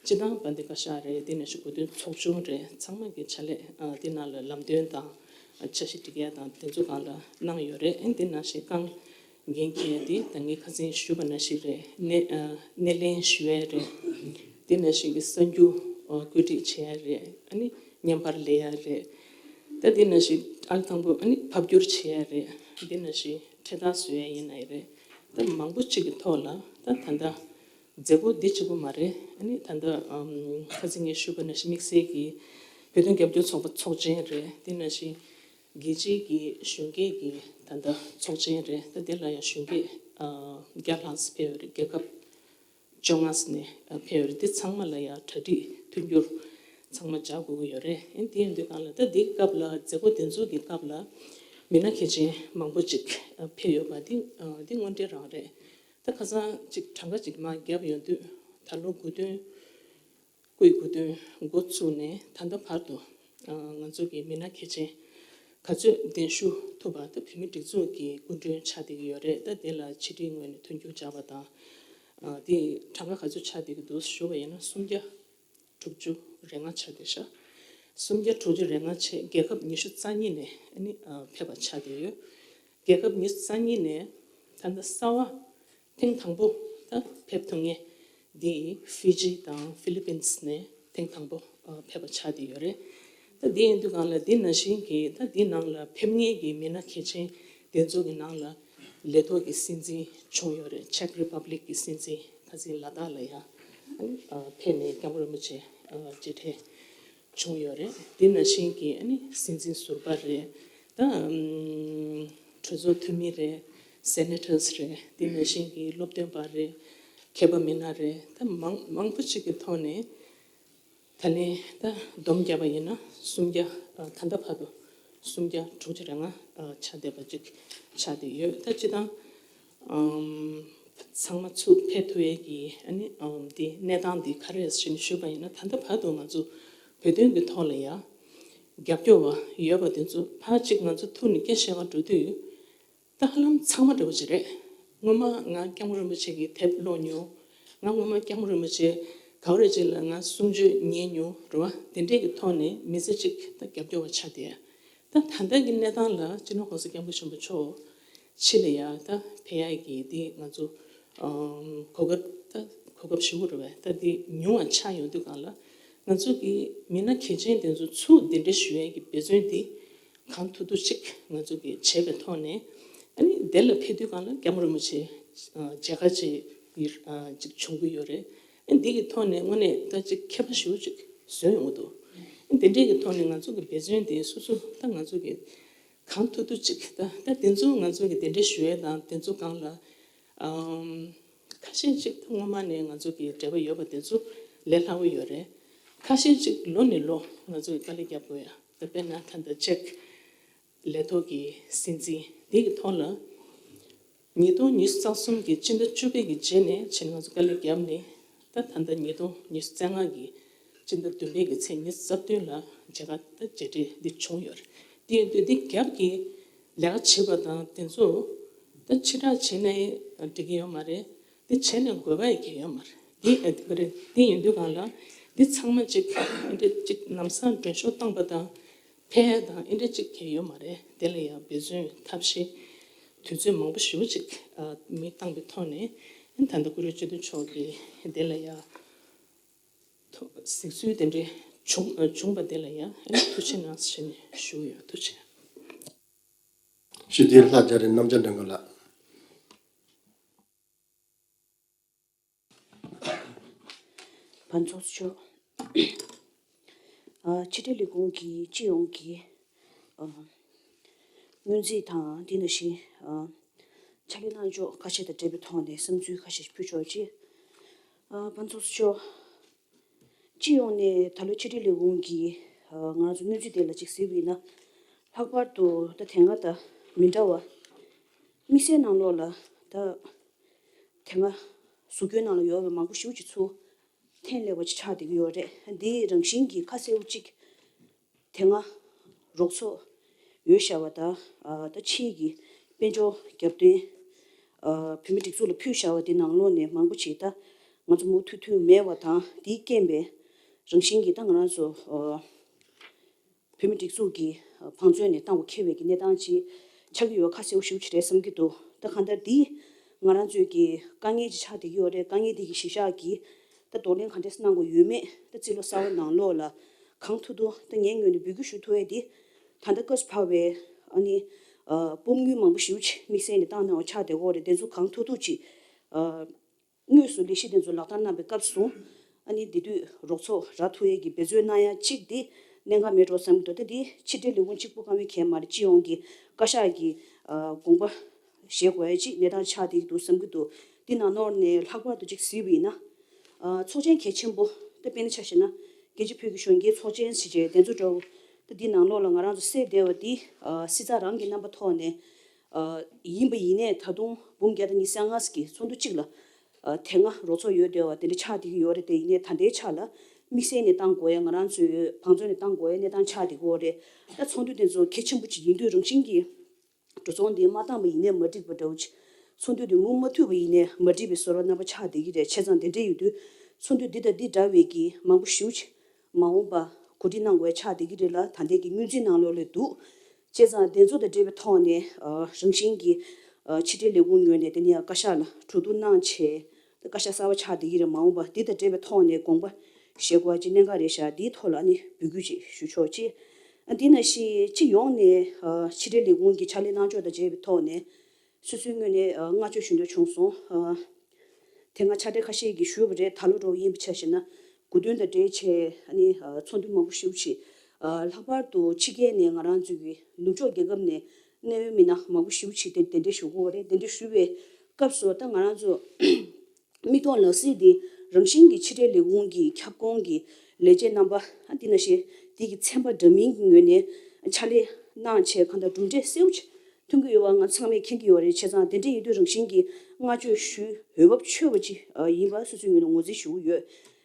སྤྱིར་བཏང་དཔལ་ལྡན་བཀའ་ཤག་རེད། དེ་ནང་བཞིན་གོ་སྟོན་ཚོགས་ཆུང་རེད། ཚང་མ་གི་ཕྱག་ལས་དེ་ནང་ལ་ལམ་སྟོན་དང་འཆར་གཞི་སྒྲིག་ཡ་དང་དེ་ཚོ་སྒང་ལ་གནང་ཡོད་རེད། ཨ་ནི་དེ་ནང་བཞིན་རྐང་འགན་འཁྱེར་ཏེ་ད་ངས་ཁ་སང་ཞུས་པ་ནང་བཞིན་རེད། སྣེ་སྣེ་ལེན་ཞུ་ཡས་རེད། དེ་ནང་བཞིན་གྱི་གསར་འགྱུར་བཀོད་སྒྲིག་བྱེད་ཡས་རེད། ཨ་ནི་བརྙན་པར་ལེན་ཡས་རེད། ད་དེ་ནང་བཞིན་ཨ་ལ་དང་པོ་ཨ་ནི་ཕབ་སྒྱུར་བྱེད་ཡས་རེད། དེ་ནང་བཞིན་འཕྲེད་དར་བཟོ་ཡས་ཡིན་ནའི་རེད། ད་མང་པོ་གཅིག་གི་ཐོག་ལ་ད་ད་ལྟ་མཛད་སྒོ་འདི་གཅིག་པུ་མ་རེད། ཨ་ནི་ད་ལྟ་ཁ་སང་ངས་ཞུས་པ་ནང་བཞིན་དམིགས་བསལ་གྱི་བོད་དོན་རྒྱབ་སྐྱོར་ཚོགས་པ་ཚོགས་ཆེན་རེད། དེ་ནང་བཞིན་རྒྱལ་སྤྱིའི་གི་གཞོན་སྐྱེས་ཀྱི་ད་ལྟ་ཚོགས་ཆེན་རེད། ད་དེ་ལ་ཡང་གཞོན་སྐྱེས་བརྒྱ་ལྷག་ཙམ་ཕེབས་ཡོད་རེད། རྒྱལ་ཁབ་བཅོ་ལྔ་ནས་ཕེབས་ཡོད་རེད། དེ་ཚང་མ་ལ་ཡང་གྲ་སྒྲིག་མཐུན་འགྱུར་ཚང་མ་བྱ་དགོས་ཀྱི་ཡོད་རེད། ཨ་ནི་དེ་ཡིན་དུས་སྒང་ལ་ད་དེའི་སྐབས་ལ་མཛད་སྒོ་དེ་ཚོ་གི་སྐབས་ལ་མི་སྣ་གལ་ཆེན་མང་པོ་ཅིག་ཕེབས་ཡོད་པ་དེ་དེ་དངོས་འབྲེལ་རང་རེད། ད་ཁ་སང་ཅིག་གྲངས་ཀ་ཅིག་མར་བརྒྱབ་ཡོང་དུས་ད་ལོ་དགུ་སྟོན། སྐུའི་སྐུ་མདུན་འགོ་བཙུགས་ནས་ད་ལྟ་བར་དུ་ང་ཚོ་གི་མི་སྣ་གལ་ཆེན་ག་ཚོད་གདན་ཞུ་ཐུབ་པ་ད་བོད་མིའི་སྒྲིག་འཛུགས་ཀྱི་སྐུ་མགྲོན་ཆགས་བསྡད་ཀྱི་ཡོད་རེད། ད་དེ་ལ་ཕྱི་དྲིལ་ངོས་ནས་མཐུན་འགྱུར་བྱ་བ་དང་། དེ་གྲངས་ཀ་ག་ཚོད་ཆགས་བསྡད་ཀྱི་འདུག་ཞུ་བ་ཡིན་ན་སུམ་བརྒྱ་དྲུག་ཅུ་རེ་ལྔ་ཆགས་བསྡད་ཤག་སུམ་བརྒྱ་དྲུག་ཅུ་རེ་ལྔ་བྱས་རྒྱལ་ཁབ་ཉི་ཤུ་རྩ་གཉིས་ནས་ཨ་ནི་ཕེབས་པ་ཆགས་བསྡད་ཡོད། རྒྱལ་ཁབ་ཉི་ཤུ་རྩ་གཉིས་ནས་ད་ལྟ་གསར་བ་ཐེངས་དང་པོ་ད་ཕེབས་ཐུབ་མཁན་འདི་ཧྥི་ཇི་དང་ཧྥི་ལི་པིན་སི་ནས་ཐེངས་དང་པོ་ཕེབས་པ་ཆགས་བསྡད་ཡོད་རེད། ད་འདི་ཡིན་དུས་སྒང་ལ་འདི་ནང་བཞིན་གྱི་ད་འདི་ནང་ལ་ཕེབས་མཁན་གྱི་མི་སྣ་གལ་ཆེན་དེ་ཚོ་གི་ནང་ལ་ལས་ཐོག་གི་སྲིད་འཛིན་བྱུང་ཡོད་རེད། ཅེག་རི་པབ་ལིག་གི་སྲིད་འཛིན་ཁ་སང་ལ་དྭགས་ལ་ཡང་ ཕེབས་ནས་སྐྱབས་མགོན་རིན་པོ་ཆེ་མཇལ་འཕྲད་བྱུང་ཡོད་རེད། དེ་ནང་བཞིན་གྱི་ཨ་ནི་སྲིད་འཛིན་ཟུར་པ་རེད། ད་གྲོས་ཚོགས་འཐུས་མི་རེད། སེ་ནེ་ཊར་སི་རེད། དེ་ནང་བཞིན་གྱི་སློབ་སྟོན་པ་རེད། མཁས་པ་མི་སྣ་རེད། ད་མང་མང་པོ་ཅིག་གི་ཐོག་ནས། ད་ལན་ད་བསྡོམས་བརྒྱབ་པ་ཡིན་ན་སུམ་བརྒྱ། ད་ལྟ་བར་དུ་སུམ་བརྒྱ་དྲུག་ཅུ་རེ་ལྔ་ཆགས་བསྡད་པ་ཅིག་ཆགས་བསྡད་ཡོད། ད་སྤྱིར་བཏང་ཚང་མ་ཚུར་ཕེབས་ཐུབ་ཡས་ཀྱི་ཨ་ནི་འདི་གནས་སྟངས་འདི་ག་རེ་རེད་ཟེར་ནས་ཞུས་པ་ཡིན་ན། ད་ལྟ་བར་དུ་ང་ཚོ་བོད་དོན་གྱི་ཐོག་ལ་ཡ་རྒྱབ་སྐྱོར་བ་ཡོད་པ་དེ་ཚོ་ཕར་ཅིག་ང་ཚོ་ཐུག་ནས་སྐད་བཤད་ག་འགྲོ་དུས། ད་ཧ་ལམ་ཚང་མ་འདྲ་བོ་ཅིག་རེད། སྔོན་མ་ང་སྐྱབས་མགོན་རིན་པོ་ཆེ་གི་དེབ་ཀློག་མྱོང་། ང་སྔོན་མ་སྐྱབས་མགོན་རིན་པོ་ཆེ་ག་བ་རེ་ཅིག་ལ་ང་གསུང་ཆོས་ཉན་མྱོང་རེད་བ། དེ་འདྲས་ཀྱི་ཐོག་ནས་མི་ཚེ་གཅིག་ད་རྒྱབ་སྐྱོར་བ་ཆགས་བསྡད། ད་ད་ལྟ་གི་གནས་སྟངས་ལ་སྤྱི་ནོར་༸གོང་ས་༸སྐྱབས་མགོན་ཆེན་པོ་མཆོག་ཕྱི་ལ་ཡ་ད་ཕེབས་ཡ་གི་དེ་ང་ཚོ་གོ་སྐབས་ད་གོ་སྐབས་ཞེ་པོ་རེད་བས། ད་དེ་ཉུང་བ་ཆགས་ཡོང་དུས་སྒང་ལ། ང་ཚོ་གི་མི་སྣ་གལ་ཆེན་དེ་ཚོ་ཚུར་གདན་འདྲེན་ཞུ་ཡས་ཀྱི་འབད་བརྩོན་དེ་གང་ཐུབ་ཐུབ་ཅིག་ང་ཚོ་གི་བྱས་པའི་ཐོག་ནས། ཨ་ནི་དེ་ལ་ཕེབས་དུས་སྒང་ལ་སྐྱབས་མགོན་རིན་པོ་ཆེ་མཇལ་ཁ་ཅིག་ཅིག་བྱུང་གི་ཡོད་རེད། ཨ་ནི་འདི་གི་ཐོག་ནས་དངོས་གནས་ད་ཅིག་ཁྱད་པར་ཞེ་པོ་ཅིག་བཟོས་ཡོང་གི་འདུག་ཨ་ནི་དེ་འདྲས་ཀྱི་ཐོག་ནས་ང་ཚོ་གི་འབད་བརྩོན་དེ་སོ་སོ་ད་ང་ཚོ་གི་གང་ཐུབ་ཐུབ་ཅིག་ད་ད་དེ་ཚོ་ང་ཚོ་གི་གདན་འདྲེན་ཞུ་ཡས་དང་དེ་ཚོ་སྒང་ལ། ཨམ། ཁ་ཤས་ཅིག་ད་སྔོན་མ་ནས་ང་ཚོ་གི་འབྲེལ་བ་ཡོད་པ་དེ་ཚོ་ལས་སླ་བོ་ཡོད་རེད། ཁ་ཤས་ཅིག་ལོ་ནས་ལོ་ང་ཚོ་གི་དཀའ་ལས་རྒྱབ་དགོས་ཡ། ད་དཔེར་ན་ད་ལྟ་ཅེཀ་ལས་ཐོག་གི་སྲིད་འཛིན་འདི་གི་ཐོག་ལ། ཉིས་སྟོང་ཉི་ཤུ་རྩ་གསུམ་གྱི་སྤྱི་ཟླ་བཅུ་པའི་གི་རྗེས་ནས་བྱས་ནས་ང་ཚོ་དཀའ་ལས་བརྒྱབ་ནས། ད་ད་ལྟ་ཉིས་སྟོང་ཉི་ཤུ་རྩ་ལྔ་གི་སྤྱི་ཟླ་བདུན་པའི་གི་ཚེས་ཉི་ཤུ་རྩ་བདུན་ལ་མཇལ་ཁ་ད་མཇལ་འཕྲད་འདི་བྱུང་ཡོད་རེད། དེ་ཡིན་དུས་འདི་རྒྱབ་ཀྱི་ལས་ཀ་བྱེད་པ་དང་དེ་ཚོ་ད་ཕྱི་བསྒྲགས་བྱས་ནའི་འགྲིག་གི་ཡོད་མ་རེད། འདི་བྱས་ནས་དགོས་པ་ཡི་གི་ཡོད་མ་རེད། འདི་ཨ་འདི་ག་རེད། འདི་ཡིན་དུས་སྒང་ལ་འདི་ཚང་མ་ཅིག་འདི་ཅིག་ལམ་སང་མགྲོན་ཤོག་བཏང་པ་དང་ཕལ་དང་ཨེ་འདྲ་ཅིག་གས་ཡོད་མ་རེད། དེ་ལ་ཡང་འབད་བརྩོན་ཐབས་ཤེས་དུས་ཚོད་མང་པོ་ཞེ་པོ་ཅིག་ཨ་མི་བཏང་པའི་ཐོག་ནས། ཨ་ད་ལྟ་བཀུར་འོས་སྤྱི་འཐུས་མཆོག་གིས་དེ་ལ་ཡང་ཐུགས་གཟིགས་ཚུལ་དེ་འདྲའི་བྱུང་བྱུང་བ་དེ་ལ་ཡང་ཨ་ཐུགས་རྗེ་གནང་ཞེས་ནས་ཞུ་ཡོད། ཐུགས་རྗེ་ཆེ། ཞུ་དེ་ལྷ་རྒྱ་རི་རྣམ་རྒྱལ་སྒྲོན་གོ་ལགས། བན་ཚོགས་གཙོ་མཆོག་ཨ་ཕྱི་དྲིལ་ལས་ཁུངས་ཀྱི་སྤྱི་ཡོངས་ཀྱི་ཨ་སྔོན་རྩིས་དང་དེ་ནང་བཞིན་ཨ་ཕྱག་ལས་གནང་ཕྱོགས་ཁ་ཤས་དང་འབྲེལ་བའི་ཐོག་ནས་བསམ་ཚུལ་ཁ་ཤས་ཕུལ་ཆོག་ཅེས། ཨ་བན་ཚོགས་གཙོ་མཆོག་སྤྱི་ཡོངས་ནས་ད་ལོ་ཕྱི་དྲིལ་ལས་ཁུངས་ཀྱི་ཨ་ང་རང་ཚོ་སྔོན་རྩིས་དེ་ལ་ཅིག་གཟིགས་པ་ཡིན་ན། ལྷག་པར་དུ་ད་དེ་སྔ་དང་མི་འདྲ་བ། དམིགས་བསལ་ནང་ལོགས་ལ་ད་དེ་སྔ་གཟུགས་སྐྱོན་ནང་ལ་ཡོད་པའི་མང་པོ་ཞེ་པོ་ཅིག་ཚུར་འཐེན་སླེབས་པ་ཅིག་ཆགས་བསྡད་ཀྱི་ཡོད་རེད། འདིའི་རང་བཞིན་གྱི་ཁ་གསལ་པོ་ཅིག་དེ་སྔ་རོགས་ཚོགས་ཡོད་བཞག་པ་དང་། ཨ་ད་ཕྱིའི་གི་དཔལ་འབྱོར་རྒྱབ་རྟེན་ཨ་བོད་མི་སྒྲིག་འཛུགས་ལ་ཕུལ་བཞག་པ་དེ་ནང་ལོགས་ནས་མང་པོ་ཅིག་ད་ང་ཚོ་མུ་མཐུད་མཐུད་མེད་པ་དང་། དེའི་རྐྱེན་པས་རང་བཞིན་གྱིས་ད་ང་རང་ཚོ་ཨ་བོད་མི་སྒྲིག་འཛུགས་ཀྱི་བང་མཛོད་ནས་བཏང་བ་འཁྱེར་བའི་གི་གནས་སྟངས་ཅིག་ཆགས་ཀྱི་ཡོད་པ་ཁ་གསལ་པོ་ཞེ་པོ་ཅིག་རེད་བསམ་གྱི་འདུག་ད་གང་ལྟར་འདི་ང་རང་ཚོའི་གི་དཀའ་ངལ་ཅིག་ཆགས་བསྡད་ཀྱི་ཡོད་རེད། དཀའ་ངལ་འདི་གི་གཞི་བཞག་གིས་ད་གདོང་ལེན་ག་འདྲས་གནང་དགོས་ཡོད་མེད། ད་རྩིས་ལོ་གསར་པ་ནང་ལོགས་ལ་གང་ཐུབ་ཐུབ་ད་ངའི་ངོས་ནས་འབོད་སྐུལ་ཞུ་ཐུབ་ཡས་འདི། ད་ལྟ་སྐབས་སུ་བབས་པའི་ཨ་ནི་ཨ་སྤོབས་དངུལ་མང་པོ་ཞེ་པོ་ཅིག་དམིགས་བསལ་ནས་བཏང་གནང་བ་ཆགས་བསྡད་ཀྱི་ཡོད་རེད། དེ་ཚོ་གང་ཐུབ་ཐུབ་ཅིག་ཨ། དངོས་སུ་ལས་གཞི་དེ་ཚོ་ལག་བསྟར་གནང་བའི་སྐབས་སུ། ཨ་ནི་དེ་དུས་རོགས་ཚོགས་རག་ཐུབ་ཡས་ཀྱི་འབད་རྩོལ་གནང་ཡ་གཅིག་དེ་གནད་འགག་མེད་འགྲོ་བསམ་གྱི་འདུག་ད་དེ་ཕྱི་དྲིལ་ལས་ཁུངས་གཅིག་པུ་ཀ་མེད་གས་མ་རེད། སྤྱི་ཡོངས་ཀྱི་བཀའ་ཤག་གི་ཨ་དགོངས་པ་བཞེས་དགོས་ཡ་གཅིག་གནས་སྟངས་ཆགས་བསྡད་ཀྱི་འདུག་བསམ་གྱི་འདུག་དེ་ནང་ནོར་ནས་ལྷག་པར་དུ་གཅིག་གཟིགས་པ་ཡིན་ན། ཨ་ཚོགས་ཆེན་གལ་ཆེན་པོ་ད་དཔེར་ན་ཆ་བཞག་ན་རྒྱལ་སྤྱི་བོད་ཀྱི་གཞོན་སྐྱེས་ཚོགས་ཆེན་ཟེར་བྱས་དེ་ཚོ་འདྲ་བོ། ད་འདི་ནང་ལོགས་ལ་ང་རང་ཚོ་གསལ་བསྡད་པ་འདི་ཨ་སྲིད་ཚགས་རང་གི་རྣམ་པ་ཐོག་ནས་ཨ་ཡིན་པ་ཡིན་ནའི་ད་དུང་འབུམ་བརྒྱ་དང་ཉི་ཤུ་རྩ་ལྔ་གི་ཚོགས་འདུ་གཅིག་ལ་ཨ་དེ་སྔ་རོགས་ཚོགས་ཡོད་བསྡད་པ་དེ་འདྲ་ཆགས་བསྡད་ཀྱི་ཡོད་རེད། དེ་ཡིན་ནའི་ད་ལྟའི་ཆ་ལ་དམིགས་བསལ་ནས་བཏང་དགོས་ཡ། ང་རང་ཚོའི་བང་མཛོད་ནས་བཏང་དགོས་ཡ་གནས་སྟངས་ཆགས་བསྡད་ཀྱི་ཡོད་རེད། ད་ཚོགས་འདུ་དེ་ཚོ་གལ་ཆེན་པོ་ཅིག་ཡིན་དུས་རང་བཞིན་གྱིས། འགྲོ་སོང་འདི་མ་བཏང་བ་ཡིན་ནའི་མ་འགྲིག་པ་འདྲ་བོ་ཅིག་ཚོགས་འདུ་འདི་མུ་མཐུད་པ་ཡིན་ནའི་མ་འགྲིག་པའི་བཟོ་འདྲ་རྣམ་པ་ཆགས་བསྡད་ཀྱི་རེད། བྱས་ཙང་དེ་འདྲ་ཡོད་དུས་ཚོགས་འདུ་འདི་དང་འདི་འདྲ་བའི་གི་མང་པོ་ཞེ་པོ་ཅིག་མ་འོངས་པ་གོ་སྒྲིག་གནང་དགོས་ཡ་ཆགས་བསྡད་ཀྱི་རེད་ལ། ད་ལྟའི་གི་སྔོན་རྩིས་ནང་ལོགས་ལ་འདུག་བྱས་ཙང་དེ་ཚོ་དང་འབྲེལ་བའི་ཐོག་ནས་ཨ་རང་བཞིན་གྱི་ཨ་ཕྱི་དྲིལ་ལས་ཁུངས་ངོས་ནས་དེ་ནས་ཡང་བཀའ་ཤག་ལ་གྲོས་བསྡུར་གནང་བྱས། ད་བཀའ་ཤག་གསར་པ་ཆགས་བསྡད་ཀྱི་རེད། མ་འོངས་པ་འདི་དང་འབྲེལ་བའི་ཐོག་ནས་དགོངས་པ་བཞེས་དགོས་ཀྱི་གནད་འགག་རེད་ཤག་འདིའི་ཐོག་ལ་ཨ་ནི་འབོད་སྐུལ་ཅིག་ཞུ་ཆོག་ཅེས། ཨ་འདི་ནང་བཞིན་སྤྱི་ཡོངས་ནས་ཨ་ཕྱི་དྲིལ་ལས་ཁུངས་ཀྱི་ཕྱག་ལས་གནང་ཕྱོགས་དང་འབྲེལ་བའི་ཐོག་ནས་སོ་སོའི་ངོས་ནས་ཨ་བསྔགས་བརྗོད་ཞུ་འདོད་བྱུང་སོང་། ཨ་ དེ་སྔ་ཕྱག་སྦྲེལ་ཁ་ཤས་ཀྱིས་ཞུས་པ་རེད། ད་ལོ་འདྲ་བོ་ཡིན་པ་ཆ་བཞག་ན་དགུ་སྟོན་དང་འབྲེལ་བྱས་ཨ་ནི་ཚོགས་འདུ་མང་པོ་ཞེ་པོ་ཅིག་ལྷག་པར་དུ་ཕྱི་རྒྱལ་ནས་ང་རང་ཚོའི་གི་ནུབ་ཕྱོགས་རྒྱལ་ཁབ་ནས་གནད་ཡོད་མི་སྣ་མང་པོ་ཞེ་པོ་ཅིག་དེ་གདན་འདྲེན་ཞུ་དགོས་པ་རེད། གདན་འདྲེན་ཞུ་བའི་སྐབས་སུ་ད་ང་རང་ཚོ་མིག་མཐོང་ལག་ཟིན་འདི་རང་བཞིན་གྱི་ཕྱི་དྲིལ་ལས་ཁུངས་ཀྱི་ཁྱབ་ཁོངས་ཀྱི་ལས་བྱེད་རྣམ་པ་འདི་ནང་བཞིན་འདི་གི་ཚན་པ་འདྲ་མིན་གྱི་ངོས་ནས་ཕྱག་ལས་གནང་བྱས་གང་ལྟར་གྲུབ་འབྲས་གསལ་པོ་ཅིག་ཐོན་གྱི་ཡོད་པ་ང་ཚང་མས་མཁྱེན་གྱི་ཡོད་རེད། བྱས་ཙང་དེ་འདྲ་ཡིན་དུས་རང་བཞིན་གྱིས་བསྔགས་བརྗོད་ཞུ་འོས་བབ་ཆོད་པ་ཅིག་ཡིན་པ་སོ་སོའི་ངོས་ནས་ངོས་འཛིན་ཞུ་གི་ཡོད།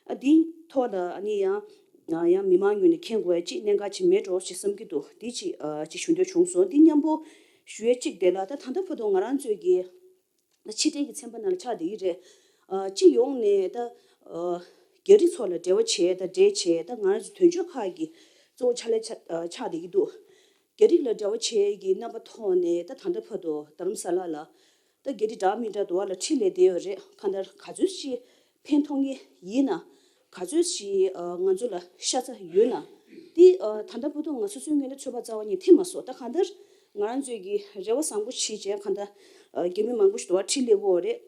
ཨ་འདིའི་ཐོག་ལ་ཨ་ནི་ཡང་ཡང་མི་མང་ངོས་ནས་མཁྱེན་དགོས་ཡ་ཅིག་གནད་འགག་ཅིག་མེད་འགྲོ་ཞེས་བསམ་གྱི་འདུག་འདི་ཅིག་ཅིག་ཞུ་འདོད་བྱུང་སོང་། འདི་མཉམ་པོ་ཞུ་ཡ་གཅིག་དེ་ལ་ད་ད་ལྟ་བར་དུ་ང་རང་ཚོའི་གི་ཕྱི་འབྲེལ་གྱི་ཚན་པ་ནང་ལ་ཆགས་བསྡད་ཀྱི་རེད། ཨ་སྤྱི་ཡོངས་ནས་ད་ཨ་རྒྱ་རིགས་ཚོ་ལ་འབྲེལ་བ་བྱས་ད་འབྲེལ་བྱས་ད་ང་རང་ཚོ་དོན་གཅོད་ཁག་གི་གཙོ་བོ་ཕྱག་ལས་ཆ་ཨ་ཆགས་བསྡད་ཀྱི་འདུག་རྒྱ་རིགས་ལ་འབྲེལ་བ་བྱས་ཀྱི་རྣམ་པ་ཐོག་ནས་ད་ད་ལྟ་བར་དུ་རྡ་རམ་ས་ལ་ལ་ད་རྒྱ་རིགས་འདྲ་མི་འདྲ་དུ་བ་ལ་འཁྲིད་ལས་བསྡད་ཡོད་རེད། གང་ལྟར་ག་ཚོད་ཅིག་ཕན་ཐོགས་ངེས་ཡིན་ན། ག་ཚོད་ཞིག་ང་ཚོ་ལ་ཤ་ཚ་ཡོད་ན། དེ་ད་ལྟ་བར་དུ་ང་སོ་སོའི་ངོས་ནས་ཚོད་དཔག་རྩ་བ་ཉིད་ཐེབས་མ་སོང་། ད་གང་ལྟར་ང་རང་ཚོའི་གི་རེ་བ་བཟང་པོ་བྱེད་བྱས་གང་ལྟར་རྒྱ་མི་མང་པོ་ཞིག་འདུག་བ་འཁྲིད་སླེབས་ཀྱི་ཡོད་རེད།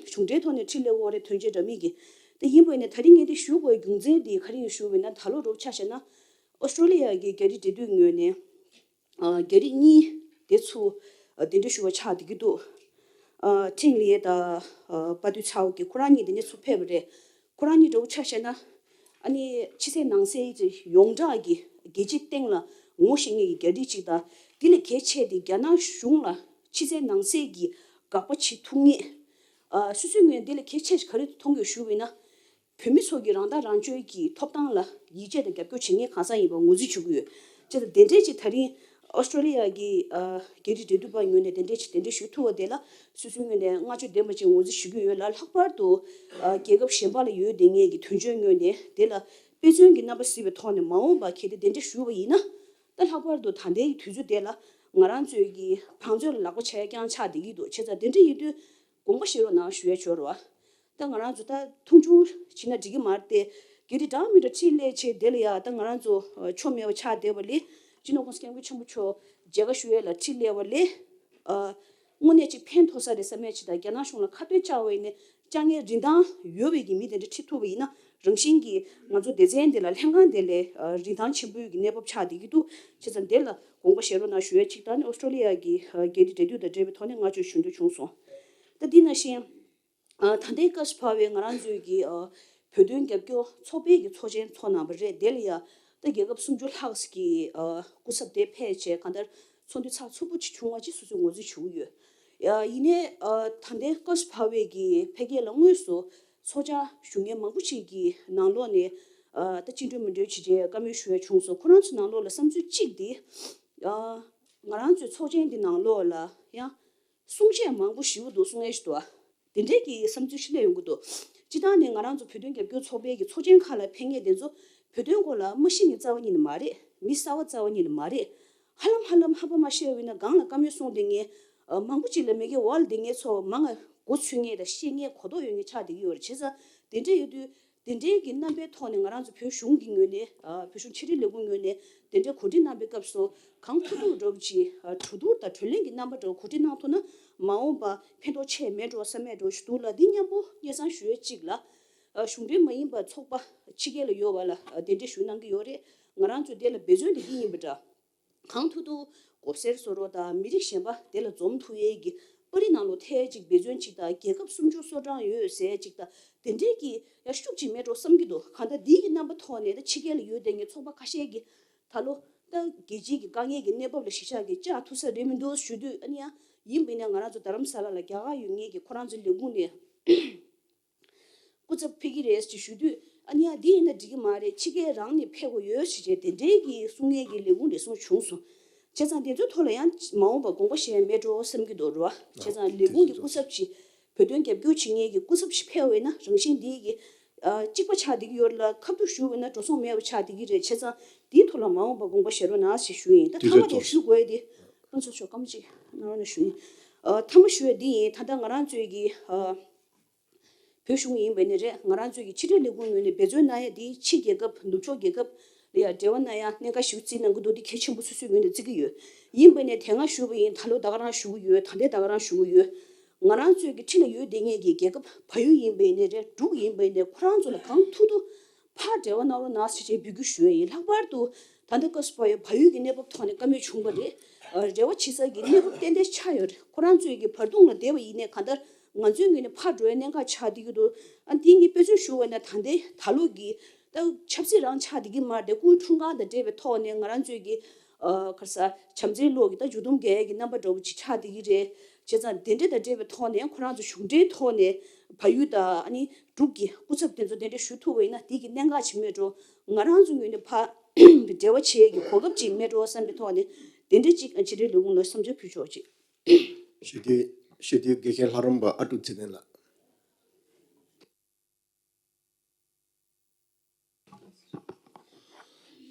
གཞུང་འབྲེལ་ཐོག་ནས་འཁྲིད་སླེབས་ཀྱི་ཡོད་རེད། དོན་རྐྱེན་འདྲ་མིན་གྱི། དེ་ཡིན་པ་ཡིན་ན་ད་རིང་ངས་འདི་ཞུ་དགོས་རྒྱུ་མཚན་དེ་ག་རེ་ཡིན་ཞུ་བ་ཡིན་ན་ད་ལོ་རོབ་ཆ་བཞག་ན་ཨོ་སི་ཀྲོ་ལི་ཡ་གི་རྒྱ་རིགས་འབྲེལ་མཐུད་ངོས་ནས། རྒྱ་རིགས་གཉིས་དེ་ཚོ་གདན་འདྲེན་ཞུ་བ་ཆགས་བསྡད་ཀྱི་འདུག་ཁྲིན་ལི་དང་པ་ཏུའུ་ཚའོ་གི་ཁོ་རང་གཉིས་དེ་ནས་ཚུར་ཕེབས་པ་རེད། ཁོ་རང་གཉིས་འདྲ་བོ་ཆ་བཞག་ན་ཨ་ནི་ཕྱི་གསལ་ནང་གསལ་གྱི་ཡོངས་གྲགས་ཀྱི་རྒྱལ་སྤྱིའི་སྟེང་ལ་ངོ་ཤེས་མཁན་གྱི་རྒྱ་རིགས་གཅིག་དང་དེ་ལས་གལ་ཆེ་དེ་རྒྱ་ནག་གཞུང་ལ་ཕྱི་གསལ་ནང་གསལ་གྱི་དགག་པ་བྱེད་ཐུབ་མཁན། སོ་སོའི་ངོས་ནས་དེ་ལས་གལ་ཆེ་ཞིག་ག་རེ་མཐོང་གི་ཞུ་བ་ཡིན་ན། བོད་མི་ཚོ་གི་རང་ཐག་རང་གཅོད་ཀྱི་ཐོབ་ཐང་ལ་ཡིད་ཆེས་དང་རྒྱབ་སྐྱོར་བྱེད་མཁན་གང་ཟག་ཡིན་པ་ངོས་འཛིན་ཞུ་གི་ཡོད། བྱས་ཙང་དེ་འདྲས་ཅིག་ད་རིང་ཨོ་སི་ཀྲོ་ལི་ཡ་གི་ཨ་རྒྱ་རིགས་འབྲེལ་མཐུད་པ་ངོས་ནས་དེ་འདྲས་ཅིག་གདན་འདྲེན་ཞུ་ཐུབ་པ་དེ་ལ་སོ་སོའི་ངོས་ནས་བསྔགས་བརྗོད་ལྡན་པ་ཅིག་ངོས་འཛིན་ཞུ་གི་ཡོད་ལ། ལྷག་པར་དུ་ཨ་རྒྱལ་ཁབ་གཞན་པ་ལ་ཡོད་བསྡད་མཁན་གྱི་དོན་གཅོད་ངོས་ནས་དེ་ལ་དཔེ་མཚོན་གྱི་རྣམ་པ་གཟིགས་པའི་ཐོག་ནས་མ་འོངས་པ་གལ་ཏེ་གདན་འདྲེན་ཞུས་པ་ཡིན་ན། ད་ལྷག་པར་དུ་ད་ལྟའི་དུས་ཚོད་དེ་ལ་ང་རང་ཚོའི་གི་བང་མཛོད་ལ་ལག་པ་འཆང་ཡ་རྐྱང་ཆགས་བསྡད་ཀྱི་འདུག་བྱས་ཙང་དེ་འདྲ་ཡིན་དུས་དགོངས་པ་བཞེས་རོགས་གནང་ཞུ་ཡ་བྱོས་རོགས། ད་ང་རང་ཚོ་ད་མཐོང་ཆུང་བྱེད་ན་འགྲིག་གི་མ་རེད་དེ། རྒྱ་རིགས་འདྲ་མི་འདྲ་འཁྲིད་སླེབས་བྱས་དེ་ལ་ཡ་ད་ང་རང་ཚོ་ཨ་ཕྱོགས་མེད་པ་ཆགས་བསྡད་པ་ལས་སྤྱི་ནོར་༸གོང་ས་༸སྐྱབས་མགོན་ཆེན་པོ་མཆོག་མཇལ་ཁ་ཞུ་ཡས་ལ་འཁྲིད་སླེབས་པ་ལས། ཨ་དངོས་གནས་ཅིག་ཕན་ཐོགས་ས་རེད་བསམ་ཡས་ཅིག་དང་རྒྱ་ནག་གཞུང་ལ་ཁ་གཏད་བཅག་པ་ཡིན་ནའི་བཅག་མཁན་རིན་ཐང་ཡོད་པའི་གི་མི་དེ་འདྲ་ཁྲིད་ཐུབ་པ་ཡིན་ན་རང་བཞིན་གྱིས་ང་ཚོ་སྡེ་ཚན་དེ་ལ་ལྷན་ཁང་དེ་ལས་ཨ་རིན་ཐང་ཆེན་པོའི་གི་གནས་བབ་ཆགས་བསྡད་ཀྱི་འདུག་བྱས་ཙང་དེ་ལ་དགོངས་པ་བཞེས་རོགས་གནང་ཞུ་ཡས་ཅིག་དང་ནི་ཨོ་སི་ཀྲོ་ལི་ཡ་གི་ཨ་རྒྱལ་སྤྱིའི་འབྲེལ་མཐུད་དང་འབྲེལ་བའི་ཐོག་ནས་བསྔགས་བརྗོད་ཞུ་འདོད་བྱུང་སོང་། ད་འདི་ནང་བཞིན། ཨ་ད་ལྟའི་སྐབས་སུ་བབས་པའི་ང་རང་ཚོའི་གི་ཨ་བོད་དོན་རྒྱབ་སྐྱོར་ཚོགས་པའི་གི་ཚོགས་ཆེན་ཚོགས་གནང་བ་རེད། དེ་ལ་ཡ་ད་རྒྱལ་ཁབ་སུམ་ཅུ་ལྷག་གི་ཨ་སྐུ་ཚབ་དེ་ཕེབས་བྱས་གང་ལྟར་ཚོགས་འདུ་ཚགས་ཚུད་པོ་ཅིག་བྱུང་བ་ཅིག་སོ་སོས་ངོས་འཛིན་ཞུ་གི་ཡོད། ཡ་ཡིན་ནའི་ཨ་ད་ལྟའི་སྐབས་སུ་བབས་པའི་གི་ཕལ་སྐད་ལ་དངོས་སུ་ཚོགས་བཅར་ཞུ་མཁན་མང་པོ་ཅིག་གི་ནང་ལོགས་ནས་ཨ་ད་བཅིངས་འགྲོལ་མི་འགྲོལ་བྱེད་ཆེད་བཀའ་མོལ་ཞུ་ཡ་བྱུང་སོང་། ཁོ་རང་ཚོའི་ནང་ལོགས་ལ་བསམ་ཚུལ་གཅིག་དེ་ཨ་ང་རང་ཚོའི་ཚོགས་ཆེན་འདི་ནང་ལོགས་ལ་ཡང་གསུང་བཤད་མང་པོ་ཞེ་པོ་འདུག་གསུང་ཡས་ཞིག་འདུག་ཨ། དེ་འདྲའི་གི་བསམ་ཚུལ་ཞིག་སླེབས་ཡོང་གི་འདུག་སྤྱིར་བཏང་ནས་ང་རང་ཚོ་བོད་དོན་རྒྱབ་སྐྱོར་ཚོགས་པའི་གི་ཚོགས་ཆེན་ཁག་ལ་ཕེབས་མཁན་དེ་ཚོ་བོད་དོན་སྐོར་ལ་མ་ཤེས་མཁན་རྩ་བ་ཉིད་ནས་མ་རེད། མི་གསར་བ་རྩ་བ་ཉིད་ནས་མ་རེད། ཧ་ལམ་ཧ་ལམ་ཧམ་པ་མ་བཤད་པ་ཡིན་ན་སྒང་ལ་བཀའ་མོལ་གསུང་བསྡད་མཁན་མང་པོ་ཅིག་ལ་མ་གི་འོག་ལ་བསྡད་མཁན་ཚོ་མང་ང་མགོ་ཚོས་མཁན་དང་ཤེས་མཁན་གོ་རྟོགས་ཡོད་མཁན་ཆགས་བསྡད་ཀྱི་ཡོད་རེད། བྱས་ཙང་དེ་འདྲ་ཡོད་དུས། དེ་འདྲའི་གི་རྣམ་པའི་ཐོག་ནས་ང་རང་ཚོ་བོད་གཞུང་གི་ངོས་ནས་ཨ་བོད་གཞུང་ཕྱི་དྲིལ་ལས་ཁུངས་ངོས་ནས་དེ་འདྲའི་གོ་སྒྲིག་གནང་པའི་སྐབས་སུ་གང་ཐུབ་ཐུབ་འདྲ་པོ་ཅིག་ཨ་གྲོས་བསྡུར་དང་གྲོས་གླེང་གི་རྣམ་པ་འདྲ་པོ་གོ་སྒྲིག་གནང་ཐུབ་ན་མ་འོངས་པ་ཕན་ཐོགས་ཆེ་མེད་འགྲོ་བསམ་མེད་འགྲོ་ཞུ་འདུག་ལ། འདི་མཉམ་པོ་སྙན་སེང་ཞུ་ཡས་གཅིག་ལ་ཨ་གཞུང་འབྲེལ་མ་ཡིན་པ་ཚོགས་པ་ཕྱི་རྒྱལ་ལ་ཡོད་པ་ལ་ཨ་གདན་འདྲེན་ཞུ་གནང་གི་ཡོད་རེད། ང་རང་ཚོས་དེ་ལ་འབད་བརྩོན་དེ་འདི་ཡིན་པ་འདྲ། གང་ཐུབ་ཐུབ་གོ་སེར་བཟོ་རོགས་དང་མི་རིགས་གཞན་པ་དེ་ལ་འཛོམས་ཐུབ་ཡས་ཀྱི་པར་རིས་ནང་ལོགས་ཐེ་ཅིག་འབད་བརྩོན་ཅིག་དང་རྒྱལ་ཁབ་སུམ་ཅུ་སོ་གྲངས་ཡོད་ཟེར་ཅིག་དང་དེ་འདྲས་ཀྱི་ཡ་ཤུགས་ཅིག་མེད་འགྲོ་བསམ་གྱི་འདུག་གང་ལྟར་འདི་གི་རྣམ་པ་ཐོག་ནས་ད་ཕྱི་རྒྱལ་ལ་ཡོད་བསྡད་མཁན་ཚོགས་པ་ཁ་ཤས་ཀྱིས་ད་ལོ་ད་རྒྱལ་སྤྱིའི་གི་དཀའ་ངལ་གྱི་གནས་བབ་ལ་གཞི་བཞག་གི་བཅར་ཐུབ་ས་རེད་མི་འདུག་ཞུ་དུས་ཨ་ནི་ཡ་ཡིན་པ་ཡིན་ན་ང་རང་ཚོ་རྡ་རམ་ས་ལ་ལ་རྒྱ་གར་ཡོད་མཁན་གྱི་ཁོ་རང་ཚོའི་ལས་ཁུངས་ནས། སྐུ་ཚབ་ཕེབས་ཀྱི་རེད་ཅེས་ཞུ་དུས་ཨ་ནི་ཡ་འདི་ཡིན་ན་འགྲིག་གི་མ་རེད། ཕྱི་རྒྱལ་རང་ནས་ཕེབས་དགོས་ཡོད་ཞེས་བྱས་དེ་འདྲའི་གི་གསུང་མཁན་གྱི་ལས་ཁུངས་ནས་གསུང་བྱུང་སོང་། བྱས་ཙང་དེ་ཚོའི་ཐོག་ལ་ཡང་མ་འོངས་པ་དགོངས་པ་བཞེས་མེད་འགྲོ་བསམ་གྱི་འདུག་རེད་བ། བྱས་ཙང་ལས་ཁུངས་ཀྱི་སྐུ་ཚབ་ཅིག་བོད་དོན་རྒྱབ་སྐྱོར་བྱེད་མཁན་གྱི་སྐུ་ཚབ་ཅིག་ཕེབས་པ་ཡིན་ན་རང་བཞིན་འདི་གི་ཨ་གཅིག་པ་ཆགས་བསྡད་ཀྱི་ཡོད་ལ་ཁ་ཐུག་ཞུ་དགོས་ན་འགྲོ་སོང་མེད་པ་ཆགས་བསྡད་ཀྱི་རེད། བྱས་ཙང་འདིའི་ཐོག་ལ་མ་འོངས་པ་དགོངས་པ་བཞེས་རོགས་གནང་ཞེས་ཞུ་ཡིན། ད་ཐ་མ་དེ་ཞུ་དགོས་ཡ་དེ་ཕུན་ཚོགས་མཆོག་སྐར་མ་གཅིག་གནང་རོགས་གནང་ཞུ་ཡིན། ཨ་ཐ་མ་ཞུ་ཡ་འདི་ཡིན། ད་ལྟ་ང་རང་ཚོའི་གི་ཨ། བོད་གཞུང་ཡིན་པ་ནི་རེད། ང་རང་ཚོའི་གི་ཕྱི་དྲིལ་ལས་ཁུངས་ངོས་ནས་འབད་བརྩོན་གནང་ཡ་དེ་ཕྱི་རྒྱལ་ཁབ་ནུབ་ཕྱོགས་རྒྱལ་ཁབ་ལ་ཡ་འབྲེལ་བ་གནང་ཡ་གནད་འགག་ཞིག་བརྩིས་གནང་གི་འདུག་འདི་གལ་ཆེན་པོ་སོ་སོའི་ངོས་ནས་བརྩི་གི་ཡོད། ཡིན་པ་ནས་དེ་སྔ་ཞུས་པ་ཡིན། ད་ལོ་ད་ག་རང་ཞུ་གི་ཡོད། ད་ལྟའི་ད་ག་རང་ཞུ་གི་ཡོད། ང་རང་ཚོའི་གི་འཁྲིས་ལ་ཡོད་བསྡད་མཁན་གྱི་རྒྱལ་ཁབ་བལ་ཡུལ་ཡིན་པ་ཡིན་ནའི་རེད། འབྲུག་ཡིན་པ་ཡིན་ནའི་ཁོ་རང་ཚོ་ལ་གང་ཐུབ་ཐུབ་ཕར་འབྲེལ་བ་གནང་རོགས་གནང་ཟེར་བྱས་འབོད་སྐུལ་ཞུ་ཡ་ཡིན། ལྷག་པར་དུ་ད་ལྟ་སྐབས་སུ་བབས་ཡོད་བལ་ཡུལ་གྱི་གནས་བབ་ཐོག་ནས་བཀའ་མོལ་བྱུང་བ་རེད། ཨ། རེ་བ་བྱེད་ས་གི་གནས་བབ་ཏན་ཏན་ཆགས་ཡོད་རེད། ཁོ་རང་ཚོའི་གི་བར་འདུམ་ལ་བསྡད་པ་ཡིན་ནའི་གང་ལྟར་ང་ཚོའི་ངོས་ནས་ཕར་འགྲོ་ཡ་གནད་འགག་ཆགས་བསྡད་ཀྱི་འདུག་ཨ། འདི་ངས་དཔེ་མཚོན་ཞུ་བ་ཡིན་ན་ད་ལྟའི་ད་ལོ་གི་ད་ཆབ་སྲིད་རང་ཆགས་བསྡད་ཀྱི་མ་རེད། སྐུའི་འཁྲུངས་སྐར་དང་འབྲེལ་བའི་ཐོག་ནས་ང་རང་ཚོའི་གི་ཨ། ག་རེ་ཟ། བྱམས་བརྩེའི་གློག་གི་ད་མཇུག་སྡོམ་རྒྱག་ཡ་གི་རྣམ་པ་འདྲ་བོ་ཅིག་ཆགས་བསྡད་ཀྱི་རེད། བྱས་ཙང་དེ་འདྲ་དང་འབྲེལ་བའི་ཐོག་ནས་ཁོ་རང་ཚོ་གཞུང་འབྲེལ་ཐོག་ནས་བལ་ཡུལ་དང་ཨ་ནི་འབྲུག་གི་སྐུ་ཚབ་དེ་ཚོ་དེ་འདྲ་ཞུ་ཐུབ་པ་ཡིན་ན་དེ་གི་གནད་འགག་ཅིག་མེད་འགྲོ། ང་རང་ཚོ་ངོས་ནས་ཕར་འབྲེལ་བ་བྱེད་ཡ་གི་གོ་སྐབས་ཅིག་མེད་འགྲོ་བསམ་པའི་ཐོག་ནས་དེ་འདྲ་ཅིག་ཕྱི་དྲིལ་ལས་ཁུངས་ལ་བསམ་འཆར་ཕུལ་ཆོག་ཅིག་ཞུ་དུས། ཞུ་དུས་དགེ་རྒན་ལྷ་རམས་པ་ཨ་ཀྲུག་ཚེ་བརྟན་ལགས།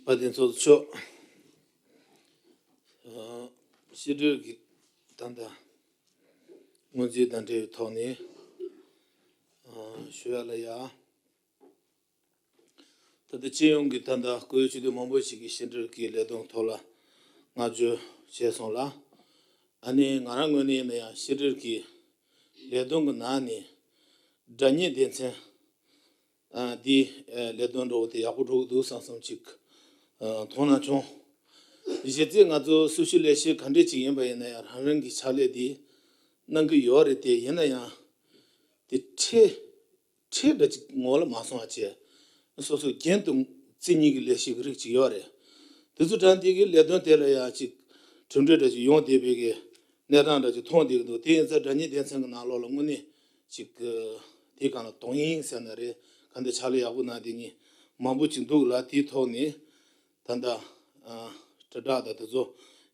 བཀའ་དྲིན་ཚོགས་གཙོ་མཆོག་ཕྱི་དྲིལ་གྱི་ད་ལྟ་སྔོན་རྩིས་དང་འབྲེལ་བའི་ཐོག་ནས་ཞུ་ཡ་ལ་ཡ། ད་ལྟ་སྤྱི་ཡོངས་ཀྱི་ད་ལྟ་སྐུ་ཡོད་སྤྱི་འཐུས་མང་པོ་ཞིག་གིས་ཕྱི་དྲིལ་གྱི་ལས་དོན་ཐོག་ལ་བསྔགས་བརྗོད་བྱས་སོང་ལ། ཨ་ནི་ང་རང་ངོས་ནས་ཡིན་ན་ཡང་ཕྱི་དྲིལ་གྱི་ལས་དོན་གྱི་ནང་ནས་སྒྲ་སྙན་སྡེ་ཚན་ཨ་འདི་ཨ་ལས་དོན་འགྲོ་བ་དེ་ཡག་པོ་འགྲོ་གི་འདུག་བསམ་བསམ་ཅིག་ཨ་མཐོང་སྣང་བྱུང་། གཞི་རྩའི་ང་ཚོ་སུ་ཞིག་ལས་བྱེད་ག་འདྲས་ཅིག་ཡིན་པ་ཡིན་ན་ཡང་རང་རང་གི་ཕྱག་ལས་འདི་གནང་གི་ཡོད་རེད་དེ། ཡིན་ན་ཡང་དེ་ཁྲལ་ཁྲལ་འདྲ་ཅིག་ངོ་ལ་མ་སོང་བ་བྱས། སོ་སོ་རྒྱན་དུ་བརྩི་ནི་གི་ལས་ཤིག་རིགས་ཅིག་ཡོད་རེད། དེ་ཚོ་དྲང་དེ་གི་ལས་དོན་དེ་ལ་ཡང་ཅིག་གྲུབ་འབྲས་འདྲ་ཅིག་ཡོང་བསྡད་པའི་གི་གནས་སྟངས་འདྲ་ཅིག་མཐོང་བསྡད་ཀྱི་འདུག་དེ་ཡིན་ཙང་སྒྲ་སྙན་སྡེ་ཚན་གི་ནང་ལོགས་ལ་དངོས་གནས་ཅིག་དེའི་སྒང་ལ་དོ་དབྱིངས་ཟེར་ན་རེད། ག་འདྲ་ཕྱག་ལས་ཡག་པོ་གནང་བསྡད་མཁན་མང་པོ་ཅིག་འདུག་ལ། དེའི་ཐོག་ནས་ད་ལྟ་ཨ་དྲིལ་བསྒྲགས་དང་དེ་ཚོ་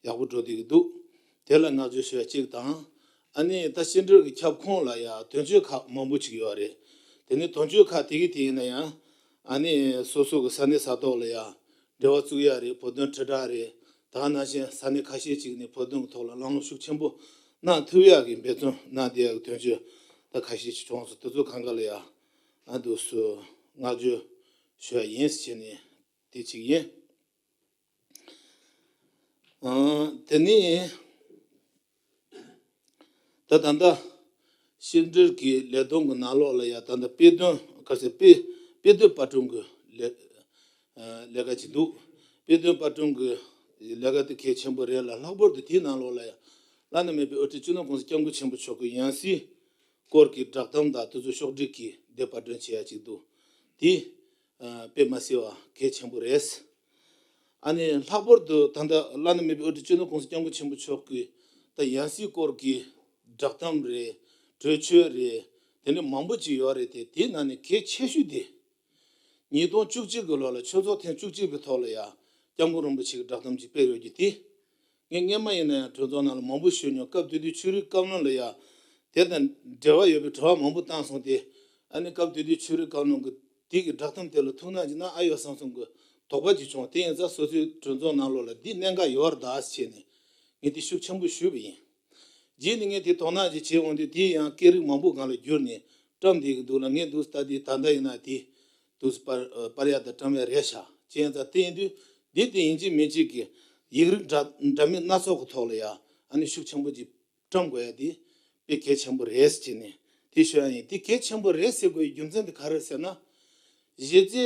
ཡག་པོ་འགྲོ་བསྡད་ཀྱི་འདུག་དེ་ལ་བསྔགས་བརྗོད་ཞུ་ཡ་གཅིག་དང་། ཨ་ནི་ད་ཕྱི་དྲིལ་གྱི་ཁྱབ་ཁོངས་ལ་ཡང་དོན་གཅོད་ཁག་མང་པོ་ཅིག་ཡོད་རེད། དེ་ནི་དོན་གཅོད་ཁག་དེ་གི་དེ་ཡིན་ན་ཡང་ཨ་ནི་སོ་སོ་གི་ས་གནས་ས་ཐོག་ལ་ཡང་འབྲེལ་བ་བཙུགས་ཡ་རེད། བོད་དོན་དྲིལ་བསྒྲགས་རེད། ད་ག་ནང་བཞིན་ས་གནས་ཁ་ཤས་ཅིག་ནས་བོད་དོན་གྱི་ཐོག་ལ་ལམ་ལྷོང་ཤུགས་ཆེན་པོ་གནང་ཐུབ་ཡ་གི་འབད་བརྩོན་གནང་བསྡད་ཡ་གི་དོན་གཅོད་ད་ཁ་ཤས་ཅིག་བྱུང་སོང་། དེ་ཚོ་གང་ག་ལ་ཡང་ཨ་འདུག་སེ་བསྔགས་བརྗོད་ཞུ་ཡ་ཡིན་ཟེར་བྱས་ནས་དེ་གཅིག་ཡིན། ཨང་། དེ་ནས་ད་ད་ལྟ་ཕྱི་དྲིལ་གྱི་ལས་དོན་གྱི་ནང་ལོགས་ལ་ཡང་ད་ལྟ་དཔེ་སྟོན་ག་ཟེར་དཔེ་དཔེ་སྟོན་པར་སྐྲུན་གྱི་ལས་ཨ་ལས་ཀ་ཅིག་འདུག་དཔེ་སྟོན་པར་སྐྲུན་གྱི་ལས་ཀ་དེ་གལ་ཆེན་པོ་རེད་ལ། ལྷག་པར་དུ་དེའི་ནང་ལོགས་ལ་ཡང་བླ་ན་མེད་པའི་དབུ་ཁྲིད་སྤྱི་ནོར་༸གོང་ས་༸སྐྱབས་མགོན་ཆེན་པོ་མཆོག་གི་ཡང་སྲིད་སྐོར་གྱི་བསྒྲགས་གཏམ་དང་དེ་ཚོ་ཕྱོགས་སྒྲིག་གིས་དེབ་པར་སྐྲུན་བྱེད་ཡ་ཅིག་འདུག་དེ་ཨ་དཔེ་མ་སྲིད་པ་གལ་ཆེན་པོ་རེད། ཨ་ནི་ལྷག་པར་དུ་ད་ལྟ་བླ་ན་མེད་པའི་དབུ་ཁྲིད་སྤྱི་ནོར་༸གོང་ས་༸སྐྱབས་མགོན་ཆེན་པོ་མཆོག་གི་ད་ཡང་སྲིད་སྐོར་གྱི་བསྒྲགས་གཏམ་རེད། གྲོས་ཆོད་རེད། དེ་འདྲ་མང་པོ་ཅིག་ཡོད་རེད་དེ། དེའི་ནང་ནས་གལ་ཆེ་ཤོས་དེ་ཉིས་སྟོང་བཅུ་གཅིག་གི་ལོ་ལ་ཆོས་ཚོགས་ཐེངས་བཅུ་གཅིག་པའི་ཐོག་ལ་ཡང་སྐྱབས་མགོན་རིན་པོ་ཆེ་གི་བསྒྲགས་གཏམ་ཅིག་སྤེལ་ཡོད་རྒྱུ་དེ། ངས་སྔོན་མ་ཡིན་ན་ཡང་གྲོས་ཚོགས་ནང་ལ་མང་པོ་ཞུས་མྱོང་། སྐབས་དེ་དུས་ཆོས་རིག་བཀའ་བློན་ལ་ཡང་དེ་དང་འབྲེལ་བ་ཡོད་པའི་དྲི་བ་མང་པོ་བཏང་སོང་སྟེ། ཨ་ནི་སྐབས་དེ་དུས་ཆོས་རིག་བཀའ་བློན་གྱིས་དེ་གི་བསྒྲགས་གཏམ་དེ་ལ་ཐུགས་སྣང་ཅིག་གནང་ཨ་ཡོད་བསམ་བསམ་གྱི་དོགས་པ་ཅིག་བྱུང་། དེ་ཡིན་ཙང་སོ་སོའི་གྲོས་ཚོགས་ནང་ལོགས་ལ་འདི་གནད་འགག་ཡོད་རེད་ད་ཟེར་བྱས་ནས་ངས་དེ་ཤུགས་ཆེན་པོ་ཞུས་པ་ཡིན། རྗེས་ནས་ངས་དེ་དོ་སྣང་ཅིག་བྱས་འོང་དུས་དེ་ཡང་སྐད་རིགས་མང་པོ་སྒང་ལ་བསྒྱུར་ནས་བཀྲམ་བསྡད་ཀྱི་འདུག་ལ། ངས་འདུག་ལྟ་དུས་ད་ལྟ་ཡིན་ན་དེ་འདུག་སེ་པར་པར་ཡག་དང་བཀྲམ་ཡག་རེད་ཤག་ཅེས་ཡང་ད་དེ་ཡིན་དུས་འདི་དེ་ཡིན་གཅིག་མིན་གཅིག་གི་ཡིག་རིགས་འདྲ་འདྲ་མིན་སྣ་ཚོགས་ཀྱི་ཐོག་ལ་ཡང་ཨ་ནི་ཤུགས་ཆེན་པོ་ཅིག་བཀྲམ་དགོས་ཡ་དེ་དཔེ་གལ་ཆེན་པོ་རེད་ཟེར་ནས་དེ་ཤོད་ཡ་ཡིན། དེ་གལ་ཆེན་པོ་རེད་ཟེར་དགོས་ཡའི་རྒྱུ་མཚན་དེ་ག་རེ་རེད་ཟེར་ན། གཞི་རྩའི་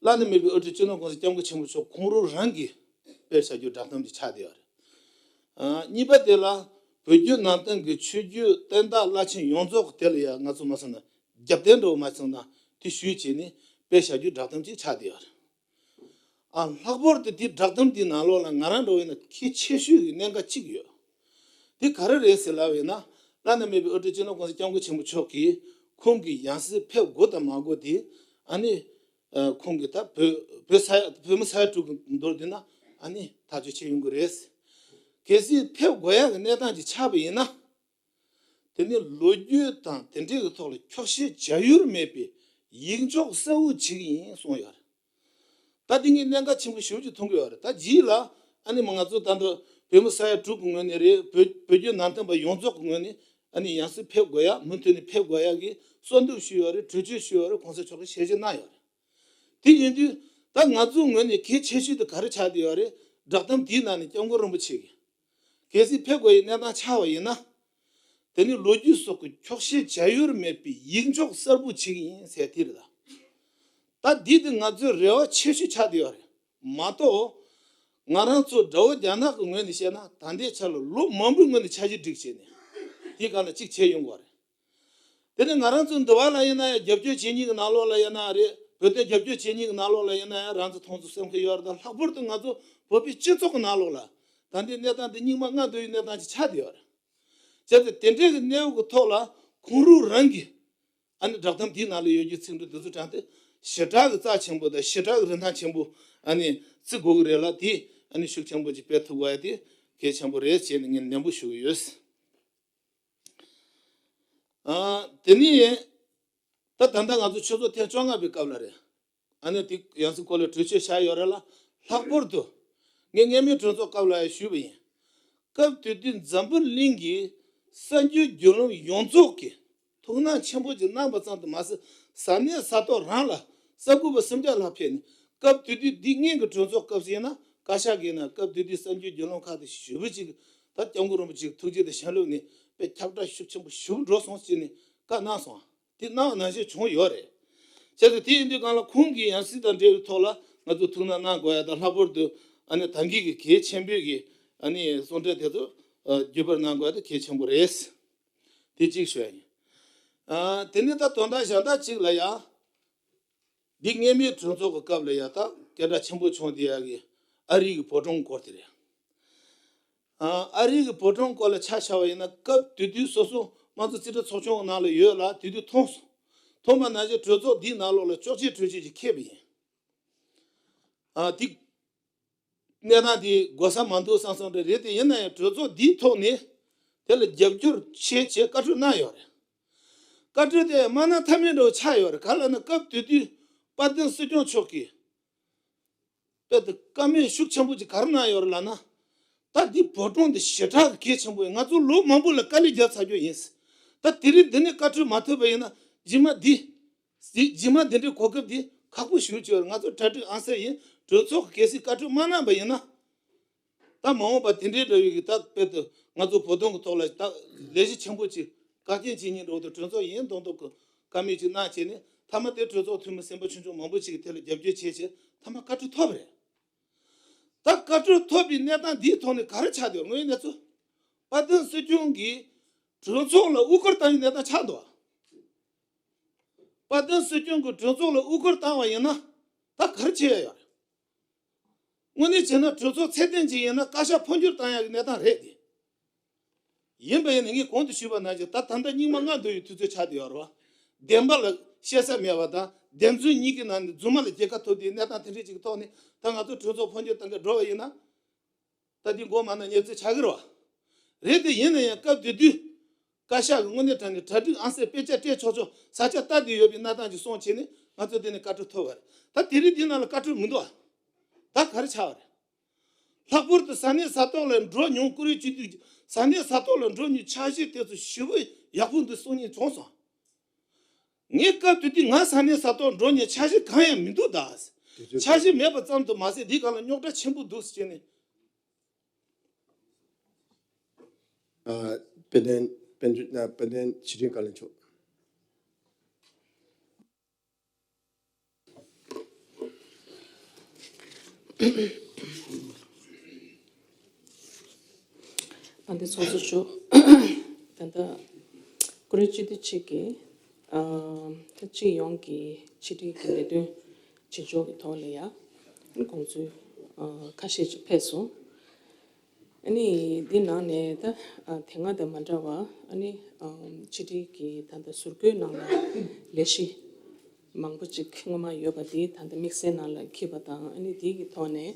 བླ་ན་མེད་པའི་དབུ་ཁྲིད་སྤྱི་ནོར་༸གོང་ས་༸སྐྱབས་མགོན་ཆེན་པོ་མཆོག་ཁོང་རང་རང་གིས་སྤེལ་བྱ་རྒྱུ་བསྒྲགས་གཏམ་དེ་ཆགས་བསྡད་ཡོད་རེད། ཨ། གཉིས་པ་དེ་ལ་བོད་བརྒྱུད་ནང་བསྟན་གྱི་ཆོས་བརྒྱུད་བསྟན་བདག་བླ་ཆེན་ཡོངས་རྫོགས་ཀྱི་དེ་ལ་ཡང་ང་ཚོ་མ་སོང་ན་རྒྱབ་རྟེན་འདྲ་བོ་མ་སོང་ན་དེ་ཞུས་བྱས་ནས་སྤེལ་བྱ་རྒྱུ་བསྒྲགས་གཏམ་ཅིག་ཆགས་བསྡད་ཡོད་རེད། ཨ། ལྷག་པར་དུ་དེ་བསྒྲགས་གཏམ་དེའི་ནང་ལོགས་ལ་ང་རང་འདྲ་བོ་ཡིན་ན་གལ་ཆེ་ཤོས་ཀྱི་གནད་འགག་གཅིག་ཡོད། དེ་ག་རེ་རེད་ཟེར་ལབ་ཡིན་ན། བླ་ན་མེད་པའི་དབུ་ཁྲིད་སྤྱི་ནོར་༸གོང་ས་༸སྐྱབས་མགོན་ཆེན་པོ་མཆོག་གིས་ཁོང་གི་ཡང་སྲིད་ཕེབས་དགོས་དང་མ་དགོས་དེ་ཨ་ནི། ཨ། ཁོང་གིས་ད་བོད་བོད་ས་ཡ་བོད་མི་ས་ཡ་དྲུག་གི་མདོར་བསྡུས་ན་ཨ་ནི་ཐག་གཅོད་བྱེད་ཡོང་གི་རེད། གལ་སྲིད་ཕེབས་དགོས་ཡག་གི་གནས་སྟངས་ཅིག་ཆགས་པ་ཡིན་ན། དེ་ནི་ལོ་རྒྱུས་དང་དེ་འབྲེལ་གྱི་ཐོག་ལ་འཁྱོག་བཤད་བྱ་ཡུལ་མེད་པའི་ཡིག་འཇོག་གསལ་བོ་བྱེད་ཀྱི་ཡིན་གསུངས་ཡོད་རེད། ད་དེ་ངས་གནད་འགག་ཆེན་པོ་ཞེ་པོ་ཅིག་མཐོང་གི་ཡོད་རེད། ད་རྗེས་ལ་ཨ་ནི་མ་ང་ཚོ་ད་ལྟ་བོད་མི་ས་ཡ་དྲུག་གི་ངོས་ནས་རེད། བོད་བོད་བརྒྱུད་ནང་བསྟན་པ་ཡོངས་རྫོགས་ཀྱི་ངོས་ནས་ཨ་ནི་ཡང་སྲིད་ཕེབས་དགོས་ཡ། མུ་མཐུད་ནས་ཕེབས་དགོས་ཡ་གི་གསོལ་འདེབས་ཞུས་ཡོད་རེད། གྲོས་ཆོད་ཞུས་ཡོད་རེད། གོང་ས་མཆོག་གིས་ཞལ་བཞེས་གནང་ཡོད་རེད། དེ་ཡིན་དུས་ད་ང་ཚོའི་ངོས་ནས་གལ་ཆེ་ཤོས་དེ་ག་རེ་ཆགས་བསྡད་ཡོད་རེད། བསྒྲགས་གཏམ་དེའི་ནང་ནས་༸སྐྱབས་མགོན་རིན་པོ་ཆེ་གིས་གལ་སྲིད་ཕེབས་དགོས་ཡའི་གནས་སྟངས་ཆགས་པ་ཡིན་ན། དེ་ནི་ལོ་རྒྱུས་སོགས་ཀྱི་འཁྱོག་བཤད་བྱ་ཡུལ་མེད་པའི་ཡིག་འཇོག་གསལ་པོ་བྱེད་ཀྱི་ཡིན་ཟེར་དེ་རེད་ད། ད་འདི་དེ་ང་ཚོའི་རེ་བ་ཆེ་ཤོས་ཆགས་བསྡད་ཡོད་རེད་མ་གཏོགས། ང་རང་ཚོ་དགྲ་བོ་རྒྱ་ནག་གི་ངོས་ནས་བཤད་ན་ད་ལྟའི་ཆ་ལ་ལོ་མང་པོའི་སྔོན་ནས་འཆར་གཞི་སྒྲིག་བྱས་ནས་དེའི་སྒང་ལ་གཅིག་བྱས་ཡོང་གི་ཡོད་རེད། དེ་ནས་ང་རང་ཚོ་འདི་བ་ལ་ཡིན་ན་ཡང་རྒྱབ་སྐྱོར་བྱེད་མཁན་གྱི་ནང་ལོགས་ལ་ཡིན་ན་རེད། བོད་དོན་རྒྱབ་སྐྱོར་བྱེད་མཁན་གྱི་ནང་ལོགས་ལ་ཡིན་ན་ཡང་རང་ཚོ་མཐོང་ཚུལ་སེམས་ཁུར་ཡོད་རེད་དང་། ལྷག་པར་དུ་ང་ཚོ་བོད་པའི་སྤྱི་ཚོགས་ཀྱི་ནང་ལོགས་ལ་ད་ལྟའི་གནས་སྟངས་འདི་སྙིགས་མ་ལྔ་བསྡུ་བའི་གནས་སྟངས་ཅིག་ཆགས་བསྡད་ཡོད་རེད། བྱས་ཙང་དེ་འདྲའི་གི་གནས་བབ་ཀྱི་ཐོག་ལ་ཁོང་རང་རང་གིས་ཨ་ནི་བསྒྲགས་གཏམ་འདིའི་ནང་ལ་ཡོད་རྒྱུ་ཚིག་འབྲུ་འདི་ཚོ་དྲངས་ཏེ་ཞེ་དྲག་གི་རྩ་ཆེན་པོ་དང་ཞེ་དྲག་གི་རིན་ཐང་ཆེན་པོ་ཨ་ནི་བརྩི་དགོས་ཀྱི་རེད་ལ། དེ་ཨ་ནི་ཤུགས་ཆེན་པོ་ཅིག་སྤེལ་ཐུབ་དགོས་ཡ་དེ་གལ་ཆེན་པོ་རེད་ཅེས་ནས་ངས་ནན་པོ་ཞུ་གི་ཡོད། ཨ། དེ་ནས་ད་ད་ལྟ་ང་ཚོ་ཆུ་ཚོད་ཐེངས་བཅོ་ལྔ་པའི་སྐབས་ལ་རེད། ཨ་ནི་དེ་ཡང་སྲིད་སྐོར་ལ་གྲོས་ཆོད་བཞག་ཡོད་རེད་ལ། ལྷག་པར་དུ་ངས་སྔོན་མའི་གྲོས་ཚོགས་སྐབས་ལ་ཡང་ཞུས་པ་ཡིན། སྐབས་དེ་དུས་འཛམ་བུ་གླིང་གི་གསར་འགྱུར་བརྒྱུད་ལམ་ཡོངས་རྫོགས་ཀྱིས་ཐུགས་སྣང་ཆེན་པོ་ཅིག་གནང་བ་ཙམ་དུ་མ་ཟད། ས་གནས་ས་ཐོག་རང་ལ་གསར་འགོད་པ་སུམ་བརྒྱ་ལྷག་ཕེབས་ནས། སྐབས་དེ་དུས་འདི་སྔོན་གྱི་གྲོས་ཚོགས་སྐབས་སུ་ཡིན་ན་བཀའ་ཤག་གིས་ན་སྐབས་དེ་དུས་གསར་འགྱུར་བརྒྱུད་ལམ་ཁག་ཏུ་ཞེ་པོ་ཅིག་ད་སྐྱབས་མགོན་རིན་པོ་ཆེའི་ཐུགས་རྗེ་དང་བྱིན་རླབས་ནས་དཔེ་ཁྱབ་བསྒྲགས་ཤུགས་ཆེན་པོ་ཞེ་པོ་འགྲོ་སོང་ཟེར་ནས་བཀའ་གནང་སོང་། དེ་གནང་བ་ནང་བཞིན་བྱུང་ཡོད་རེད། བྱས་ཙང་དེ་ཡིན་དུས་སྒང་ལ་ཁོང་གིས་ཡང་སྲིད་དང་འབྲེལ་བའི་ཐོག་ལ་ང་ཚོ་ཐུགས་སྣང་གནང་དགོས་ཡ་དང་། ལྷག་པར་དུ་ཨ་ནི་ད་གིན་གྱི་གལ་ཆེན་པོའི་གི་ཨ་ནི་གསུང་གྲོས་དེ་ཚོ་བརྒྱུད་པར་གནང་དགོས་ཡ་དེ་གལ་ཆེན་པོ་རེད། དེ་གཅིག་ཞུ་ཡ་ཡིན། ཨ། དེ་ནས་ད་དོན་དག་གཞན་དག་ཅིག་ལ་ཡ། འདི་སྔོན་མའི་གྲོས་ཚོགས་ཀྱི་སྐབས་ལ་ཡ་ད་སྐད་གྲགས་ཆེན་པོ་བྱུང་བསྡད་ཡ་གི་ཨ་རི་གི་བོད་ཀྲུང་སྐོར་དེ་རེད། ཨ། ཨ་རི་གི་བོད་ཀྲུང་སྐོར་ལ་ཆ་བཞག་པ་ཡིན་ན། སྐབས་དེ་དུས་སོ་སོ་དམངས་གཙོ་རྩིས་ཁྲ་ཚོགས་ཆུང་གི་ནང་ལ་ཡོད་ལ། དེ་དུས་མཐོང་སོང་། མཐོང་བ་ནང་བཞིན་གྲོས་ཚོགས་འདིའི་ནང་ལོགས་ལ་ཅོག་ཅེ་གྲོས་ཆོད་ཅིག་འཁེལ་བ་ཡིན། ཨ། དེ་གནས་སྟངས་དེ་དགོས་ས་མ་འདུག་བསམ་སོང་རེད། རེད་དེ་ཡིན་ན་ཡང་གྲོས་ཚོགས་འདིའི་ཐོག་ནས་དེ་ལ་རྒྱབ་སྐྱོར་བྱེད་ཅེས་བཀའ་འཁྲོལ་གནང་ཡོད་རེད། བཀའ་འཁྲོལ་དེ་མ་གནང་ཐབས་མེད་འདྲ་བོ་ཆགས་ཡོད་རེད། ག་ལ་ན་སྐབས་དེ་དུས་དཔལ་ལྡན་སྲིད་སྐྱོང་མཆོག་གིས་དཔེ་དེ་བཀའ་མོལ་ཤུགས་ཆེན་པོ་ཅིག་ག་རེ་གནང་ཡོད་རེད་ལབ་ན། ད་འདི་བོད་ཀྲུང་འདི་ཞེ་དྲག་གི་གལ་ཆེན་པོ་ཡིན། ང་ཚོ་ལོ་མང་པོ་ལ་དཀའ་ལས་རྒྱབ་ཚར་རྒྱུ་ཡིན། ད་དེ་རིང་འདི་ནས་བཀའ་འཁྲོལ་མ་ཐོབ་པ་ཡིན་ན། རྗེས་མ་འདི། རྗེས་མ་འདི་འདྲའི་གོ་སྐབས་འདི་ཁག་པོ་ཞེ་པོ་ཅིག་ཡོད་རེད། ང་ཚོ་གྲ་སྒྲིག་ཨང་གསར་ཡིན། གྲོས་ཚོགས་ཀྱིས་གལ་སྲིད་བཀའ་འཁྲོལ་མ་གནང་པ་ཡིན་ན། ད་མ་འོངས་པ་དེ་འདྲའི་འདྲ་བའི་གི་ད་དཔེ་དེ་ང་ཚོ་བོད་དོན་གྱི་ཐོག་ལ་ད་ལས་གཞི་ཆེན་པོ་ཅིག་བཀག་སྐྱིལ་བྱེད་མཁན་འདྲ་བོ་དང་། གྲོས་ཚོགས་ཡིན་མདོག་མདོག་གི་བཀའ་མོལ་ཅིག་གནང་བྱས་ནས། མཐའ་མ་དེ་གྲོས་ཚོགས་འཐུས་མི་སེམས་པ་ཆུང་ཆུང་མང་པོ་ཅིག་གིས་དེ་ལ་རྒྱབ་སྐྱོར་བྱས་བྱས་མཐའ་མ་བཀའ་འཁྲོལ་ཐོབ་པ་རེད། ད་བཀའ་འཁྲོལ་ཐོབ་པའི་གནས་སྟངས་འདིའི་ཐོག་ནས་ག་རེ་ཆགས་འདུག་དངོས་ཡོད་གནས་ཚུལ། དཔལ་ལྡན་སྲིད་སྐྱོང་གིས་གྲོས་ཚོགས་ལ་དབུ་སྐོར་བཏང་བའི་གནས་སྟངས་ཆགས་འདུག་དཔལ་ལྡན་སྲིད་སྐྱོང་གིས་གྲོས་ཚོགས་ལ་དབུ་སྐོར་བཏང་བ་ཡིན་ན། ད་ག་རེ་བྱེད་ཡ་ཡོད་རེད། དངོས་གནས་བྱས་ན་གྲོས་ཚོགས་ཚད་ལྡན་ཅིག་ཡིན་ན་བཀའ་ཤག་འཕོ་འགྱུར་བཏང་ཡག་གི་གནས་སྟངས་རེད་དེ། ཡིན་པ་ཡིན་ན་ངས་གོང་དུ་ཞུས་པ་ནང་བཞིན་ད་ད་ལྟ་སྙིགས་མ་ལྔ་བསྡུ་བའི་དུས་ཚོད་ཆགས་བསྡད་ཡོད་རེད་བ། བདེན་པ་ལ་བཤད་ས་མེད་པ་དང་། བདེན་རྫུན་གཉིས་ཀྱི་ནང་ནས་རྫུན་མ་ལ་རྒྱལ་ཁ་ཐོབ་དུས་གནས་སྟངས་དེ་འདྲ་ཅིག་གི་ཐོག་ནས་ད་ང་ཚོ་གྲོས་ཚོགས་འཕོ་འགྱུར་གཏང་གི་འགྲོ་བ་ཡིན་ན། ད་འདི་མགོ་མ་ན་ཉེས་རྩིས་ཆགས་ཀྱི་རེད་བ། རེད་དེ་ཡིན་ན་ཡང་སྐབས་དེ་དུས་བཀའ་ཤག་གི་དངོས་གནས་དྲང་གནས་གྲ་སྒྲིག་ཨང་གསར་དཔེ་ཆ་སྤྲད་ཆོག་ཆོག་ས་ཆ་ལྟ་བསྡད་ཡོད་པའི་གནས་སྟངས་ཅིག་སོང་བྱས་ནས་ང་ཚོ་འདི་ནས་བཀའ་འཁྲོལ་ཐོབ་པ་རེད། ད་དེ་རིང་འདི་ནང་ལ་བཀའ་འཁྲོལ་མི་འདུག་བ། ད་ག་རེ་ཆགས་པ་རེད། ལྷག་པར་དུ་ས་གནས་ས་ཐོག་ལ་འགྲོ་མྱོང་། ཀུ་རེ་སྤྱི་འཐུས་ཀྱི་ས་གནས་ས་ཐོག་ལ་འགྲོ་མྱོང་འཆར་གཞི་དེ་ཚོ་ཞེ་པོ་ཡག་པོ་འདུག་གསུང་མཁན་བྱུང་སོང་། ངས་སྐབས་དེ་དུས་ང་ས་གནས་ས་ཐོག་འགྲོ་མྱོང་འཆར་གཞི་གང་ཡང་མི་འདུག་ད། འཆར་གཞི་མེད་པ་ཙམ་དུ་མ་ཟད་འདི་སྒང་ལ་རྙོག་དྲ་ཆེན་པོ་འདུག་ཟེར་བྱས་ནས། ཨ། དཔལ་ལྡན་དཔལ་འབྱོར། ཨ། དཔལ་ལྡན་ཕྱི་དྲིལ་བཀའ་བློན་མཆོག་དཔལ་ལྡན་ཚོགས་གཙོ་མཆོག་ད་ལྟ་ཀུ་རེ་སྤྱི་འཐུས་གཅིག་གིས། ཨ། ད་སྤྱི་ཡོངས་ཀྱི་ཕྱི་དྲིལ་གྱི་ལས་དོན་བྱེད་ཕྱོགས་ཀྱི་ཐོག་ལ་ཡ་དགོངས་ཚུལ། ཨ། ཁ་ཤས་ཅིག་ཕེབས་སོང་། ཨ་ནི་འདི་ནང་ནས་ད། ཨ། དེ་སྔ་དང་མ་འདྲ་བ། ཨ་ནི། ཨ། ཕྱི་དྲིལ་གྱི་ད་ལྟ་ཟུར་བཀོད་ནང་ལ་ལས་གཞི་མང་པོ་ཅིག་སྔོན་མ་ཡོད་པ་འདི་ད་ལྟ་དམིགས་བསལ་ནང་ལ་འཁྱེར་བ་དང་། ཨ་ནི་འདི་གི་ཐོག་ནས་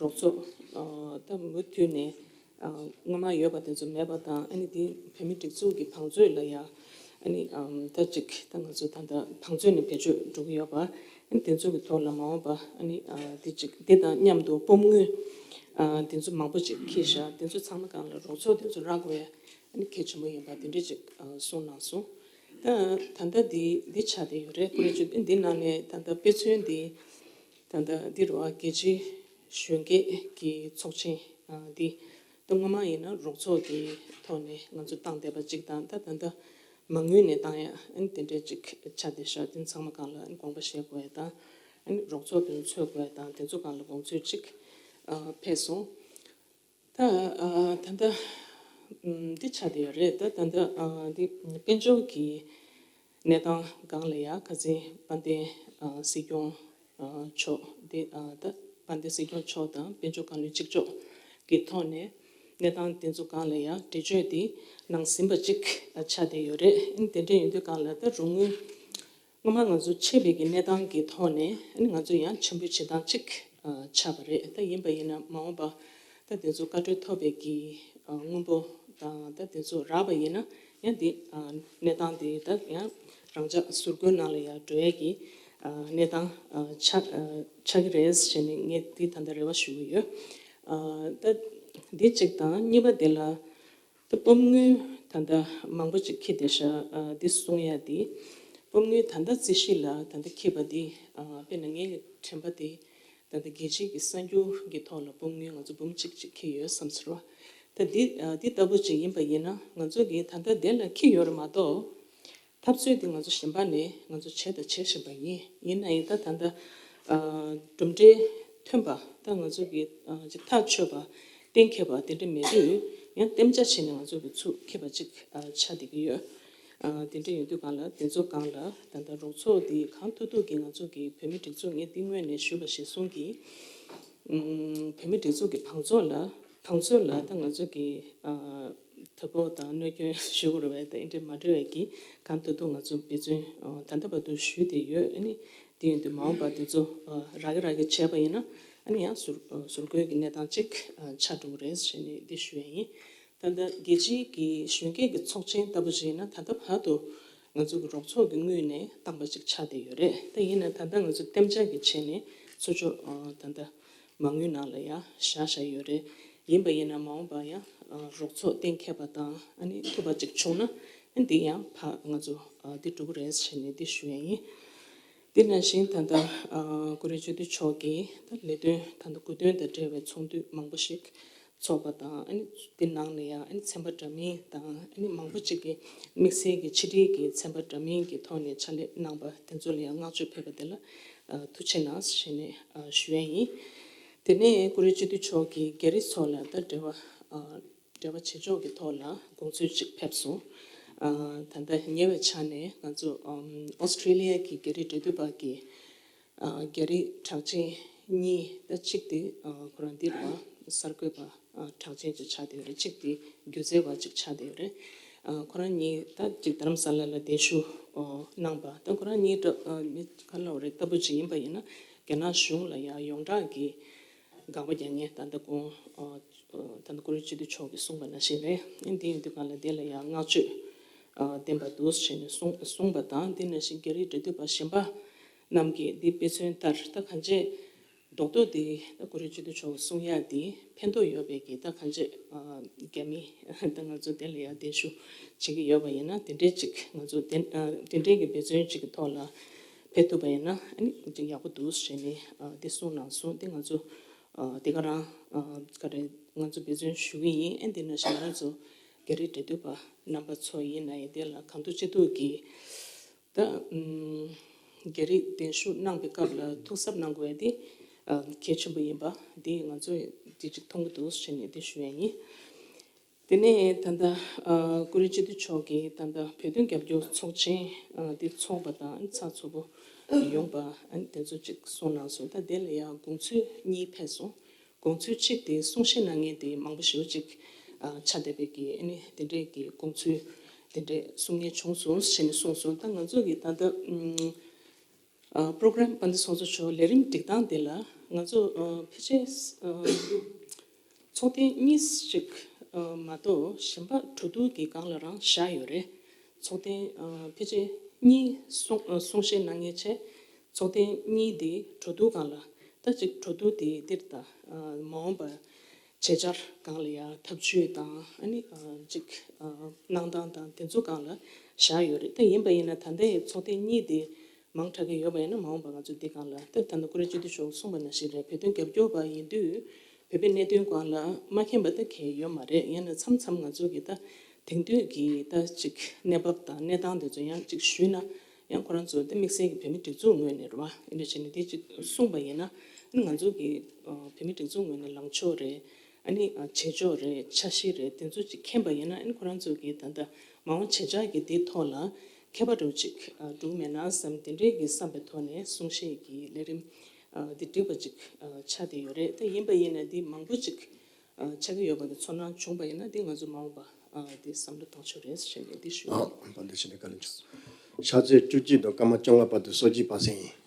རོགས་ཚོགས། ཨ། ད་མུ་མཐུད་ནས། ཨ། སྔོན་མ་ཡོད་པ་དེ་ཚོ་མེད་པ་དང་། ཨ་ནི་འདི་བོད་མིའི་སྒྲིག་འཛུགས་ཀྱི་བང་མཛོད་ལ་ཡ། ཨ་ནི། ཨམ། ད་ཅིག་ད་ང་ཚོ་ད་ལྟ་བང་མཛོད་ནས་བེད་སྤྱོད་འགྲོ་གི་ཡོད་པ། ཨ་ནི་དེ་ཚོ་གི་ཐོག་ལ་མ་འོངས་པ། ཨ་ནི། ཨ། འདི་ཅིག་འདི་དང་མཉམ་དུ་སྤོམ་དངུལ། ཨ། དེ་ཚོ་མང་པོ་ཅིག་འཁྱེར་བཞག་དེ་ཚོ་ཚང་མ་སྒང་ལ་རོགས་ཚོགས་དེ་ཚོ་རག་དགོས་ཡ། ཨ་ནི་གལ་ཆེན་པོ་ཡིན་པ་དེ་འདྲ་ཅིག་ཨ། གསུངས་གནང་སོང་། ད་ད་ལྟ་འདི་འདི་ཆགས་བསྡད་ཡོད་རེད། ཀུ་རེ་སྤྱི་འདི་ནང་ནས་ད་ལྟ་དཔེ་མཚོན་འདི་ད་ལྟ་འདི་རུ། ཨ། རྒྱལ་སྤྱིའི་གཞོན་སྐྱེས་ཀྱི་ཚོགས་ཆེན། ཨ། འདི་ ད་སྔོན་མ་ཡིན་ན་རོགས་ཚོགས་ཀྱི་ཐོག་ནས་ང་ཚོ་བཏང་བསྡད་པ་གཅིག་དང་། ད་ད་ལྟ་མ་དངུལ་ནས་བཏང་ཡ་ཨ་ནི་དེ་འདྲས་ཅིག་ཆགས་བསྡད་ཤག་དེ་ཚང་མ་སྒང་ལ་ཨ་ནི་དགོངས་པ་བཞེས་དགོས་ཡ་དང་། ཨ་ནི་རོགས་ཚོགས་དེ་ཚོ་འཚོལ་དགོས་ཡ་དང་། དེ་ཚོ་སྒང་ལ་དགོངས་ཚུལ་ཅིག་ཨ་ཕེབས་སོང་། ད་ཨ་ད་ལྟ་ཨམ་འདི་ཆགས་བསྡད་ཡོད་རེད། ད་ད་ལྟ་ཨ་འདི་དཔལ་འབྱོར་གྱི་གནས་སྟངས་སྒང་ལ་ཡ་ཁ་སང་དཔལ་ལྡན་ཨ་སྲིད་སྐྱོང་ཨ་མཆོག་འདི་ཨ་ད་དཔལ་ལྡན་སྲིད་སྐྱོང་མཆོག་དང་དཔལ་འབྱོར་བཀའ་བློན་གཅིག་ལྕོག་གི་ཐོག་ནས་གནས་སྟངས་དེ་ཚོ་སྒང་ལ་ཡ་འགྲེལ་བརྗོད་འདི་གནང་ཟིན་པ་ཅིག་ཨ་ཆགས་བསྡད་ཡོད་རེད། ཨ་ནི་དེ་འདྲ་ཡིན་དུས་སྒང་ལ་ད་རོགས་དངུལ་སྔོན་མ་ང་ཚོ་ཆད་པའི་གི་གནས་སྟངས་ཀྱི་ཐོག་ནས་ཨ་ནི་ང་ཚོ་ཡང་ཕྱིར་འབུད་བྱེད་སྟངས་གཅིག་ཨ་ཆགས་པ་རེད། ད་ཡིན་པ་ཡིན་ན་མ་འོངས་པ་ད་དེ་ཚོ་བཀའ་འཁྲོལ་ཐོབ་པའི་གི་ཨ་དངུལ་འབོར་དང་ད་དེ་ཚོ་རག་པ་ཡིན་ན་ཡང་འདི་ཨ་གནས་སྟངས་དེ་ད་ཡང་རང་འཇགས་ཟུར་བཀོལ་ནང་ལ་ཡང་འགྲོ་ཡས་ཀྱི་ཨ་གནས་སྟངས་ཨ་ཆགས་ཨ་ཆགས་ཀྱི་རེད་ཟེར་ནས་ངས་འདི་ད་ལྟ་རེ་བ་ཞུ་གི་ཡོད། ཨ་ད་འདི་གཅིག་དང་། གཉིས་པ་དེ་ལ། ད་སྤོབས་དངུལ་ད་ལྟ་མང་པོ་ཅིག་འཁྱེར་བསྡད་ཤག་ཨ་འདི་གསུང་ཡ་དེ། སྤོབས་དངུལ་ད་ལྟ་རྩིས་གཞི་ལ་ད་ལྟ་འཁྱེར་པ་འདི་ཨ་དཔེར་ན་ངའི་དྲན་པ་དེ་ད་ལྟ་རྒྱལ་སྤྱིའི་གི་གསར་འགྱུར་གྱི་ཐོག་ལ་སྤོབས་དངུལ་ང་ཚོ་འབུམ་གཅིག་ཅིག་འཁྱེར་ཡོད་བསམ་ཟེར་བ། ད་འདི་ཨ་འདི་ལྟ་བུ་ཅིག་ཡིན་པ་ཡིན་ན་ང་ཚོ་གིས་ད་ལྟ་དེ་ལ་འཁྱེར་ཡོད་རེད་མ་གཏོགས། འཐབ་རྩོད་དེ་ང་ཚོ་གཞན་པ་ནས་ང་ཚོ་བྱས་དང་བྱེད་བཞིན་པ་ཡིན། ཡིན་ན་ཡང་ད་ད་ལྟ་ཨ་གྲུབ་འབྲས་ཐོན་པ་ད་ང་ཚོ་གི་ཨ་ཅིག་ཐག་ཆོད་པ་གཏན་འཁེལ་པ་དེ་འདྲ་མེད་དུས་ཡང་གཏན་འཇགས་བྱས་ནས་ང་ཚོ་གི་ཚུར་འཁྱེར་པ་ཅིག་ཨ་ཆགས་བསྡད་ཀྱི་ཡོད། ཨ་དེ་འདྲ་ཡིན་དུས་སྒང་ལ་དེ་ཚོ་སྒང་ལ་ད་ལྟ་རོགས་ཚོགས་དེ་གང་ཐུབ་ཐུབ་ཀྱིས་ང་ཚོ་གི་བོད་མི་སྒྲིག་འཛུགས་ངས་འདི་སྔོན་ནས་ཞུས་པ་གཞིར་བཟུང་གིས། ཨུམ། བོད་མི་སྒྲིག་འཛུགས་ཀྱི་བང་མཛོད་ལ་བང་མཛོད་ལ་ད་ང་ཚོ་གི་ཨ་དོ་ཕོག་དང་གནོད་སྐྱོན་ཞུ་དགོས་རེད་པས། ད་ཨེ་འདྲས་མ་འགྲོ་བའི་གི་གང་ཐུབ་ཐུབ་ང་ཚོ་འབད་བརྩོན་ཨ་ད་ལྟ་བར་དུ་ཞུས་བསྡད་ཡོད། ཨ་ནི་དེ་ཡིན་དུས་མ་འོངས་པ་དེ་ཚོ་ཨ་རག་གི་རག་གི་བྱས་པ་ཡིན་ན་ཨ་ནི་ཡང་ཟུར་ཨ་ཟུར་བཀོལ་གྱི་གནས་སྟངས་ཅིག་ཨ་ཆགས་འགྲོ་གི་རེད་ཟེར་ནས་འདི་ཞུ་ཡ་ཡིན། ད་ལྟ་རྒྱལ་སྤྱིའི་གི་གཞོན་སྐྱེས་ཀྱི་ཚོགས་ཆེན་ལྟ་བུ་ཞིག་ཡིན་ན་ད་ལྟ་བར་དུ་ང་ཚོ་གི་རོགས་ཚོགས་ཀྱི་ངོས་ནས་བཏང་པ་ཅིག་ཆགས་བསྡད་ཡོད་རེད། ད་ཡིན་ན་ད་ལྟ་ང་ཚོ་གཏན་འཇགས་ཀྱི་བྱས་ནས་ཚུར་ཕྱོགས་ཨ་ད་ལྟ་མ་དངུལ་ནང་ལ་ཡང་བཞག་བཞག་ཡོད་རེད། ཡིན་པ་ཡིན་ན་མ་འོངས་པ་ཡང་ཨ་རོགས་ཚོགས་གཏན་འཁེལ་པ་དང་ཨ་ནི་ཐུབ་པ་ཅིག་བྱུང་ན་ཨ་འདི་ཡང་ཕར་ང་ཚོ་ཨ་འདི་འགྲོ་གི་རེད་ཟེར་ནས་འདི་ཞུ་ཡ་ཡིན། དེ་ནང་བཞིན་ད་ལྟ་ཨ་ཀུ་རེ་སྤྱི་འཐུས་མཆོག་གིས་ད་ལས་དོན་ད་ལྟ་དགུ་སྟོན་དང་འབྲེལ་བའི་ཚོགས་འདུ་མང་པོ་ཞིག་ཚོགས་པ་དང་། ཨ་ནི་དེ་ནང་ལ་ཡང་ཨ་ནི་ཚན་པ་འདྲ་མིན་དང་ཨ་ནི་མང་པོ་ཅིག་གིས་དམིགས་བསལ་གྱི་ཕྱི་དྲིལ་གྱི་ཚན་པ་འདྲ་མིན་གྱི་ཐོག་ནས་ཕྱག་ལས་གནང་པ་དེ་ཚོ་ལ་ཡང་བསྔགས་བརྗོད་ཕེབས་པ་དེ་ལ་ཨ་ཐུགས་རྗེ་གནང་ཞེས་ནས་ཨ་ཞུ་ཡ་ཡིན། དེ་ནས་ཀུ་རེ་སྤྱི་འཐུས་མཆོག་གིས་རྒྱ་རིགས་ཚོ་ལ་ད་འབྲེལ་བ་ཨ་འབྲེལ་བ་བྱེད་ཕྱོགས་ཀྱི་ཐོག་ལ་དགོངས་ཚུལ་ཅིག་ཕེབས་སོང་། ཨ་ད་ལྟ་ཉེ་བའི་ཆ་ནས་ང་ཚོ་ཨམ་ཨོ་སི་ཀྲི་ལི་ཡ་གི་རྒྱ་རིགས་འབྲེལ་མཐུད་པ་གི་ཨ་རྒྱ་རིགས་གྲགས་ཅན་གཉིས། ད་གཅིག་དེ་ཨ་ཁོ་རང་འདི་རེད་པ། གསར་འགོད་པ་ཨ་གྲགས་ཅན་ཅིག་ཆགས་བསྡད་ཡོད་རེད། གཅིག་དེ་སྒྱུ་རྩལ་བ་ཅིག་ཆགས་བསྡད་ཡོད་རེད། ཨ་ཁོ་རང་གཉིས་ད་གཅིག་རྡ་རམ་ས་ལ་ལ་གདན་ཞུ་ཨོ་གནང་པ། ད་ཁོ་རང་གཉིས་འདྲ་ཨ་མི་ག་ལབ་རེད། ལྟ་བུ་ཅིག་ཡིན་པ་ཡིན་ན་རྒྱ་ནག་གཞུང་ལ་ཡང་ཡོངས་གྲགས་ཀྱི་དགག་པ་རྒྱག་མཁན་ད་ལྟ་དགོངས་ཨ་ད་ལྟ་ཀུ་རེ་སྤྱི་འཐུས་མཆོག་གིས་གསུངས་པ་ནང་བཞིན་རེད། ཨ་འདི་ཡིན་དུས་གང་ལ་དེ་ལ་ཡང་བསྔགས་བརྗོད་ཨ་ལྡན་པ་འདུག་ཟེར་ནས་གསུངས་གསུངས་པ་དང་། དེ་ནང་བཞིན་རྒྱ་རིགས་འབྲེལ་མཐུད་པ་གཞན་པ་རྣམས་ཀྱིས་འདི་དཔེ་མཚོན་ལྟར་ད་གང་ཅི་རྡོག་རྡོག་འདི་ད་ཀུ་རེ་སྤྱི་འཐུས་མཆོག་གསུང་ཡག་འདི་ཕན་ཐོགས་ཡོད་པའི་གི་ད་གང་ཅི་ཨ་རྒྱ་མི་ད་ང་ཚོ་དེ་ལ་ཡང་གདན་ཞུ་བྱེད་ཀྱི་ཡོད་པ་ཡིན་ན་དེ་འདྲའི་ཅིག་ང་ཚོ་དེ་ཨ་དེ་འདྲའི་གི་འབད་བརྩོན་ཅིག་གི་ཐོག་ལ་ཕེབས་ཐུབ་པ་ཡིན་ན་ཨ་ནི་ཅིག་ཡག་པོ་འདུག་ཟེར་ནས་ཨ་དེ་གསུངས་གནང་སོང་། དེ་ང་ཚོ་ཨ་དེ་ག་རང་ཨ་ག་རེ་ང་ཚོ་འབད་བརྩོན་ཞུ་གི་ཡིན། ཨ་དེ་ནང་བཞིན་ང་རང་ཚོ་རྒྱ་རིགས་འབྲེལ་མཐུད་པ་རྣམ་པ་ཚོ་ཡིན་ན་ཡང་དེ་ལ་གང་ཐུབ་ཅི་ཐུབ་ཀྱིས་ད་ཨམ་རྒྱ་རིགས་གདན་ཞུ་གནང་པའི་སྐབས་ལ་ཐུགས་གཟབ་གནང་དགོས་ཡ་དེ་ཨ་གལ་ཆེན་པོ་ཡིན་པ་དེ་ང་ཚོས་དེ་ཅིག་མཐོང་གི་འདུག་ཟེར་ནས་དེ་ཞུ་ཡ་ཡིན། དེ་ནས་ད་ལྟ་ཨ་ཀུ་རེ་སྤྱི་འཐུས་མཆོག་གིས་ད་ལྟ་བོད་དོན་རྒྱབ་སྐྱོར་ཚོགས་ཆེན་ཨ་དེ་ཚོགས་པ་དང་ཚགས་ཚུད་པོ་ཡོང་པ་ཨ་དེ་ཚོ་ཅིག་གསུངས་གནང་སོང་། ད་དེ་ལ་ཡང་དགོངས་ཚུལ་གཉིས་ཕེབས་སོང་། དགོངས་ཚུལ་གཅིག་དེ་གསུང་བཤད་གནང་མཁན་དེ་མང་པོ་ཞེ་པོ་ཅིག་ཨ་ཆགས་བསྡད་པའི་གི་ཨ་ནི་དེ་འདྲའི་གི་དགོངས་ཚུལ་དེ་འདྲའི་གསུང་མཁན་བྱུང་སོང་ཟེར་ནས་གསུངས་སོང་། ད་ང་ཚོ་གི་ད་ལྟ་ཨམ་ཨ་པྲོ་གྷ་རམ་དཔལ་ལྡན་ཚོགས་གཙོ་མཆོག་ལས་རིམ་སྒྲིག་སྟངས་དེ་ལ་ང་ཚོ་ཨ་ཕལ་ཆེར་ཨ་ཚོགས་ཐེངས་གཉིས་ཤིག་ཨ་མ་གཏོགས་གཞན་པ་གྲོས་བསྡུར་གྱི་སྒང་ལ་རང་བཞག་ཡོད་རེད། ཚོགས་ཐེངས་ཨ་ཕལ་ཆེར་གཉིས་གསུང་ཨ་གསུང་བཤད་གནང་མཁན་བྱས། ཚོགས་ཐེངས་གཉིས་དེ་གྲོས་བསྡུར་སྒང་ལ་ད་ཅིག་གྲོས་བསྡུར་དེ་འདིར་ད་ཨ་མ་འོངས་པ་བྱེད་འཆར་སྒང་ལ་ཡ་ཐབས་ཇུས་དང་ཨ་ནི་ཨ་ཅིག་ཨ་གནང་སྟངས་དང་དེ་ཚོ་སྒང་ལ་བཞག་ཡོད་རེད། ད་ཡིན་པ་ཡིན་ན་ད་ལྟའི་ཚོགས་ཐེངས་གཉིས་དེ་མང་དྲགས་ཀྱི་ཡོད་པ་ཡིན་ན་མ་འོངས་པ་ང་ཚོ་འདི་སྒང་ལ་ད་ད་ལྟ་ཀུ་རེ་སྤྱི་འཐུས་མཆོག་གསུངས་པ་ནང་བཞིན་རེད། བོད་དོན་རྒྱབ་སྐྱོར་པ་ཡིན་དུས་ བོད་པའི་གནད་དོན་སྒང་ལ་མ་མཁྱེན་པ་ད་གང་ཡང་ཡོད་མ་རེད། ཡིན་ན་མཚམས་མཚམས་ང་ཚོ་གི་ད་དེང་དུས་ཀྱི་ད་ཅིག་གནས་བབ་དང་གནས་སྟངས་དེ་ཚོ་ཡང་ཅིག་ཞུས་ན་ཡང་ཁོ་རང་ཚོ་ད་དམིགས་བསལ་གྱི་བོད་མིའི་སྒྲིག་འཛུགས་ངོས་ནས་རེད་བ། ཨེ་འདྲ་བྱས་ནས་དེ་ཅིག་གསུངས་པ་ཡིན་ན་ཨ་ནི་ང་ཚོ་གི་ཨ་བོད་མིའི་སྒྲིག་འཛུགས་ངོས་ནས་ལངས་ཕྱོགས་རེད། ཨ་ནི་ཨ་བྱེད་ཕྱོགས་རེད། འཆར་གཞི་རེད། དེ་ཚོ་ཅིག་མཁྱེན་པ་ཡིན་ན་ཨ་ནི་ཁོ་རང་ཚོ་གི་ད་ལྟ་མ་འོངས་བྱེད་འཆར་གྱི་དེའི་ཐོག་ལ་མཁས་པ་འདྲ་བོ་ཅིག་ཨ་འགྲོ་གི་མེད་ན་བསམ། དེ་འདྲའི་གི་བསམ་པའི་ཐོག་ནས་གསུང་བཤད་ཀྱི་ལས་རིམ་ཨ་འདི་བསྒྲིགས་པ་ཅིག་ཨ་ཆགས་བསྡད་ཡོད་རེད། ད་ཡིན་པ་ཡིན་ན་འདི་མང་པོ་ཅིག་ཨ་ཆགས་ཀྱི་ཡོད་པ་གི་ཚོར་སྣང་བྱུང་པ་ཡིན་ན་འདི་ང་ཚོ་མ་འོངས་པ་ཨ་འདི་བསམ་བློ་གཏོང་ཕྱོགས་རེད་ཟེར་ནས་འདི་ཞུ། ཨ་བཀའ་དྲིན་ཆེ། བཀའ་དྲིན་ཆེ། ཕྱག་ཚོད་བཅུ་གཅིག་དང་སྐར་མ་བཅོ་ལྔ་བར་དུ་གསོལ་ཇ་སྦ་གསང་ཡིན།